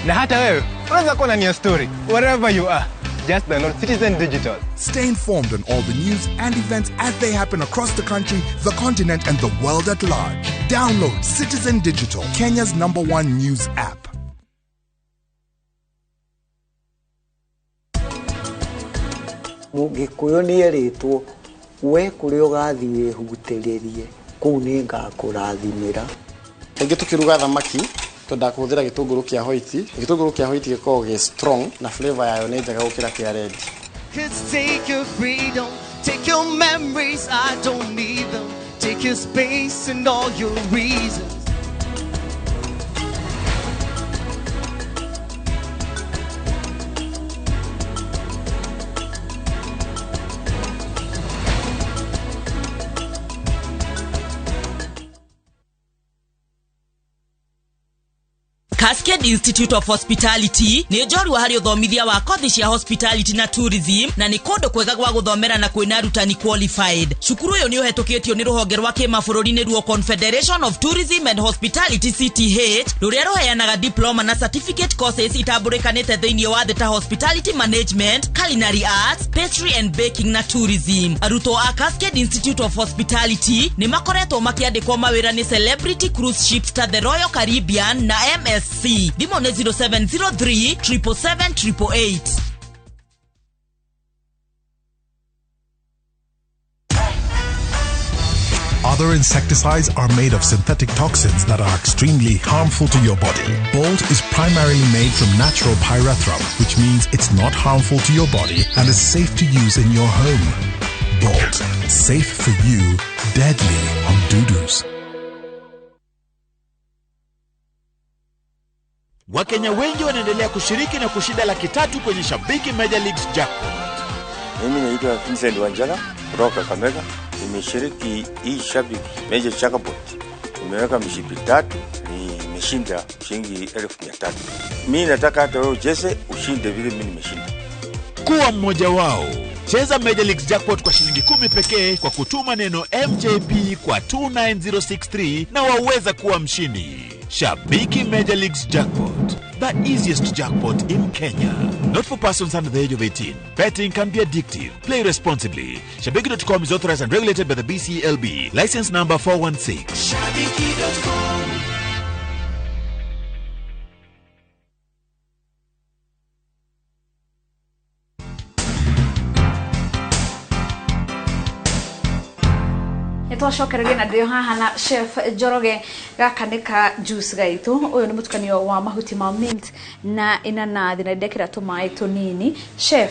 Na hata wewe unaweza kuwa ndani ya story wherever you are. Just download Citizen Digital. Stay informed on all the news and events as they happen across the country, the continent, and the world at large. Download Citizen Digital, Kenya's #1 news app. Mũgĩkũyũ nĩerĩtwo we kũrĩa ũgathiĩ wĩhutĩrĩrie kũu nĩngakũrathimĩra. Kaingĩ tũkĩruga thamaki twendaga kũhũthĩra gĩtũngũrũ kĩa white. Gĩtũngũrũ kĩa white gĩkoragwo gĩ strong na flavor yayo nĩ njega gũkĩra kĩa red. Cause take your freedom, take your memories, I don't need them. Take your space and all your reasons. Cascade Institute of Hospitality nĩ njorua harĩ ũthomithia wa kothi cia hospitality na tourism, na nĩ kũndũ kwega gwa gũthomera na kwĩna arutani qualified. Cukuru ũyũ nĩ ũhetũkĩtio nĩ rũhonge rwa kĩmabũrũri nĩruo Confederation of Tourism and Hospitality CTH, rũrĩa rũheanaga diploma na certificate courses itambũrĩkanĩte thĩinĩ wa thĩ ta hospitality management, culinary arts, pastry and baking na tourism. Arutwo a Cascade Institute of Hospitality nĩ makoretwo makĩandĩkwo mawĩra nĩ celebrity cruise ships ta the Royal Caribbean na MSC. Thimũ nĩ 0703 777 888. Other insecticides are made of synthetic toxins that are extremely harmful to your body. Bolt is primarily made from natural pyrethrum, which means it's not harmful to your body and is safe to use in your home. Bolt, safe for you, deadly on dudus. Wakenya wengi wanaendelea kushiriki na kushinda 300,000 kwenye Shabiki Major Leagues Jackpot. Mimi naitwa Vincent Wanjala kutoka Kakamega. Nimeshiriki hii Shabiki Major Jackpot. Nimeweka mishipi 3, nimeshinda shilingi 300,000. Mimi nataka hata wewe ucheze ushinde vile mimi nimeshinda. Kuwa mmoja wao. Cheza Major Leagues Jackpot kwa shilingi 10 pekee kwa kutuma neno MJP kwa 29063 na waweza kuwa mshindi. Shabiki Major Leagues Jackpot, the easiest jackpot in Kenya. Not for persons under the age of 18. Betting can be addictive. Play responsibly. Shabiki.com is authorized and regulated by the BCLB. License number 416. Shabiki.com. Nĩ twacokereria na ndĩo haha na Chef Njoroge. Gaka nĩ ka juice gaitũ. Ũyũ nĩ mũtukanio wa mahuti ma mint na inanathi, na ndekĩra tũmaĩ tũnini. Chef,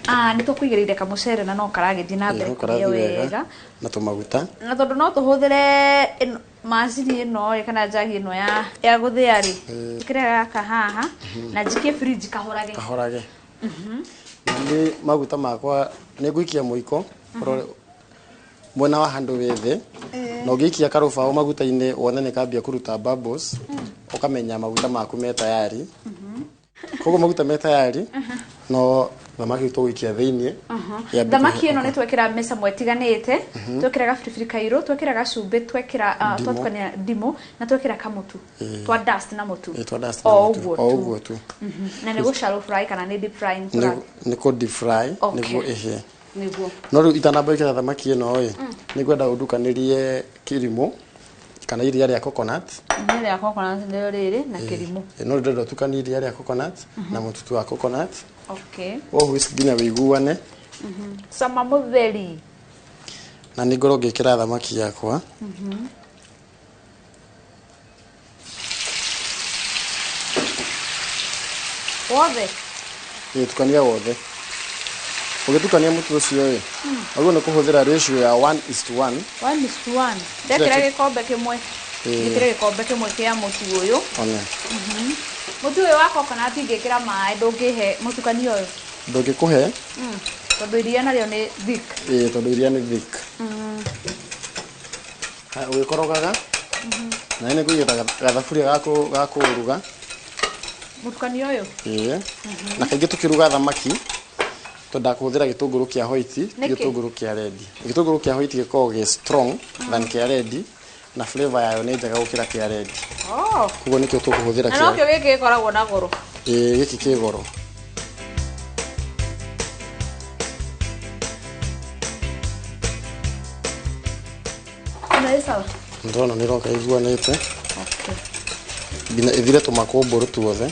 nĩ tũkũigĩrĩire kamũcere na no karagĩthiĩ na mbere no kũrĩa karathiĩ wega. Wega na tũmaguta. Na tondũ no tũhũthĩre macini ĩno ĩ, kana njagi ĩno ya gũthĩa rĩ, njĩkĩre gaka haha na njikie fridge kahorage. Kahorage. Na nĩ maguta makwa nĩ ngũikia mũiko ũrore mwena wa handũ wĩ thĩ, na ũngĩikia karũbaũ maguta-inĩ wone nĩ kambia kũruta bubbles, ũkamenya maguta maku me tayari. Koguo maguta me tayari, no thamaki tũgũikia thĩiniĩ. Yambe Thamaki ĩno kũhĩa. nĩ twekĩra mĩcamo ĩtiganĩte. Twekĩra gabiribiri kairũ, twekĩra gacumbĩ, twekĩra Ndimũ. twatukania ndimũ na twekĩra kamũtu, twa dust na mũtu. Ĩĩ, twa dust na O mũtu. ũguo O tu. ũguo tu. Na nĩ gũ shallow fry kana nĩ deep frying? Nĩ kũ deep fry nĩguo ĩhĩe. Nĩguo. No rĩu itanamba ĩkĩra thamaki ĩno ĩ, nĩ ngwenda ũndukanĩrie kĩrimũ kana iria rĩa coconut. Iria rĩa coconut nĩrĩo rĩrĩ na kĩrimũ. Ĩ, no ndĩrenda ũtukanie iria rĩa coconut na mũtutu wa coconut. Ũũ whisk nginya wĩiguane. Cama mũtheri. Na nĩ ngorwo ngĩkĩra thamaki yakwa. Wothe? Ĩ, tukania wothe. Ũgĩtukania mũtu ũcio ĩ, ũguo nĩ kũhũthĩra ratio ya 1:1. 1:1. Ndekĩra gĩkombe kĩmwe. Njĩkĩre gĩkombe kĩmwe kĩa mũtu ũyũ. One. Mũtu ũyũ wa coconut ingĩkĩra maĩ ndũngĩhe mũtukanio ũyũ? Ndũngĩkũhe. Tondũ iria narĩo nĩ thick. Ĩ, tondũ iria nĩ thick. Haya, ũgĩkorogaga na nĩ ngũigĩta gathaburia ga kũruga. Mũtukanio ũyũ. Ĩĩ. Na kaingĩ tũkĩruga thamaki twendaga kũhũthĩra gĩtũngũrũ kĩa white, ti Nĩkĩ? gĩtũngũrũ kĩa red. Gĩtũngũrũ kĩa white gĩkoragwo gĩ strong than kĩa red, na flavor yayo nĩ njega gũkĩra kĩa red. Koguo nĩkĩo tũkũhũthĩra Na kĩa nokĩo gĩkĩ gĩkoragwo na goro. Ĩĩ, gĩkĩ kĩ goro. Ĩno ĩ sawa. Ndĩrona nĩ ĩroka iguanĩte nginya ĩthire tũmakũmbũrũ tuothe.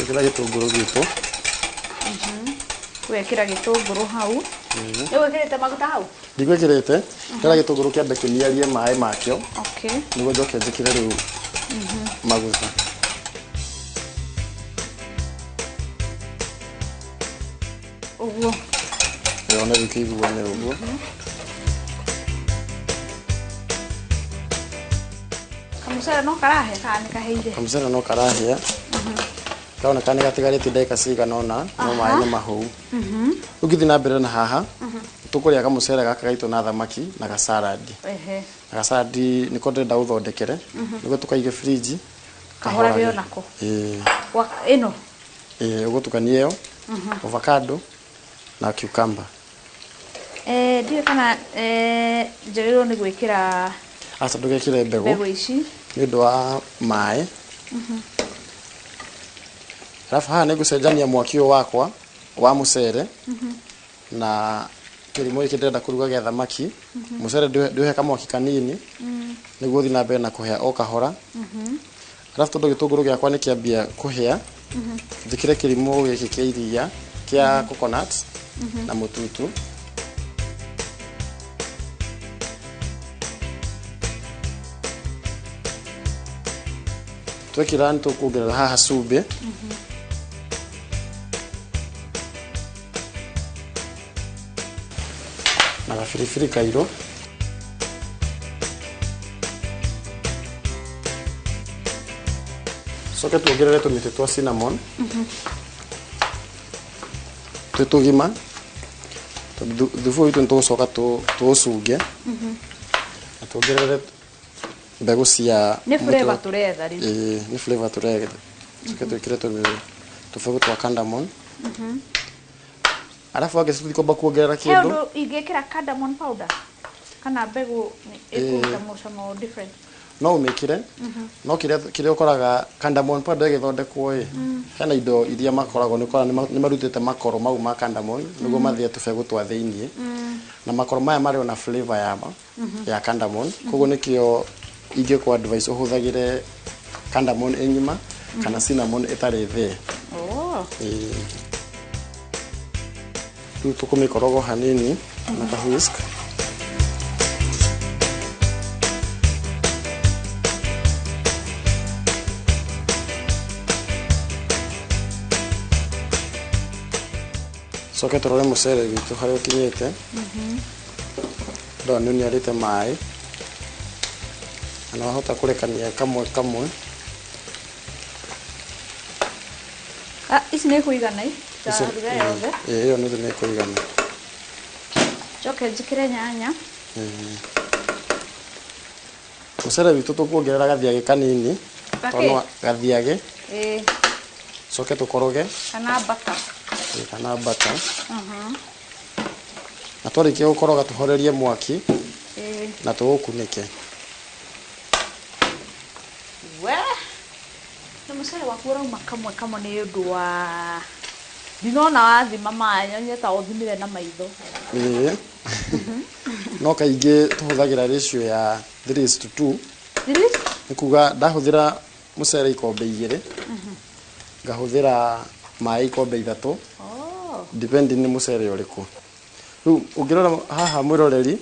Ĩkĩra gĩtũngũrũ gitũ. Wekĩra gĩtũngũrũ hau. Nĩ wĩkĩrĩte maguta hau? Ndigwĩkĩrĩte. Ndĩrenda gĩtũngũrũ kĩambe kĩniarie maĩ makĩo nĩguo njoke njĩkĩre rĩu maguta. Ũguo. Ĩone rĩu kĩiguane ũguo. Kamũcere no karahe kana nĩ kaheire? Kamũcere no karahĩa. Karoneka nĩ gatigarĩtie ndagĩka cigana ũna, no maĩ nĩ mahũu. Rĩu ngĩthiĩ na mbere na haha, tũkũrĩa kamũcere gaka gaitũ na thamaki na gacaradi. Na gacaradi nĩko ndĩrenda ũthondekere nĩguo tũkaige fridge. Kahorage onako. Ĩĩ. Ĩno. Ĩĩ, ũgũtukania ĩyo, avocado na cucumber. Ndiũĩ kana njagĩrĩirwo nĩ gwĩkĩra Aca, ndũgekĩre mbegũ. Mbegũ ici. Nĩ ũndũ wa maĩ. Alafu haha nĩ ngũcenjania mwaki ũyũ wakwa wa mũcere na kĩrimũ gĩkĩ ndĩrenda kũruga gĩa thamaki. Mũcere ndĩũhe kamwaki kanini nĩguo ũthiĩ na mbere na kũhĩa o kahora. Alafu tondũ gĩtũngũrũ gĩakwa nĩ kĩambia kũhĩa, njĩkĩre kĩrimũ gĩkĩ kĩa iria kĩa coconut na mũtutu. Twekĩra nĩ tũkuongerera haha cumbĩ. Na gabiribiri kairũ. Coke tuongerere tũmĩtĩ twa cinnamon twĩ tũgima, tondũ thubu witũ nĩ tũgũcoka tũũcunge na tuongerere mbegũ cia Nĩ mũtĩ flavor tũretha rĩu. Ĩĩ, nĩ flavor tũretha. Coke twĩkĩre tũbegũ twa cardamom. Arabu angĩ tũtikwamba kuongerera He kĩndũ. ũndũ ingĩkĩra cardamom powder kana mbegũ ĩkũruta mũcamo different? No ũmĩkĩre, no kĩrĩa kĩrĩa ũkoraga cardamom powder ĩgĩthondekwo ĩ, hena indo iria makoragwo nĩ ũkoraga nĩ marutĩte makoro mau ma cardamom nĩguo mathĩe tũbegũ twa thĩiniĩ, na makoro maya marĩ ona flavor ya ya cardamom. Koguo nĩkĩo ingĩkũ advice ũhũthagĩre cardamom ĩ ng'ima kana cinnamon ĩtarĩ thĩe. Ĩĩ. Rĩu tũkũmĩkorogo hanini. Na ka whisk. Coke tũrore mũcere witũ harĩa ũkinyĩte. Ndona nĩ ũniarĩte maĩ na wahota kũrekania kamwe kamwe. Ah, ici nĩ kũigana i ndaruga yothe? Ĩĩ, ĩyo nuthu nĩ kũigana. Njoke njĩkĩre nyanya. Mũcere witũ tũkuongerera gathiagĩ kanini. Tondũ gathiagĩ. Ĩĩ. Coke tũkoroge. Kana butter. Kana butter. Na twarĩkia gũkoroga tũhorerie mwaki. Na tũũkunĩke. We na mũcere waku ũrauma kamwe kamwe nĩ ũndũ wa ndinona wathima maĩ, nyonye ta ũthimire na maitho. Ĩĩ. No kaingĩ tũhũthagĩra ratio ya 3:2. Nĩ kuga ndahũthĩra mũcere ikombe 2, ngahũthĩra maĩ ikombe 3. Depending nĩ mũcere ũrĩkũ. Rĩu ũngĩrora haha mwĩroreri,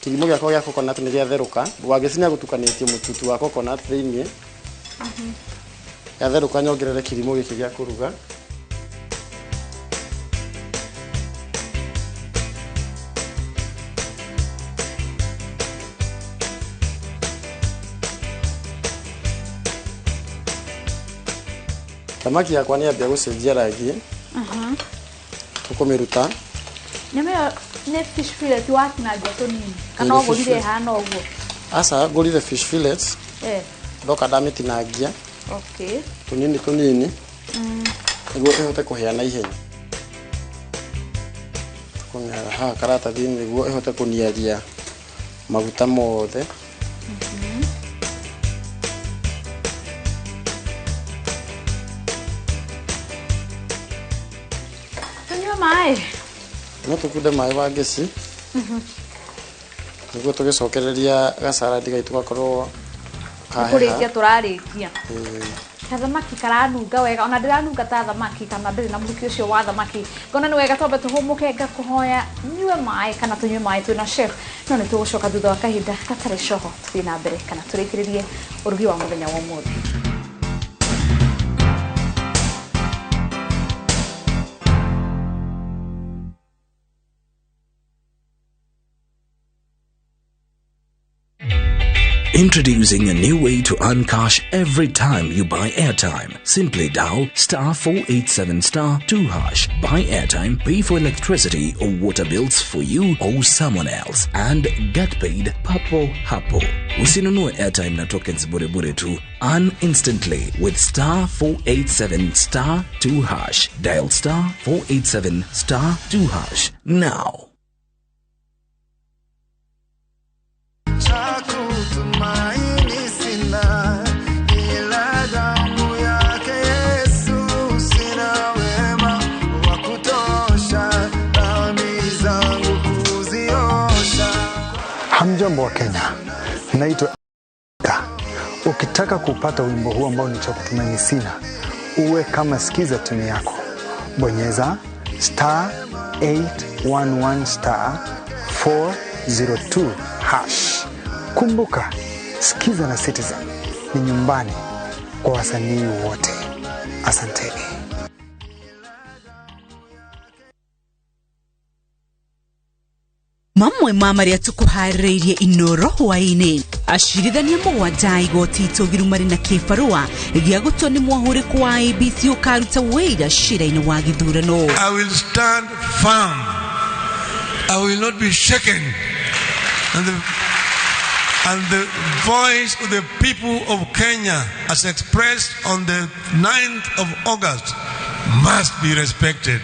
kĩrimo gĩakwa gĩa coconut nĩ gĩatherũka. Wangĩci nĩ agũtukanĩtie mũtutu wa coconut thĩiniĩ. Yatherũka nyongerere kĩrimo gĩkĩ gĩa kũruga. Thamaki yakwa nĩ yambia gũcenjia rangi. Tũkũmĩruta. Nyama ĩyo nĩ fish fillet watinangia tũnini kana ũgũrire ĩhana ũguo? Aca, ngũrire fish fillets. Ndoka ndamĩtinangia. Okay. Tũnini tũnini. Nĩguo ĩhote kũhĩa na ihenya. Tũkũmĩara haha karatathi-inĩ nĩguo ĩhote kũniaria maguta mothe. Tũnyue maĩ. No tũkunde maĩ Wangeci. Nĩguo tũgĩcokereria gacaradi gaitũ gakorwo kaheha. Kũrĩkia tũrarĩkia. Kathamaki karanunga wega, ona ndĩranunga ta thamaki kana ndĩrĩ na mũrukĩ ũcio wa thamaki. Ngona nĩ wega twambe tũhũmũke, ngakũhoya nyue maĩ kana tũnyue maĩ twĩna chef, no nĩ tũgũcoka thutha wa kahinda gatarĩ coho tũthiĩ na mbere kana tũrĩkĩrĩrie ũrugi wa mũthenya wa ũmũthĩ. Introducing a new way to earn cash every time you buy airtime. Simply dial *487 *2#. Buy airtime, pay for electricity or water bills for you or someone else, and get paid papo hapo. Usinunue airtime na tokens bure bure tu. Earn instantly with *487 *2#. Dial *487 *2# now. Hamjambo wa Kenya, naitwa Ukitaka kupata wimbo huu ambao ni cha kutumaini sina, uwe kama sikiza tuni yako. Bonyeza *811 *402#. Kumbuka, Sikiza na Citizen ni nyumbani kwa wasanii wote. Asanteni. Mamwe ma marĩa tũkũharĩrĩirie Inoro hwaĩ-inĩ. Acirithania mũgwanja a igoti itũgĩru marĩ na kĩbarũa gĩa gũtua nĩ mwahũrĩko wa ABC ũkaruta wĩira cira-inĩ wa gĩthurano. I will stand firm. I will not be shaken. And the voice of the people of Kenya as expressed on the 9th of August must be respected.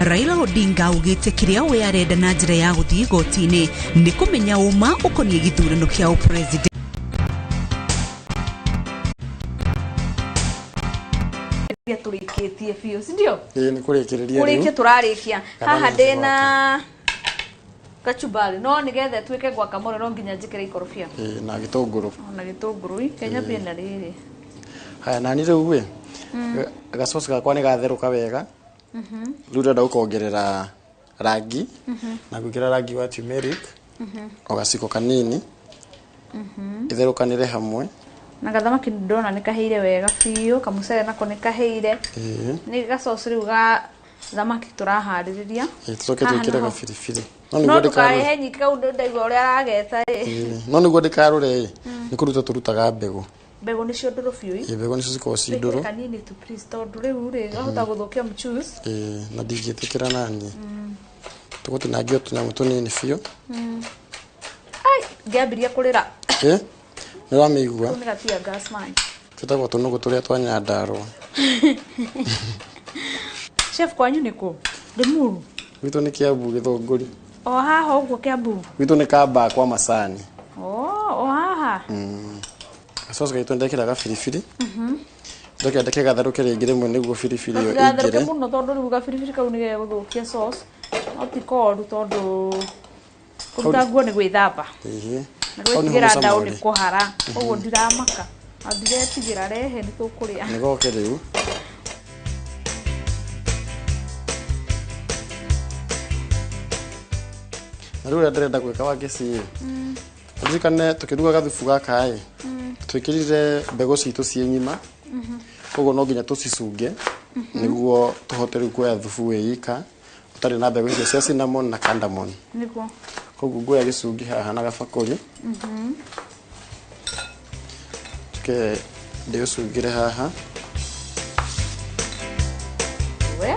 Raila Odinga augĩte kĩrĩa we arenda na njĩra ya gũthiĩ igoti-inĩ nĩ kũmenya ũma ũkoniĩ gĩthurano kĩa ũpresident. Tũrĩkĩtie biũ, si ndio? Ĩĩ, nĩ kũrĩkĩrĩria rĩu. Kũrĩkia tũrarĩkia. Haha ndĩna kachumbari, no nĩgetha ĩtuĩke guacamole no nginya njĩkĩre ikorobia. Ĩĩ, na gĩtũngũrũ. Na gĩtũngũrũ, Kenya pia na rĩrĩ. Haya, nani rĩu ĩ, gacoci gakwa nĩ gatherũka wega. Rĩu ndĩrenda gũkongerera Rangi na gwĩkĩra rangi wa turmeric o gaciko kanini itherũkanĩre hamwe. Na gathamaki ndona nĩ kahĩire wega biũ, kamucere nako nĩ kahĩire. Nĩ gacoci rĩu ga thamaki tũraharĩrĩria. Tũcoke Haha twĩkĩre naho. gabiribiri. No No nĩguo ndũkarehe ndĩkarũre. nyingĩ kau ndaigua ũrĩa arageta ĩ. No nĩguo ndĩkarũre ĩ, nĩ kũruta tũrutaga mbegũ. Mbegũ nĩcio ndũrũ biũ ĩ. Ĩ, mbegũ nĩcio cikoragwo ci Wĩkĩre ndũrũ. kanini tu please tondũ rĩu rĩ wahota gũthũkia mchuzi. Ĩ, na ndingĩtĩkĩra naniĩ. Tũgũtinangia tũnyamũ tũnini biũ. Ai, ngĩambirie kũrĩra. Ĩ, nĩ ũramĩigua? Kau nĩ ga tear gas man. Twĩtagwo tũnũgũ tũrĩa twa Nyandarũa. Chef kwanyu nĩ kũ? Limuru. Gwitũ nĩ Kiambu Gĩthũngũri. O haha ũguo Kiambu. Gwitũ nĩ Kambaa kwa macani. Oh, o haha. Gacoci gaitũ ndekĩra gabiribiri. Ndoke ndeke gatherũke rĩngĩ rĩmwe nĩguo biribiri ĩyo Gatigatherũke ĩingĩre. mũno tondũ rĩu gabiribiri kau nĩ gegũthũkia sauce. No ti koru tondũ kũruta nguo nĩ gwĩthamba. Ĩhĩ. Na Hau nĩho gwĩtigĩra mũcamo ndaũ nĩ ũrĩ. kũhara. Koguo ndiramaka. Na ndiretigĩra rehe nĩ tũkũrĩa. Nĩ goke rĩu. Na rĩu ũrĩa ndĩrenda gwĩka wa ngĩci ĩ, ririkane tũkĩruga gathubu gaka ĩ, twĩkĩrire mbegũ citũ ciĩ ng'ima, koguo no nginya tũcicunge nĩguo tũhote rĩu kuoya thubu wĩ ika ũtarĩ na mbegũ icio cia cinnamon na cardamom. Nĩguo. Koguo nguoya gĩcungi haha na gabakũri, njoke ndĩũcungĩre haha. We.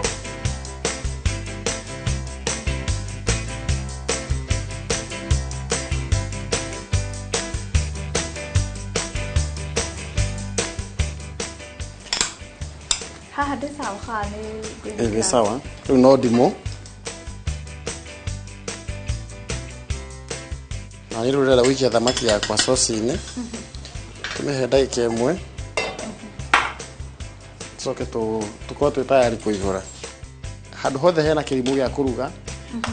Haha ndĩ sawa haha nĩ Ĩ, wĩ sawa. Rĩu no ndimũ. Na nĩ rĩu ndĩrenda gũikia thamaki yakwa coci-inĩ, tũmĩhe ndagĩka ĩmwe, tũcoke tũkorwo twĩ tayari kũihũra. Handũ hothe hena kĩrimũ gĩa kũruga,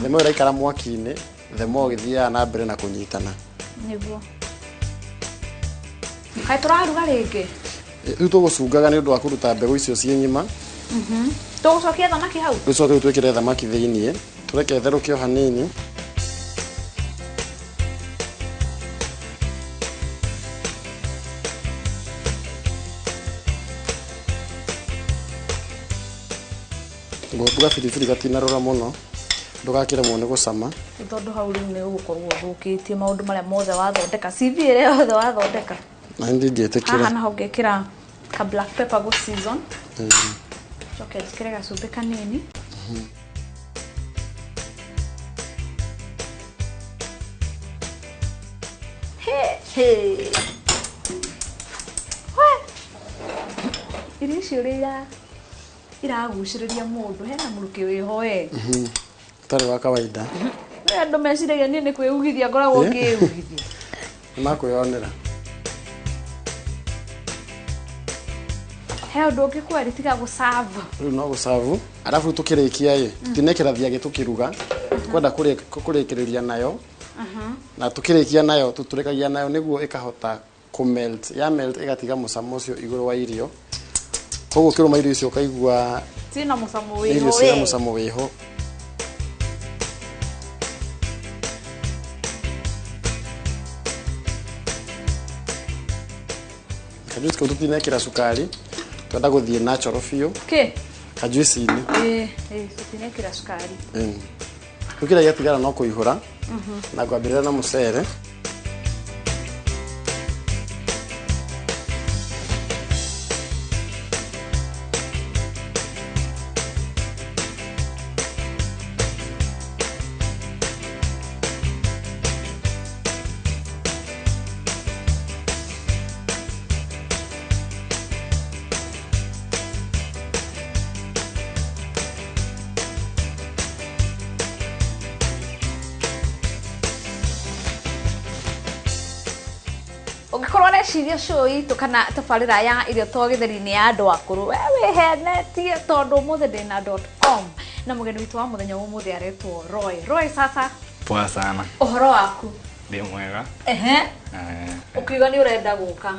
the more ĩraikara mwaki-inĩ, the more gĩthiaga na mbere na kũnyitana. Nĩguo. Kaĩ tũraruga rĩngĩ? Rĩu tũgũcungaga nĩ ũndũ wa kũruta mbegũ icio ciĩ ng'ima. Tũgũcokia thamaki hau? Rĩu coke rĩu twĩkĩre thamaki thĩiniĩ, tũreke ĩtherũke o hanini. Ngũhũthĩra biribiri gatinarũra mũno, ndũgakĩremwo nĩ gũcama. Nĩ tondũ hau rĩu nĩ ũgũkorwo ũthũkĩtie maũndũ marĩa mothe wathondeka, CV ĩrĩa yothe wathondeka. Na nĩ ndingĩtĩkĩra. Haha naho ngekĩra ka black pepper gũ season. Coke njĩkĩre gacumbĩ kanini. He, he. We. Irio icio ũrĩa iragucĩrĩria mũndũ, hena mũrukĩ wĩho we. Ũtarĩ wa kawaida. We andũ meciragia niĩ nĩ kwĩugithia ngoragwo ngĩugithia. Nĩ makwĩyonera. He ũndũ ũngĩ kweri tiga gũcabu. Rĩu no gũcabu. Arabu tũkĩrĩkia ĩ, tũtinekĩra thiagĩ tũkĩruga, twenda kũrĩkĩrĩria nayo. Na tũkĩrĩkia nayo, tũtũrĩkagia nayo nĩguo ĩkahota kũ melt. Ya melt ĩgatiga mũcamo ũcio igũrũ wa irio. Koguo ũkĩrũma irio icio ũkaigua Ciĩna mũcamo nĩ irio wĩho ciĩna we. mũcamo wĩho. Kajuici kau tũtinekĩra cukari, twenda gũthiĩ natural biũ. Kĩ? Kajuici-inĩ. Ĩ, ĩ, tũtinekĩra cukari. Rĩu kĩrĩa gĩatigara no kũihũra na ngwambĩrĩra na mũcere. Ũngĩkorwo ũreciria show itũ kana tabarĩra ya irio to gĩtheri-inĩ ya andũ akũrũ, we wĩhenetie tondũ ũmũthĩ ndĩna .com na mũgeni witũ wa mũthenya wa ũmũthĩ aretwo Roy. Roy, sasa Poa sana. ũhoro waku? Ndĩ mwega. Ehe. Ũkiuga nĩ ũrenda gũka.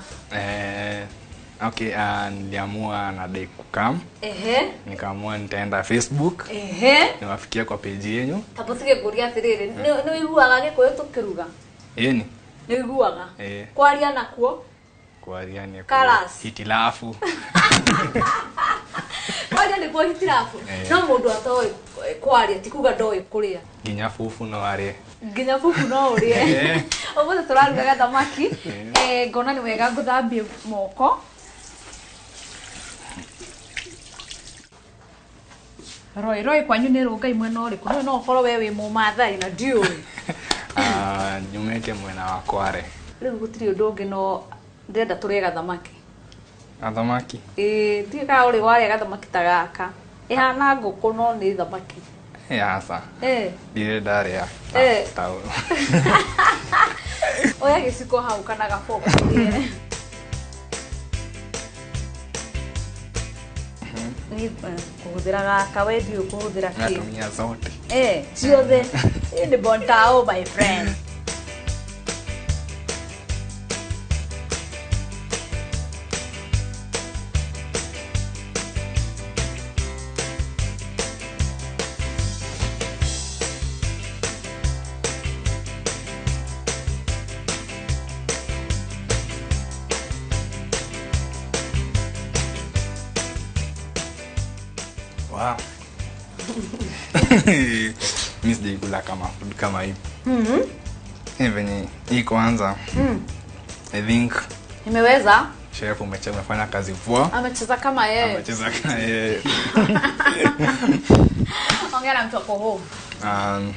Okay, niliamua nadai kukam. Ehe. Nikaamua nitaenda Facebook. Ehe. Niwafikia kwa page yenyu. Tabutige nguria atiriri, ni uiguaga Gikuyu tukiruga? Yeni. Ni uiguaga? Eh. Kwaria nakuo? Kwaria ni hitilafu. Kwaria nikuo hitilafu. No mundu atoĩ kwaria ti kuga ndoĩ kuria. Nginya fufu no arie. Nginya fufu no urie. Ũmũthĩ tũrarugaga thamaki. Ngona nĩ wega ngũthambie moko. Roy Roy kwanyu nĩ rũngai mwena ũrĩkũ? No ũkorwo we wĩ Mũmathai na ndiũĩ. Nyumĩte mwena wa Kware. Rĩu gũtirĩ ũndũ ũngĩ no ndĩrenda tũrĩe gathamaki. Gathamaki? Ĩĩ, ndiũĩ kana ũrĩ warĩa gathamaki ta gaka. Ĩhana ngũkũ no nĩ thamaki. Aca. Ndirĩ ndarĩa ta ũyũ. Oya gĩciko hau kana gaboko ũrĩe. Ni kũhũthĩra gaka we ndiũĩ kũhũthĩra kĩ. Natumia zote. Ciothe. Hii ni Bontao my friend. Wow. Mimi sijaikula kama food kama hii. Venye hii kwanza. I think imeweza. Chef umefanya kazi poa. Amecheza kama yeye. Amecheza kama yeye. Ongea na mtu wako home.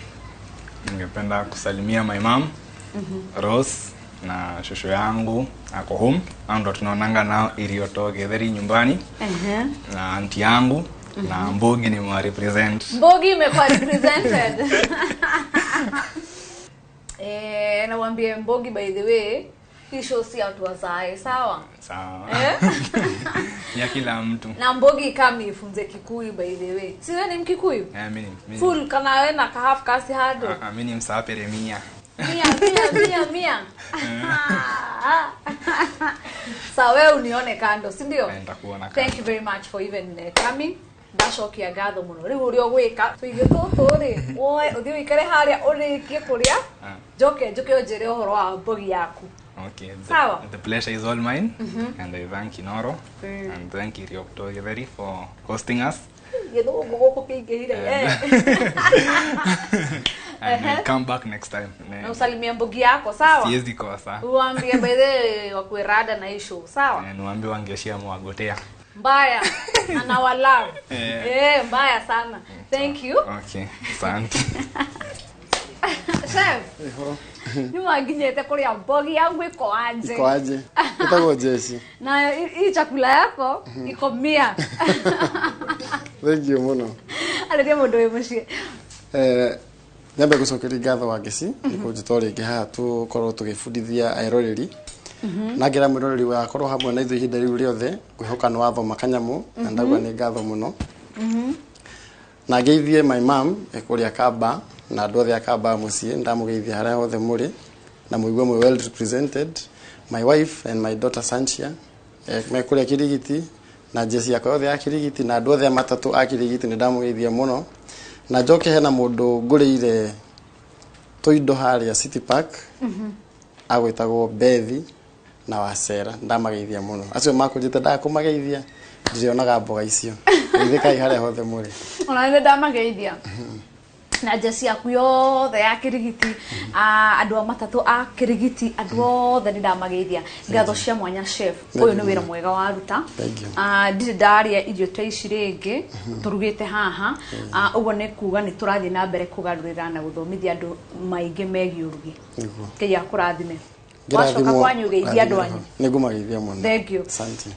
Ningependa kusalimia my mom, Rose, na shosho yangu ako home. Hao ndo tunaonanga nao Irio Githeri nyumbani. Na auntie yangu. Na Mbogi ni mwa represent. Mbogi imekuwa represented. Na waambie Mbogi by the way, hii show si watu wazae, sawa? Sawa. Ya kila mtu. Na Mbogi kama nifunze Kikuyu by the way. Si wewe ni Mkikuyu? Mimi. Full kana wewe na half kasi hado. Mimi ni msapere mia. Mia mia mia mia. Sawa, wewe unione kando, si ndio? Nitakuona kando. Thank you very much for even coming. Ndacokia ngatho muno. Riu uria ugwika tuirio tutu ri, woe uthie uikare haria urikie kuria. Njoke njoke unjire uhoro wa mbogi yaku. Okay. Sawa. The pleasure is all mine. And I thank Inoro and thank Irio Githeri for hosting us. Githungu guku kiingihire. And we'll come back next time. Na usalimie mbogi yako, sawa? Siwezi kosa. Uambie by the way rada na issue, sawa? Niwaambie wangeshia mwagotea. Mbaya. Na wa love. Mbaya sana. Thank you. Okay, asante. Chef. Nyuma nginyete kuria mbogi yangu iko aje? Iko aje? Itakuwa jeshi. Na hii chakula yako iko mia. Thank you muno. Aleria mundu wi mucii. Nyambe gucokeria ngatho wa Ngeci nĩ kũnjĩta rĩngĩ haha tũkorwo tũgĩbundithia eroreri. Na ngera mwĩroreri wakorwo hamwe na ithuĩ ihinda rĩu rĩothe ngwĩhoka nĩ wathoma kanyamũ na ndauga nĩ ngatho mũno. Na ngeithie my mom kũrĩa Kamba na andũ othe a Kamba mũciĩ ndamũgeithia harĩa hothe mũrĩ na mũigue mwĩ well represented. My wife and my daughter Sanchia me kũrĩa Kirigiti na jesi yakwa yothe ya Kirigiti na andũ othe a matatũ a Kirigiti nĩ ndamũgeithia mũno. Na njoke hena mũndũ ngũrĩire tũindo harĩa City Park agwĩtagwo Bethi na Wacera ndamageithia mũno. Acio makũnjĩte ndakũmageithia ndirionaga mboga icio. Geithĩkai harĩa hothe mũrĩ. Ona nĩ ndamageithia. Na jesi yaku yothe ya Kirigiti, andũ a matatũ a Kirigiti, andũ othe nĩ ndamageithia. Ngatho cia mwanya chef, ũyũ nĩ wĩra mwega waruta. Ndirĩ ndarĩa irio ta ici rĩngĩ tũrugĩte haha. Ũguo nĩ kuga nĩ tũrathiĩ na mbere kũgarũrĩra na gũthomithia andũ maingĩ megiĩ ũrugi. Ngai akũrathime. Wacoka kwanyu ũgeithia andũ anyu. Nĩngũmageithia mũno. Thank you. Asante.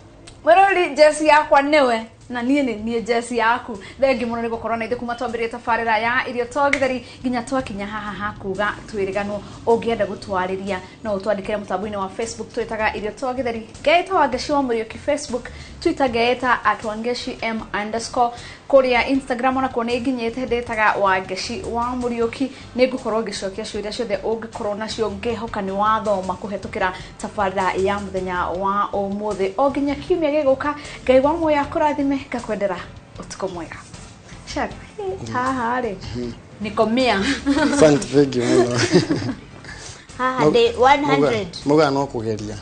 Mwĩroreri jesi yakwa nĩwe na niĩ nĩ niĩ jesi yaku. Thengi mũno nĩ gũkorwo na ithuĩ kuma twambĩrĩrie tabarĩra ya Irio to Githeri nginya twakinya haha hakuga twĩrĩganwo. Ũngĩenda gũtwarĩria no ũtwandĩkĩre mũtambo-inĩ wa Facebook twĩtaga Irio to Githeri. Ngeĩta Wangeci wa Mũriũki Facebook, Twitter ngeĩta @WangeciM_. Kũrĩa Instagram onakuo nĩ nginyĩte, ndĩtaga Wangeci wa Mũriũki. Nĩ ngũkorwo ngĩcokia ciũria ciothe ũngĩkorwo nacio, ngĩhoka nĩ wathoma kũhetũkĩra tabarĩra ya mũthenya wa ũmũthĩ. O nginya kiumia gĩgũka, Ngai wa muoyo akũrathime, ngakwendera ũtukũ mwega. Chef, haha rĩ nikomia. Asante, thank you mũno. Haha ndĩ 100. Muga no kũgeria.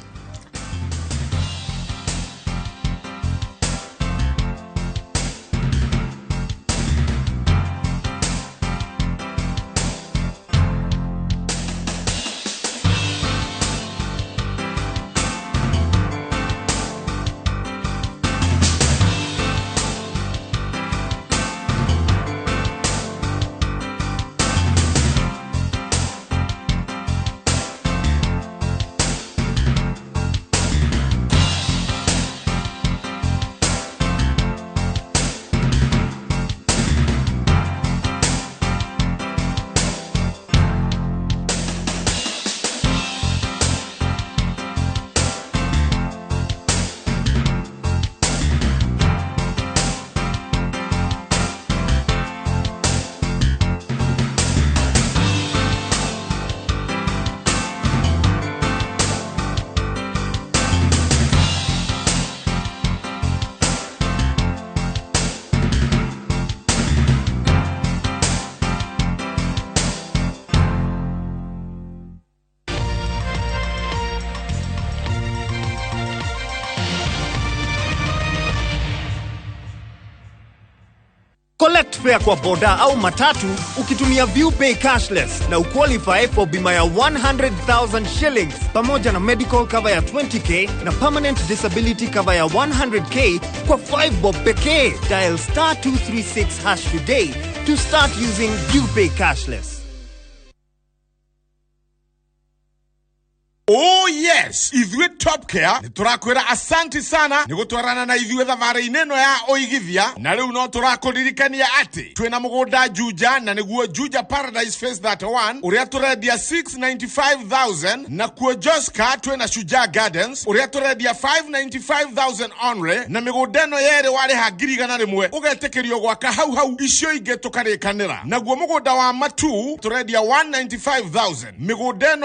Collect fare kwa boda au matatu ukitumia ViewPay cashless na uqualify for bima ya 100,000 shillings pamoja na medical cover ya 20K na permanent disability cover ya 100K kwa 5 bob pekee. Dial star 236 hash today to start using ViewPay cashless. Oh yes, ithuĩ Top Care nĩ tũrakwĩra asanti sana nĩ gũtwarana na ithuĩ thabarĩ-inĩ ĩno ya ũigithia. Na rĩu no tũrakũririkania atĩ twĩna mũgũnda Juja, na nĩguo Juja Paradise Phase 31, ũrĩa tũrendia 695,000, na kuo Joska twĩna Shujaa Gardens, ũrĩa tũrendia 595,000 only. Na mĩgũnda ĩno yerĩ warĩha 100,000 ũgetĩkĩrio gwaka hau hau, icio ingĩ tũkarĩkanĩra. Naguo mũgũnda wa Matu tũrendia 195,000. Mĩgũnda ĩno